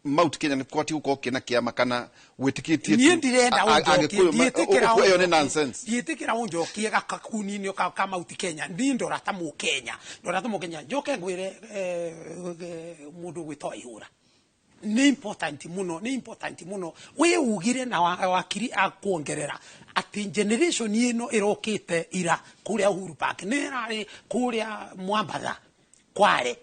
Mount Kenya nĩ kwati gũkorwo kĩna kĩama kana wĩtĩkĩtie Niĩ tu ndirenda ũnjokie. Agĩkũyũ Ndiĩtĩkĩra ĩyo nĩ ũnjokie. nonsense. Ndiĩtĩkĩra ũnjokie gakakuni-inĩ ka Mount Kenya. Niĩ ndora ta mũkenya, ndora ta mũkenya. Njoke ngwĩre, mũndũ ũgwĩtwo Waihũra, nĩ important mũno, nĩ important mũno wĩ ugire na wakiri akuongerera atĩ generation ĩno ĩrokĩte ira kũrĩa Uhuru Park, nĩ ĩrarĩ kũrĩa Mwambatha Kware,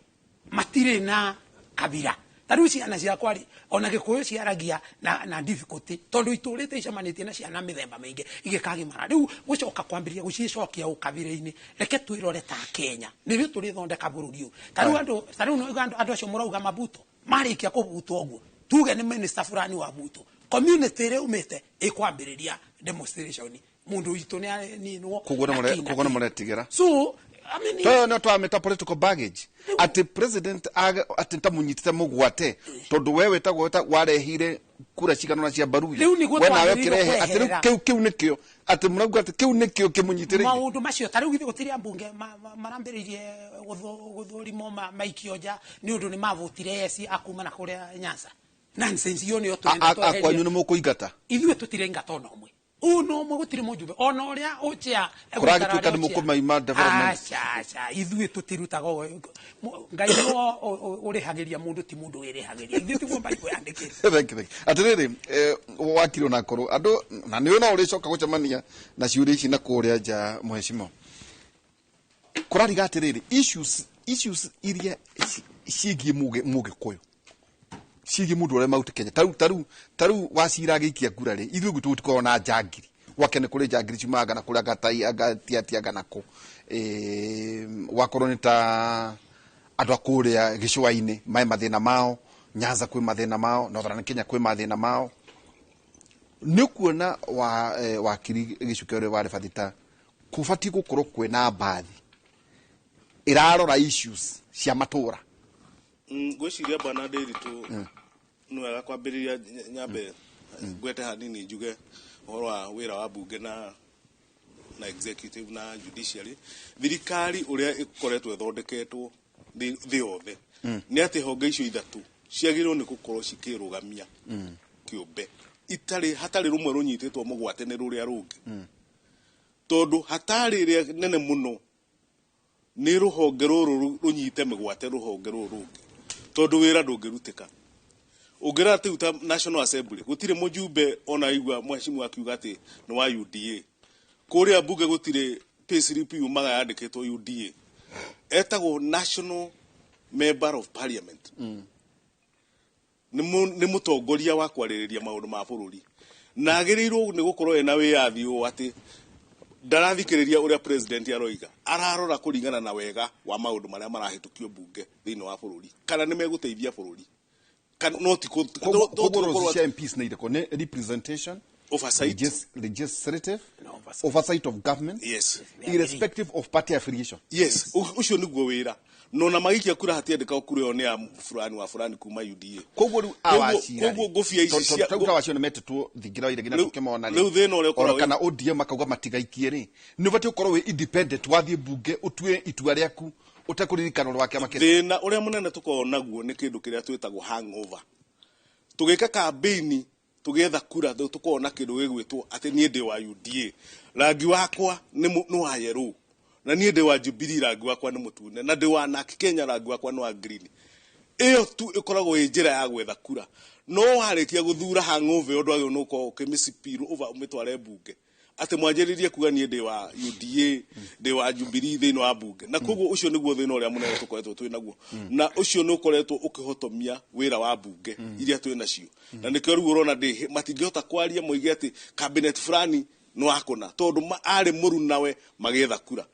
matirĩ na kabira. Ta rĩu ciana ciakwa rĩ, ona Gĩkũyũ ciaragia na difficulty tondũ itũrĩte icemanĩtie na ciana mĩthemba mĩingĩ igĩkagimara. Rĩu gũcoka kwambĩrĩria gũcicokia ũkabira-inĩ, reke twĩrore ta Kenya nĩrĩo tũrĩthondeka bũrũri ũyũ. Ta rĩu andũ, ta rĩu no andũ acio mũrauga mabuto marĩkia kũbutwo ũguo, tuge nĩ minister fulani wa buto, community ĩrĩa umĩte ĩkwambĩrĩria demonstration, mũndũ witũ nĩ aninwo. Koguo nĩ koguo nĩ mũretigĩra. So I mean, Toyo no twamĩta political baggage, atĩ president atĩ ta mũnyitĩte mũgwate tondũ we wĩtagwo warehire kura cigana na cia Baruya. Rĩu nĩguo We nawe twagĩrĩirwo ũkĩrehe atĩ rĩu kweherera. kĩu nĩkĩo atĩ mũrauga atĩ kĩu nĩkĩo kĩmũnyitĩrĩire. Maũndũ macio, ta rĩu githĩ gũtirĩ ambunge marambĩrĩirie gũthũrimwo maikio nja nĩ ũndũ nĩ mavotire yes akuma na kũrĩa Nyanza? Nonsense iyo nĩyo tũrenda Akwanyu tweherie. nĩ mũkũingata? Ithuĩ tũtiraingata ona ũmwe, ona ũmwe, gũtirĩ mũjumbe ona ũrĩa ũchĩa. Kũragĩtuĩka nĩ mũkũmaima development. Aca, aca, ithuĩ tũtirutaga ũguo. Ngai nĩwe ũrĩhagĩria mũndũ, ti mũndũ wĩrĩhagĩria. Ithuĩ tiguo Bible yandĩkĩte. Thank you, thank you. Atĩrĩrĩ, wakiri, onakorwo andũ na nĩwe no ũrĩcoka gũcemania na ciũria ici na kũrĩa nja, mũhecimo kũrariga atĩrĩrĩ, issues iria ciĩgiĩ mũgĩkũyũ, ciĩgiĩ mũndũ ũrĩa Mount Kenya, tarĩu Wacira agĩikia kura rĩ, ithuĩ gwitũ gũtikoragwo na njangiri, gwake nĩ kũrĩ njangiri ciumaga na kũrĩa gatai agatiatia na kũ. Wakorwo nĩ ta andũ a kũrĩa gĩcũa-inĩ mae mathĩna mao, Nyanza kwĩ mathĩna mao, Northern Kenya kwĩ mathĩna mao. Nĩ kuona wa wakiri Gĩcuke ũrĩa warĩ bathita, kũbatiĩ gũkorwo kwĩna mbathi ĩrarora issues cia matũra. Ngwĩciria bwana Ndĩritũ nĩ wega kwambĩrĩria nyambe ngwete hanini njuge ũhoro wa wĩra wa bunge na executive na judiciary. Thirikari ũrĩa ĩkoretwo ĩthondeketwo thĩ yothe nĩ atĩ honge icio ithatũ ciagĩrĩirwo nĩ gũkorwo cikĩrũgamia kĩũmbe, itarĩ hatarĩ rũmwe rũnyitĩtwo mũgwate nĩ rũrĩa rũngĩ, tondũ hatarĩ ĩrĩa nene mũno nĩ rũhonge rũrũ rũnyite mĩgwate rũhonge rũrũ rũngĩ, tondũ wĩra ndũngĩrutĩka. Ũngĩrora rĩu ta National Assembly, gũtirĩ mũjumbe ona igua mheshimiwa akiuga atĩ nĩ wa UDA. Kũrĩa mbunge gũtirĩ payslip yumaga yandĩkĩtwo UDA. Etagwo National Member of Parliament, nĩ mũtongoria wa kwarĩrĩria maũndũ ma bũrũri, na agĩrĩirwo nĩ gũkorwo ena wĩyathi ũũ atĩ ndarathikĩrĩria ũrĩa president aroiga, ararora kũringana na wega wa maũndũ marĩa marahĩtũkio mbunge thĩinĩ wa bũrũri, kana nĩ megũteithia bũrũri. Kana no ti Koguo roles cia MPs nĩ irĩkũ? Nĩ representation, oversight, legislative Na oversight. Oversight of government, yes, irrespective of party affiliation. Yes, ũcio nĩguo wĩra. No na magikia kura hatiandĩkagwo kura ĩyo nĩ ya fulani wa fulani kuma UDA. Koguo rĩu awacira Koguo ngũbia ici cia tondũ awacio nĩ metĩtwo thingira wa iregi na Rĩu- tũkĩmona rĩu thĩna ũrĩa ũkoragwo ona kana ODM makauga matigaikie rĩ, nĩ ũbatiĩ ũkorwo wĩ independent, wathiĩ mbunge ũtue itua rĩaku ũtekũririkana ũrĩa wa kĩama kĩrĩa. Thĩna ũrĩa mũnene tũkoragwo naguo nĩ kĩndũ kĩrĩa twĩtagwo hangover. Tũgĩka kambĩini tũgĩetha kura, tũkoragwo na kĩndũ gĩgwĩtwo atĩ niĩ ndĩ wa UDA, rangi wakwa nĩ wa yellow, na niĩ ndĩ wa Jubilee, rangi wakwa nĩ mũtune, na ndĩ wa NARC Kenya, rangi wakwa nĩ wa green. Ĩyo tu ĩkoragwo ĩ njĩra ya gwetha kura. No warĩkia gũthura hangover ĩyo, ndwagĩrĩirwo nĩ gũkorwo ũkĩmĩcipiru ũba ũmĩtware mbunge atĩ mwanjĩrĩrie kuga niĩ ndĩ wa UDA, ndĩ wa Jubilee thĩinĩ wa mbunge. Na koguo ũcio nĩguo thĩna ũrĩa mũnene tũkoretwo twĩ naguo, na ũcio nĩ ũkoretwo ũkĩhotomia wĩra wa mbunge iria twĩ nacio. Na nĩkĩo rĩu ũrona matingĩhota kwaria moige atĩ cabinet fulani nĩ wakũna, tondũ arĩ mũrunawe magĩetha kura.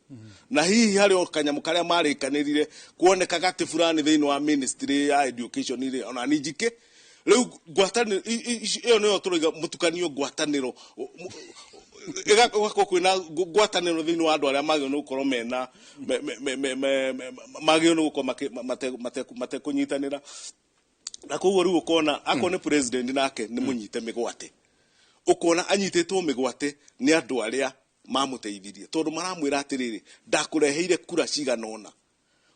Na hihi harĩ o kanyamũ karĩa marĩkanĩrire kuonekaga atĩ fulani thĩinĩ wa ministry ya education rĩ, ona ni njike rĩu ngwatanĩro ĩyo nĩyo tũroiga mũtukanio, ngwatanĩro ĩgakorwo kwĩna ngwatanĩro thĩinĩ wa andũ arĩa magĩrĩirwo nĩ gũkorwo mena magĩrĩirwo nĩ gũkorwo matekũnyitanĩra. Na koguo rĩu ũkona akorwo nĩ president nake nĩ mũnyite mĩgwate, ũkona anyitĩtwo mĩgwate nĩ andũ arĩa mamũteithirie, tondũ maramwĩra atĩrĩrĩ, ndakũreheire kura cigana ũna,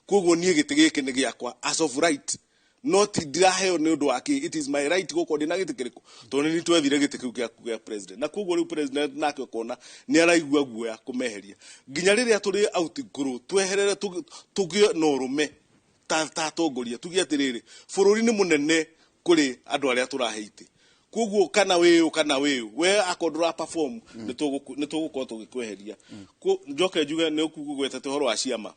koguo niĩ gĩtĩ gĩkĩ nĩ gĩakwa as of right, no ti ndiraheo nĩ ũndũ wa kĩ, it is my right gũkorwo ndĩna gĩtĩ kĩrĩkũ, tondũ nĩ twethire gĩtĩ kĩu gĩa president. Na koguo rĩu president nake ũkona nĩ araigua guoya kũmeheria nginya rĩrĩa tũrĩ outgrow, tweherere, tũgĩe na ũrũme ta atongoria, tuge atĩrĩrĩ, bũrũri nĩ mũnene kũrĩ andũ arĩa tũrahe itĩ. Koguo kana wĩũ kana wĩũ, we akorwo ndũra perform, nĩ tũgũkorwo tũgĩkweheria. Njoke njuge nĩ ũkugwetete ũhoro wa ciama.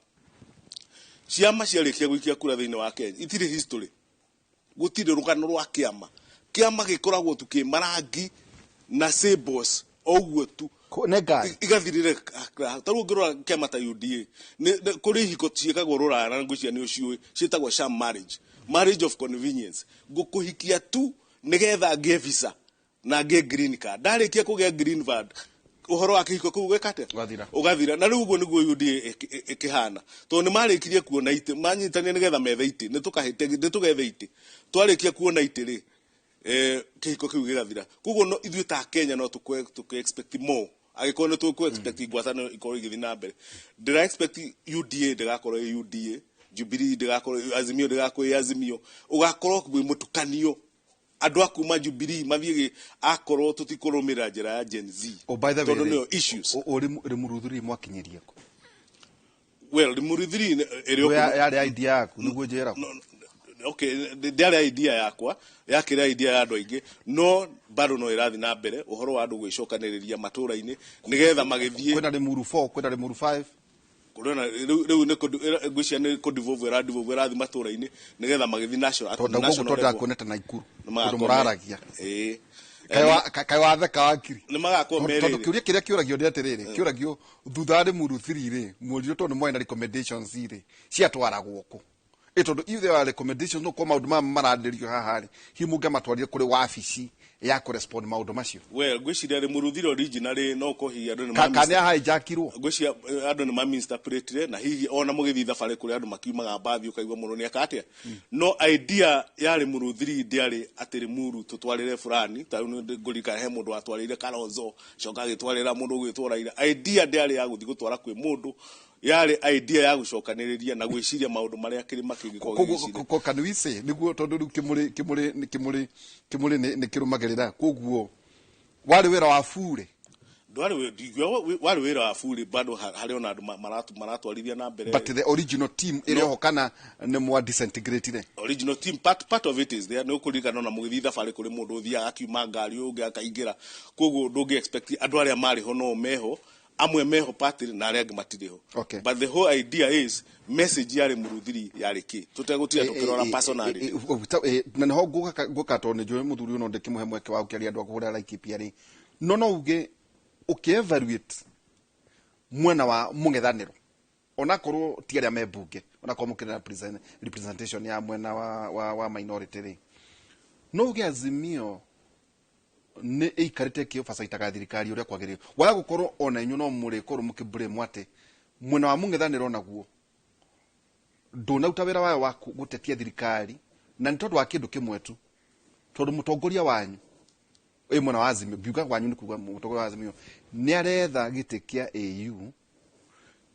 Ciama ciarĩkia gũikia kura thĩinĩ wa Kenya itirĩ history, gũtirĩ rũgano rwa kĩama. Kĩama gĩkoragwo tu kĩ marangi na symbols o ũguo tu. Nĩ ngari. Igathirire. Ta rĩu ũngĩrora kĩama ta UDA, kũrĩ ihiko ciĩkagwo rũraya na ngwĩciria nĩ ũciũĩ, ciĩtagwo sham marriage, marriage of convenience. Ngũkũhikia tu nĩgetha ngĩe visa na ngĩe green card. Ndarĩkia kũgĩa green card, ũhoro wa kĩhiko kĩu ũgeka atĩa? Ũgathira. Ũgathira. Na rĩu ũguo nĩguo UDA ĩkĩhana, tondũ nĩ marĩkirie kuona itĩ, manyitania nĩgetha methe itĩ, nĩ tũkahĩte, nĩ tũgethe itĩ. Twarĩkia kuona itĩ rĩ, kĩhiko kĩu gĩgathira. Koguo no ithuĩ ta Kenya no tũkũ expect more, angĩkorwo nĩ tũkũ expect ngwatanĩro ikorwo igĩthiĩ na mbere. Ndĩra expect UDA ndĩgakorwo ĩ UDA, Jubilee ndĩgakorwo ĩ Azimio, ndĩgakorwo ĩ Azimio, ũgakorwo wĩ mũtukanio, andũ a kuma Jubilee mathiĩ akorwo tũtikũrũmĩrĩra njĩra ya Gen Z. Oh, by the way, tondũ rĩ, nĩyo issues. Limuru 3 mwakinyirie kũ? Well, Limuru 3 ĩrĩ o Yarĩ idea yaku nĩguo njĩra? No, no, okay, ndĩarĩ idea yakwa, yakĩrĩ idea ya andũ aingĩ, no bado no ĩrathiĩ na mbere ũhoro wa andũ gwĩcokanĩrĩria matũra-inĩ nĩgetha magĩthiĩ. Kwĩna Limuru 4, kwĩna Limuru 5. Kũrona rĩu nĩ ngwĩciria nĩ kũdevolve, ĩradevolve, ĩrathiĩ matũra-inĩ nĩgetha magĩthiĩ national Tondũ gũkũ national level. tondũ Naikuru Nĩ kũndũ magakorwo mũraragia. Ĩĩ. Kaĩ watheka wakiri? Nĩ magakorwo Tondũ merĩrĩ. kĩũria kĩrĩa kĩũragio nĩ atĩrĩrĩ, kĩũragio thutha wa Limuru 3 rĩ, mũriũ, tondũ mwarĩ na recommendations rĩ, ciatwaragwo kũ? Ĩ tondũ if there are recommendations, no korwo maũndũ maya mararĩrĩrio haha rĩ, hihi mũngĩamatwarire kũrĩ wabici ya kũrespond maũndũ macio? Well, ngwĩciria Limuru 3 originally no ũkorwo hihi andũ nĩ Kana hijackirwo? Ngwĩciria andũ nĩ mamisinterpretire, na hihi ona mũgĩthiĩ thabarĩ kũrĩa andũ makiumaga mbathi, ũkaigua mũndũ nĩ eka atĩa. No idea ya Limuru 3 ndĩarĩ atĩ Limuru tũtwarĩre fulani. Ta rĩu nĩ ngũririkana he mũndũ watwarĩire Kalonzo, coka agĩtwarĩra mũndũ ũgwĩtwo Raila. Idea ndĩarĩ ya gũthiĩ gũtwara kwĩ mũndũ, yarĩ idea ya gũcokanĩrĩria na gwĩciria maũndũ marĩa kĩrĩma kĩngĩkorwo Koguo gĩgĩciria. Can we say nĩguo, tondũ rĩu kĩmũrĩ nĩ kĩrũmagĩrĩra, koguo warĩ wĩra wa bure? Ndwarĩ ndingiuga warĩ wĩra wa bure, bado harĩ ona andũ maratwarithia na mbere. But the original team ĩrĩ oho kana nĩ mwa disintegratire? Original team, part of it is there. Nĩ ũkũririkana ona mũgĩthiĩ thabarĩ kũrĩ mũndũ ũthiaga akiuma ngari, ũyũ ũngĩ akaingĩra. Koguo ndũngĩ expect andũ arĩa marĩ ho no meho, amwe meho party na arĩa angĩ matirĩ ho. But the whole idea is message yarĩ mũruthiri yarĩ kĩ, tũtegũtinda tũkĩrora personality. Na nĩho ngũka, tondũ nĩ njũĩ mũthuri ũyũ no ndĩkĩmũhe mweke wa gũkĩaria andũ a kũhũrĩra Laikipia rĩ, no uge ũkĩ-evaluate mwena wa mũng'ethanĩro, onakorwo ti arĩa me mbunge, onakorwo mũkĩrĩ na representation ya mwena wa minority rĩ, No uge Azimio nĩ ĩikarĩte ĩkĩobacaitaga thirikari ũrĩa kwagĩrĩire, waya gũkorwo ona inyuĩ no mũrĩkorwo mũkĩblame atĩ mwena wa mũng'ethanĩro naguo ndũnaruta wĩra wayo wa gũtetia thirikari, na nĩ tondũ wa kĩndũ kĩmwe tu, tondũ mũtongoria wanyu ĩ mwena wa Azimio, ngiuga wanyu nĩ kuga mũtongoria wa Azimio nĩ aretha gĩtĩ kĩa AU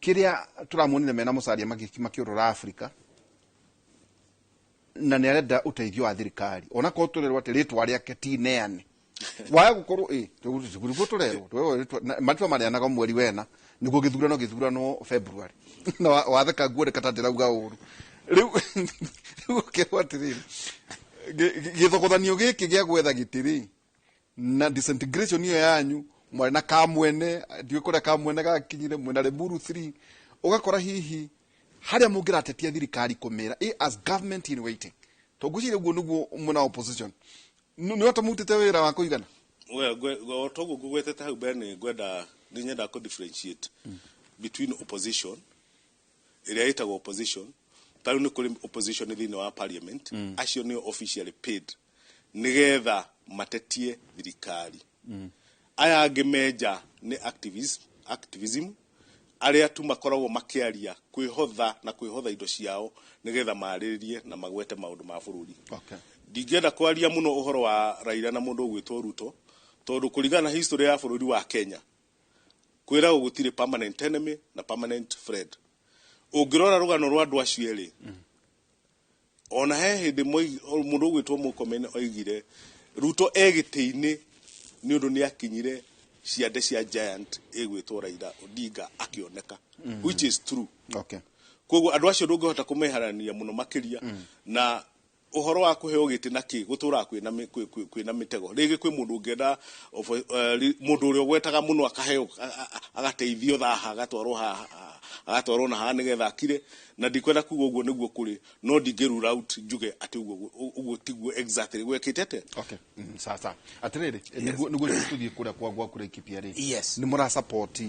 kĩrĩa tũramuonire mena Musalia makĩũrũra Afrika, na nĩ arenda ũteithio wa thirikari onakorwo tũrerwo atĩ rĩtwa rĩake ti neane, waya gũkorwo ĩ nĩguo tũrerwo marĩtwa mareanaga mweri wena nĩguo gĩthurano gĩthurano February na watheka nguoneka ta ndĩrauga ũru. Rĩu rĩu ũkerwo atĩrĩrĩ, gĩthogothanio gĩkĩ gĩa gwetha gĩtĩ rĩ na disintegration iyo yanyu mwarĩ na kamwene, ndiũĩ kũrĩa kamwene gakinyire, mwena Limuru 3, ũgakora hihi harĩa mũngĩratetia thirikari kũmĩra ĩ as government in waiting, to ngwĩciria ũguo nĩguo mwena wa opposition nĩ watamutĩte wĩra wa kũigana. Well, o toguo ngũgwetete hau mbere, nĩ ngwenda nĩ nyendaga kũ differentiate between opposition ĩrĩa ĩtagwo opposition. Ta rĩu nĩ kũrĩ opposition thĩinĩ wa parliament, acio nĩo officially paid nĩgetha matetie thirikari. Aya angĩ menja nĩ activism, arĩa tu makoragwo makĩaria kwĩhotha na kwĩhotha indo ciao nĩgetha marĩrĩrie na magwete maũndũ ma bũrũri. Ndingĩenda kwaria mũno ũhoro wa Raila na mũndũ ũgwĩtwo Ruto, tondũ kũringana na history ya bũrũri wa Kenya kwĩragwo gũtirĩ permanent enemy na permanent friend. Ũngĩrora rũgano rwa andũ acio erĩ, ona he hĩndĩ mũndũ ũgwĩtwo Murkomen oigire Ruto e gĩtĩ-inĩ nĩ ũndũ nĩ akinyire ciande cia giant ĩgwĩtwo Raila Odinga akĩoneka, which is true. Koguo andũ acio ndũngĩhota kũmeharania mũno makĩria na ũhoro wa kũheo gĩtĩ na kĩ gũtũraga kwĩna kwĩna mĩtego. Rĩngĩ kwĩ mũndũ ũngĩenda mũndũ ũrĩa ũgwetaga mũno akaheo agateithio thaha, agatwarwo haha, agatwarwo na haha nĩgetha akire, na ndikwenda kuga ũguo nĩguo kũrĩ, no ndingĩ rule out njuge atĩ ũguo ũguo tiguo exactly gwekĩte atĩa. Okay. Sawa sawa. Atĩrĩrĩ, nĩguo tũthiĩ kũrĩa kwa gwaku Laikipia rĩ, nĩ mũra support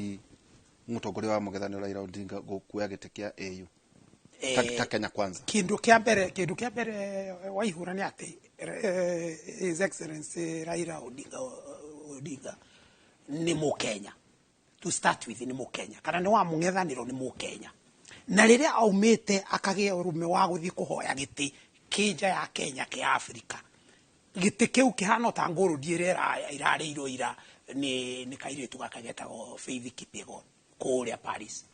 mũtongoria wa mũng'ethanĩro Raila Odinga kuoya gĩtĩ kĩa AU ta Kenya Kwanza? Kĩndũ kĩa mbere Waihura nĩ atĩ His Excellency Raila Odinga nĩ Mũkenya to start with, nĩ Mũkenya kana nĩ wa mũng'ethanĩro, nĩ Mũkenya, na rĩrĩa aumĩte akagĩa ũrume wa gũthiĩ kũhoya gĩtĩ kĩ nja ya Kenya, kĩa Afrika, gĩtĩ kĩu kĩhana ta ngũrũndi ĩrĩa ĩrarĩirwo ira nĩ kairĩtu gaka getagwo Faith Kipyegon kũrĩa Paris.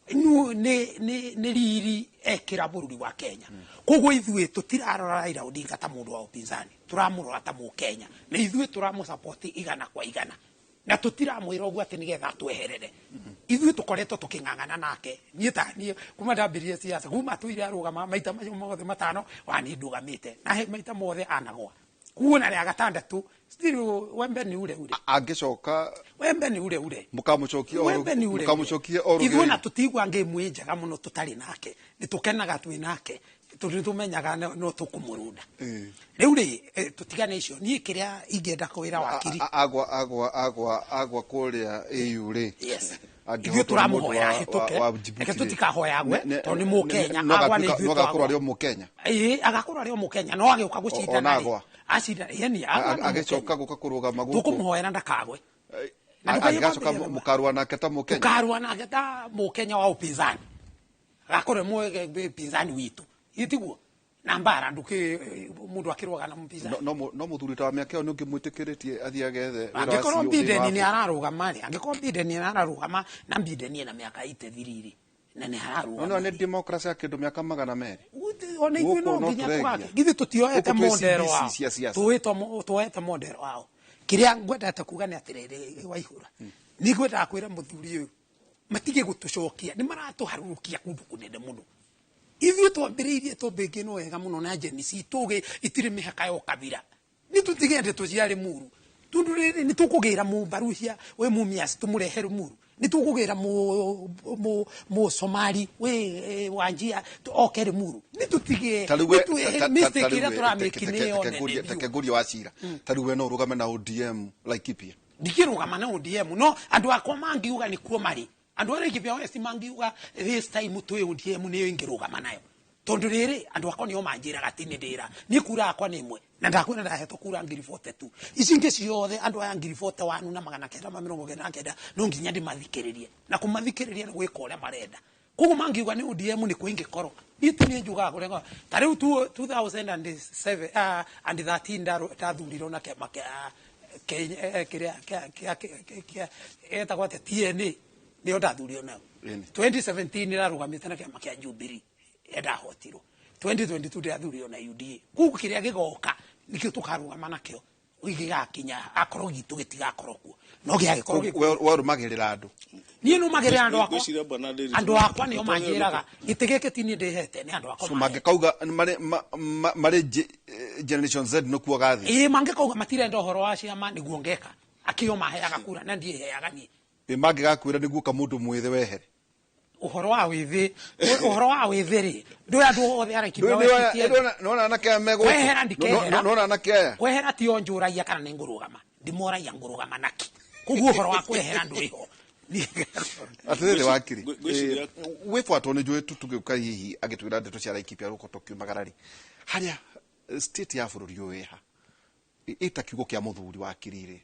Nĩ riri ekĩra bũrũri wa Kenya. Koguo ithuĩ tũtirarora Raila Odinga ta mũndũ wa upinzani, tũramũrora ta Mũkenya, na ithuĩ tũramũsupport 100%, na tũtiramwĩra ũguo atĩ nĩgetha atweherere. Ithuĩ tũkoretwo tũkĩng'ang'ana nake, niĩ ta niĩ kuma ndambĩrĩrie siasa, kuma tũire arũgama maita macio mothe 5 wa niĩ ndũgamĩte na he maita mothe anagwa, kuo na rĩa gatandatũ still wembe ni ule ule. Angĩcoka? Wembe ni ule ule. Mũkamũcokia o Wembe ni ule. Mũkamũcokia o Ithuĩ na rũgĩo. Tũtigua ngĩmu ĩ njega mũno tũtarĩ nake, nĩ tũkenaga twĩ nake tondũ nĩ tũmenyaga no tũkũmũrunda. Rĩu rĩ, tũtigane icio. Niĩ kĩrĩa ingĩenda kwĩra wakiri Agwa kũrĩa AU rĩ, Yes. angĩhotwo Ithuĩ nĩ mũndũ tũramũhoya ahĩtũke. wa Djibouti Reke rĩ, tũtikahoya agwe tondũ nĩ Mũkenya. no Agwa nĩ ithuĩ no agakorwo twagwa. arĩ o Mũkenya. Ĩĩ, agakorwo arĩ o Mũkenya, no agĩũka gũcindana Ona rĩ, agwa. acinda yani agwa nĩ Agĩcoka Mũkenya. gũka kũrũgama gũkũ, Tũkũmũhoera ndakagwe. Na ndũkaiye angĩgacoka kwambĩrĩria mũkarũa nake ta Mũkenya. Tukarua nake ta Mũkenya wa upinzani, agakorwo mwe upinzani witũ itiguo na mbara nduki mundu akirwaga na mpinzani. No mũthuri ta wa mĩaka ĩyo nĩ ũngĩmwĩtĩkĩrĩtie athiĩ agethe wĩra wa Angĩkorwo CEO thĩinĩ Biden wa nĩ Afrika? ararũgama rĩ, angĩkorwo Biden nĩ ararũgama na Biden ena mĩaka 83 rĩ, na nĩ ararũgama No nĩ rĩ. democracy ya kĩndũ mĩaka 200. Ona ithuĩ Gũkũ no no nginya tũregia. tũgake githĩ tũtioete Gũkũ twĩ model CBC wao cia siasa. Tuoete model wao. Kĩrĩa ngwendete kuga nĩ atĩrĩrĩ, Waihura, nĩ ngwendaga kwĩra mũthuri ũyũ matige gũtũcokia, nĩ maratũharũrũkia kũndũ kũnene mũno. Ithuĩ twambĩrĩirie tũmbĩngĩ no wega mũno na Gen Z tũgĩ itirĩ mĩhaka ya ũkabira, nĩ tũtigende tũciare muru tondũ rĩrĩ nĩ tũkũgĩra mũmbarucia wĩ Mumias tũmũrehe Limuru, nĩ tũkũgĩra mũ Somali wĩ Wanjia oke Limuru, nĩ tũtige Ta rĩu we- mistake ta rĩu ĩrĩa we- tũramĩki nĩyo nene biũ. Teke ngurie wa cira, ta rĩu we no ũrũgame na ODM Laikipia? Ndikĩrũgama na ODM, no andũ akwa mangiuga nĩkuo marĩ andũ arĩa Laikipia West mangiuga this time twĩ ODM, nĩyo ingĩrũgama nayo. Tondu riri andu akwa nio manjiraga ti ni ndira ni kura akwa ni imwe na ndakwira ndahetwo kura 42,000 ici ingĩ ciothe andu aya 41,999 na no nginya ndimathikĩrĩrie na kũmathikĩrĩria nĩ gwĩka ũrĩa marenda. Koguo mangiuga nĩ ODM nĩ kwĩngĩkorwo niĩ tu nĩ njugaga kũrĩa ta rĩu 2007 and 13 ndathurirwo na kĩama kĩa kĩrĩa kĩa etagwo atĩa TNA nĩyo ndathurirwo nayo. 2017 nĩrarũgamĩte na kĩama kĩa Jubilee ndahotirwo. 2022 ndirathurirwo na UDA. Koguo kĩrĩa gĩgoka nĩkĩo tũkarũgama nakĩo gĩgakinya akorwo gitũ gĩtigakorwo kuo no gĩagĩkorwo gĩkuo. Warũmagĩrĩra andũ. Niĩ nũmagĩrĩra andũ akwa. Andũ akwa nĩo manjĩraga gĩtĩ gĩkĩ ti niĩ ndĩhete nĩ andũ akwa. So mangĩkauga marĩ Generation Z nĩkuo gathiĩ. Ĩĩ mangĩkauga matirenda ũhoro wa ciama nĩguo ngeka. Akĩo maheaga kura na ndiĩheaga niĩ. Ĩ mangĩgakwĩra nĩguo ka mũndũ mwĩthĩ wehere. Ũhoro wa wĩthĩ, ũhoro wa wĩthĩ rĩ, ndũĩ andũ othe arekibia. Nona anake aya megũkũ. Kwehera ndikehera. Nona anake aya. Kwehera ti o njũragia kana nĩ ngũrũgama. Ndimoragia ngũrũgama naki. Koguo ũhoro wa kwehera ndũrĩ ho. Atĩrĩrĩ wakiri, wĩbwatwo nĩ njũĩ tũgĩũka hihi agĩtwĩra ndeto cia Laikipia rũko tũkiumagara rĩ, harĩa state ya bũrũri ũyũ ĩha ĩta kiugo kĩa mũthuri wakiri rĩ,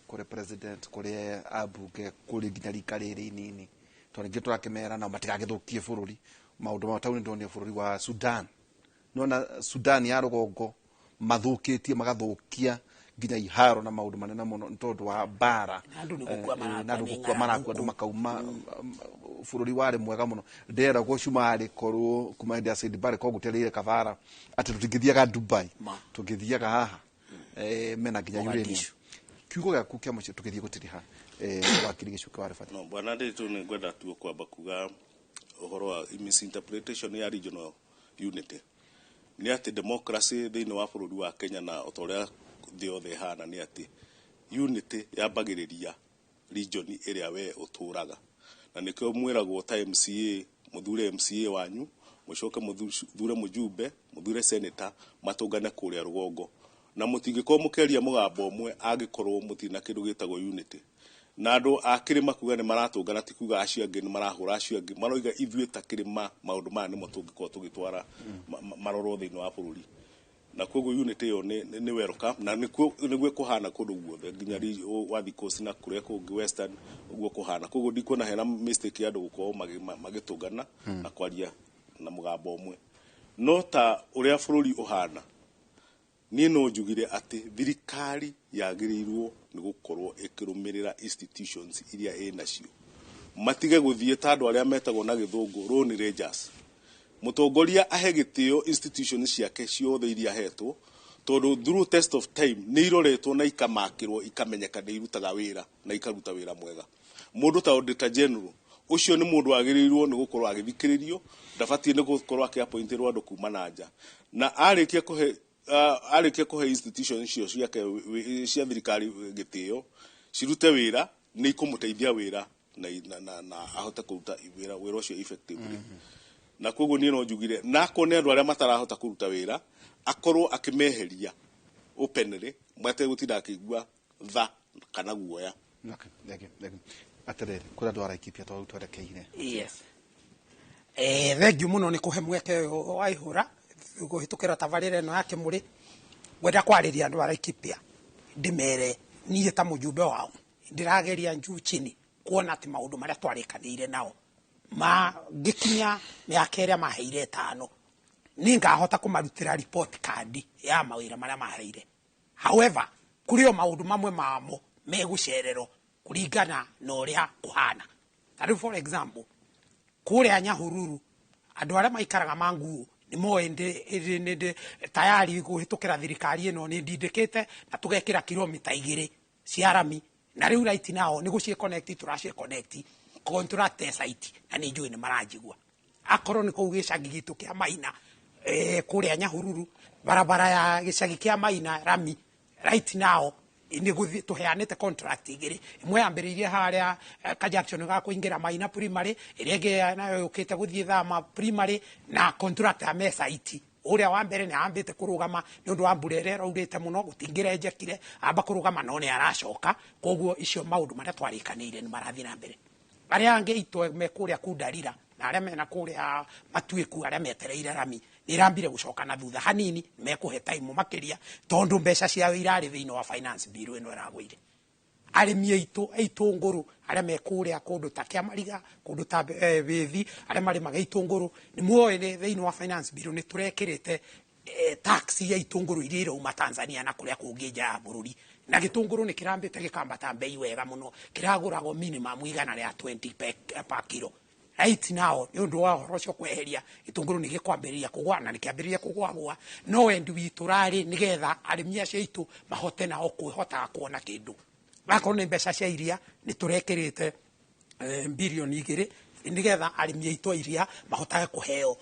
kũrĩ president, kũrĩ ambunge, kũrĩ nginya rika rĩrĩ inini, tondũ ningĩ tũrakĩmera nao matigagĩthũkie bũrũri. Maũndũ ma taũni ndonire bũrũri wa Sudan, nĩwona Sudan ya rũgongo mathũkĩtie magathũkia nginya iharo na maũndũ manene mũno nĩ tondũ wa mbara Na andũ nĩ gũkua marakua na andũ nĩ gũkua marakua andũ ng'aragu. makauma. Bũrũri warĩ mwega mũno nderagwo cumarĩ korwo kuma hĩndĩ ya Said Barre koguo terĩire kabara atĩ tũtingĩthiaga Dubai tũngĩthiaga haha mena nginya uranium. Mogadishu. Kiugo gĩaku kĩa mũciĩ tũgĩthiĩ gũtiriha wakiri Gĩcuke wa Rĩbati. No bwana Ndiritu nĩ ngwenda tu kwamba kuga ũhoro wa misinterpretation ya regional unity nĩ atĩ democracy thĩinĩ wa bũrũri wa Kenya na o ta ũrĩa thĩ yothe ĩhana nĩ atĩ unity yambagĩrĩria region ĩrĩa we ũtũraga, na nĩkĩo mwĩragwo ta MCA mũthure MCA wanyu, mũcoke mũthure mũjumbe, mũthure senator, matũngane kũrĩa rũgongo, na mũtingĩkorwo mũkĩaria mũgambo ũmwe angĩkorwo mũtirĩ na kĩndũ gĩtagwo unity. Na andũ a kĩrĩma kuga nĩ maratũngana ti kuga acio angĩ nĩ marahũra acio angĩ, maroiga ithuĩ ta kĩrĩma maũndũ maya nĩmo tũngĩkorwo tũgĩtwara marorwo thĩinĩ wa bũrũri. Na koguo unity ĩyo nĩ welcome na nĩguo kũhana kũndũ guothe nginya wathi coast na kũrĩa kũngĩ western ũguo kũhana. Koguo ndikuona hena mistake ya andũ gũkorwo magĩtũngana na kwaria na mũgambo ũmwe. No ta ũrĩa bũrũri ũhana, niĩ no njugire atĩ thirikari yagĩrĩirwo nĩ gũkorwo ĩkĩrũmĩrĩra institutions iria ĩnacio, matige gũthiĩ ta andũ arĩa metagwo na gĩthũngũ lone rangers. Mũtongoria ahe gĩtĩo institutions ciake ciothe iria ahetwo, tondũ through test of time nĩ iroretwo na ikamakĩrwo ikamenyeka nĩ irutaga wĩra na ikaruta wĩra mwega. Mũndũ ta Auditor General ũcio nĩ mũndũ wagĩrĩirwo nĩ gũkorwo agĩthikĩrĩrio, ndabatiĩ nĩ gũkorwo akĩappointĩrwo andũ kuma na nja. Na arĩkia kũhe institution icio ciake cia thirikari gĩtĩo cirute wĩra, nĩ ikũmũteithia wĩra na ahote kũruta wĩra ũcio effectively. Na koguo niĩ no njugire na akorwo nĩ andũ arĩa matarahota kũruta wĩra akorwo akĩmeheria openly mategũtinda akĩigua tha kana guoya. Okay, thank you, thank you. Atĩrĩrĩ, kũrĩ andũ a Laikipia tondũ twerekeire. Yes. Thengiũ mũno nĩ kũhe mweke ũyũ wa ihũra kũhĩtũkĩra tabarĩra ĩno ya Kĩmũrĩ. Ngwenda kwarĩria andũ a Laikipia ndĩmere niĩ ta mũjumbe wao ndĩrageria juu chini kuona atĩ maũndũ marĩa twarĩkanĩire nao mangĩkinya mĩaka ĩrĩa maheire ĩtano nĩ ngahota kũmarutĩra report card ya mawĩra marĩa maheire. However, kũrĩ o maũndũ mamwe mamo megũcererwo kũringana na ũrĩa kũhana. Ta rĩu for example, kũrĩa Nyahururu andũ arĩa maikaraga Manguũ nĩ moĩ ndĩ tayari kũhĩtũkĩra thirikari ĩno nĩ ndindĩkĩte na tũgekĩra kilomita 2 cia rami, na rĩu right now nĩ gũciĩ connect tũraciĩ connect contract site na nĩ njũĩ nĩ maranjigua. Akorwo nĩ kũu gĩcagi gitũ kĩa Maina, kũrĩa Nyahururu barabara ya gĩcagi kĩa Maina rami right now nĩ gũthiĩ tũheanĩte contract 2, ĩmwe yambĩrĩirie harĩa ka junction ga kũingĩra Maina primary, ĩrĩa ĩngĩ nayo yũkĩte gũthiĩ Thama primary, na contract ya mesaiti. Ũrĩa wa mbere nĩ ambĩte kũrũgama nĩ ũndũ wa mbura ĩrĩa ĩraurĩte mũno, gũtingĩrenjekire, amba kũrũgama no nĩ aracoka. Koguo icio maũndũ marĩa twarĩkanĩire nĩ marathiĩ na mbere. Arĩa angĩ itwe me kũrĩa Kundarira na arĩa mena kũrĩa matuĩku arĩa metereire rami nĩ ĩrambire gũcoka na thutha hanini, mekũhe time makĩria tondũ mbeca ciao irarĩ thĩinĩ wa finance bill ĩno ĩragũire. Arĩmi aitũ a itũngũrũ arĩa me kũrĩa kũndũ ta Kĩamariga, kũndũ ta Wĩthi, arĩa marĩmaga itũngũrũ, nĩ muoĩ nĩ thĩinĩ wa finance bill nĩ tũrekĩrĩte tax ya itũngũrũ iria irauma Tanzania na kũrĩa kũngĩ nja ya bũrũri, na gĩtũngũrũ nĩ kĩrambĩte gĩkambata mbei wega mũno, kĩragũragwo minimum 120 per kilo. Right now nĩ ũndũ wa ũhoro ũcio kweheria gĩtũngũrũ nĩ gĩkwambĩrĩria kũgwa, na nĩ kĩambĩrĩria kũgwagwa, no wendi witũ rarĩ nĩgetha arĩmi acio aitũ mahote nao kwĩhotaga kuona kĩndũ. Akorwo nĩ mbeca cia iria nĩ tũrekĩrĩte 2 bilioni nĩgetha arĩmi aitũ a iria mahotage kũheo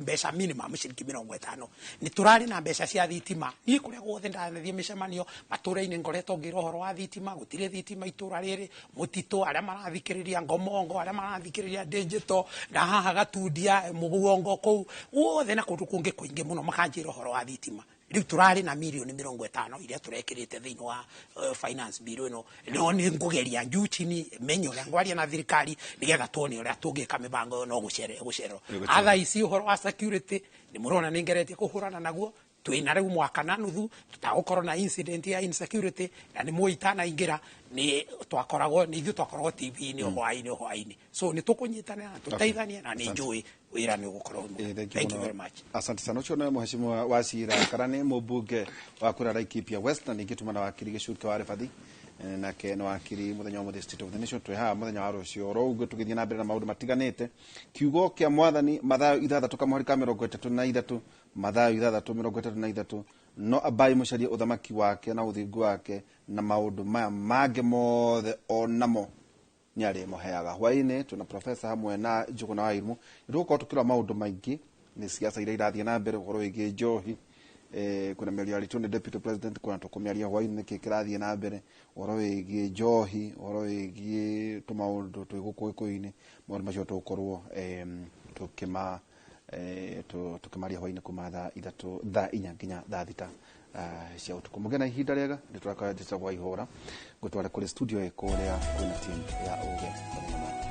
mbeca minimum ciringi 50. Nĩ tũrarĩ na mbeca cia thitima. Niĩ kũrĩa guothe ndathiĩ mĩcemanio matũra-inĩ ngoretwo ngĩra ũhoro wa thitima, gũtirĩ thitima itũra rĩrĩ mũtitũ, arĩa marathikĩrĩria Ngomongo, arĩa marathikĩrĩria Digital na haha Gatundia Mũguongo kũu guothe na kũndũ kũngĩ kũingĩ mũno makanjĩra ũhoro wa thitima. Rĩu tũrarĩ na 50 mirioni iria tũrekĩrĩte thĩinĩ wa finance bill ĩno, no nĩ ngũgeria juu chini menye ũrĩa ngwaria na thirikari nĩgetha tuone ũrĩa tũngĩka mĩbango ĩyo, no gũcererwo. Other ici ũhoro wa security nĩ mũrona nĩ ngeretie kũhũrana naguo, twĩna rĩu mwaka na nuthu tũtagũkorwo na incident ya insecurity, na nĩ mũĩ itanaingĩra nĩ twakoragwo nĩ ithuĩ twakoragwo TV-inĩ o hwaĩ-inĩ o hwaĩ-inĩ, so nĩ tũkũnyitanĩra na tũteithanie na nĩ njũĩ wĩra nĩ ũgũkorwo wĩ mwega. Thank you Thank you mũno. very much. Asante sana. Ũcio nĩ mheshimiwa wa Cira Karani, mũmbunge wa kũrĩa Laikipia West, na ningĩ tuma na wakiri Gĩcukĩ wa Rĩbathi, nake nĩ wakiri. Mũthenya wa mũthĩ State of the Nation twĩ haha mũthenya wa rũciũ oro ũguo tũgĩthiĩ na mbere na maũndũ matiganĩte. Kiugo kĩa Mwathani, Mathayo 6 kamũhari ka 33, Mathayo 6:33: "No ambai mũcarie ũthamaki wake na ũthingu wake, na maũndũ maya mangĩ mothe o namo nĩ arĩmũheaga." Hwaĩ-inĩ twĩna profesa hamwe na Njũgũna wa Irimũ, nĩ tũgũkorwo tũkĩrora maũndũ maingĩ, nĩ siasa iria irathiĩ na mbere, ũhoro wĩgiĩ njohi, kwĩna mĩario yaritũ nĩ deputy president, kwĩna tũkũmĩaria hwaĩ-inĩ nĩkĩ kĩrathiĩ na mbere ũhoro wĩgiĩ njohi, ũhoro wĩgiĩ tũmaũndũ twĩ gũkũ gĩkũyũ-inĩ. Maũndũ macio tũgũkorwo tũkĩma tũkĩmaria hwaĩ-inĩ kuma thaa 3, thaa 4 nginya thaa 6 cia ũtukũ. Mũgĩe na ihinda rĩega. Nĩ tũraka njĩtagwo Ihũra, ngũtware kũrĩ studio ĩ kũrĩa kwĩna team ya ũgĩ. Mũthenya mwega.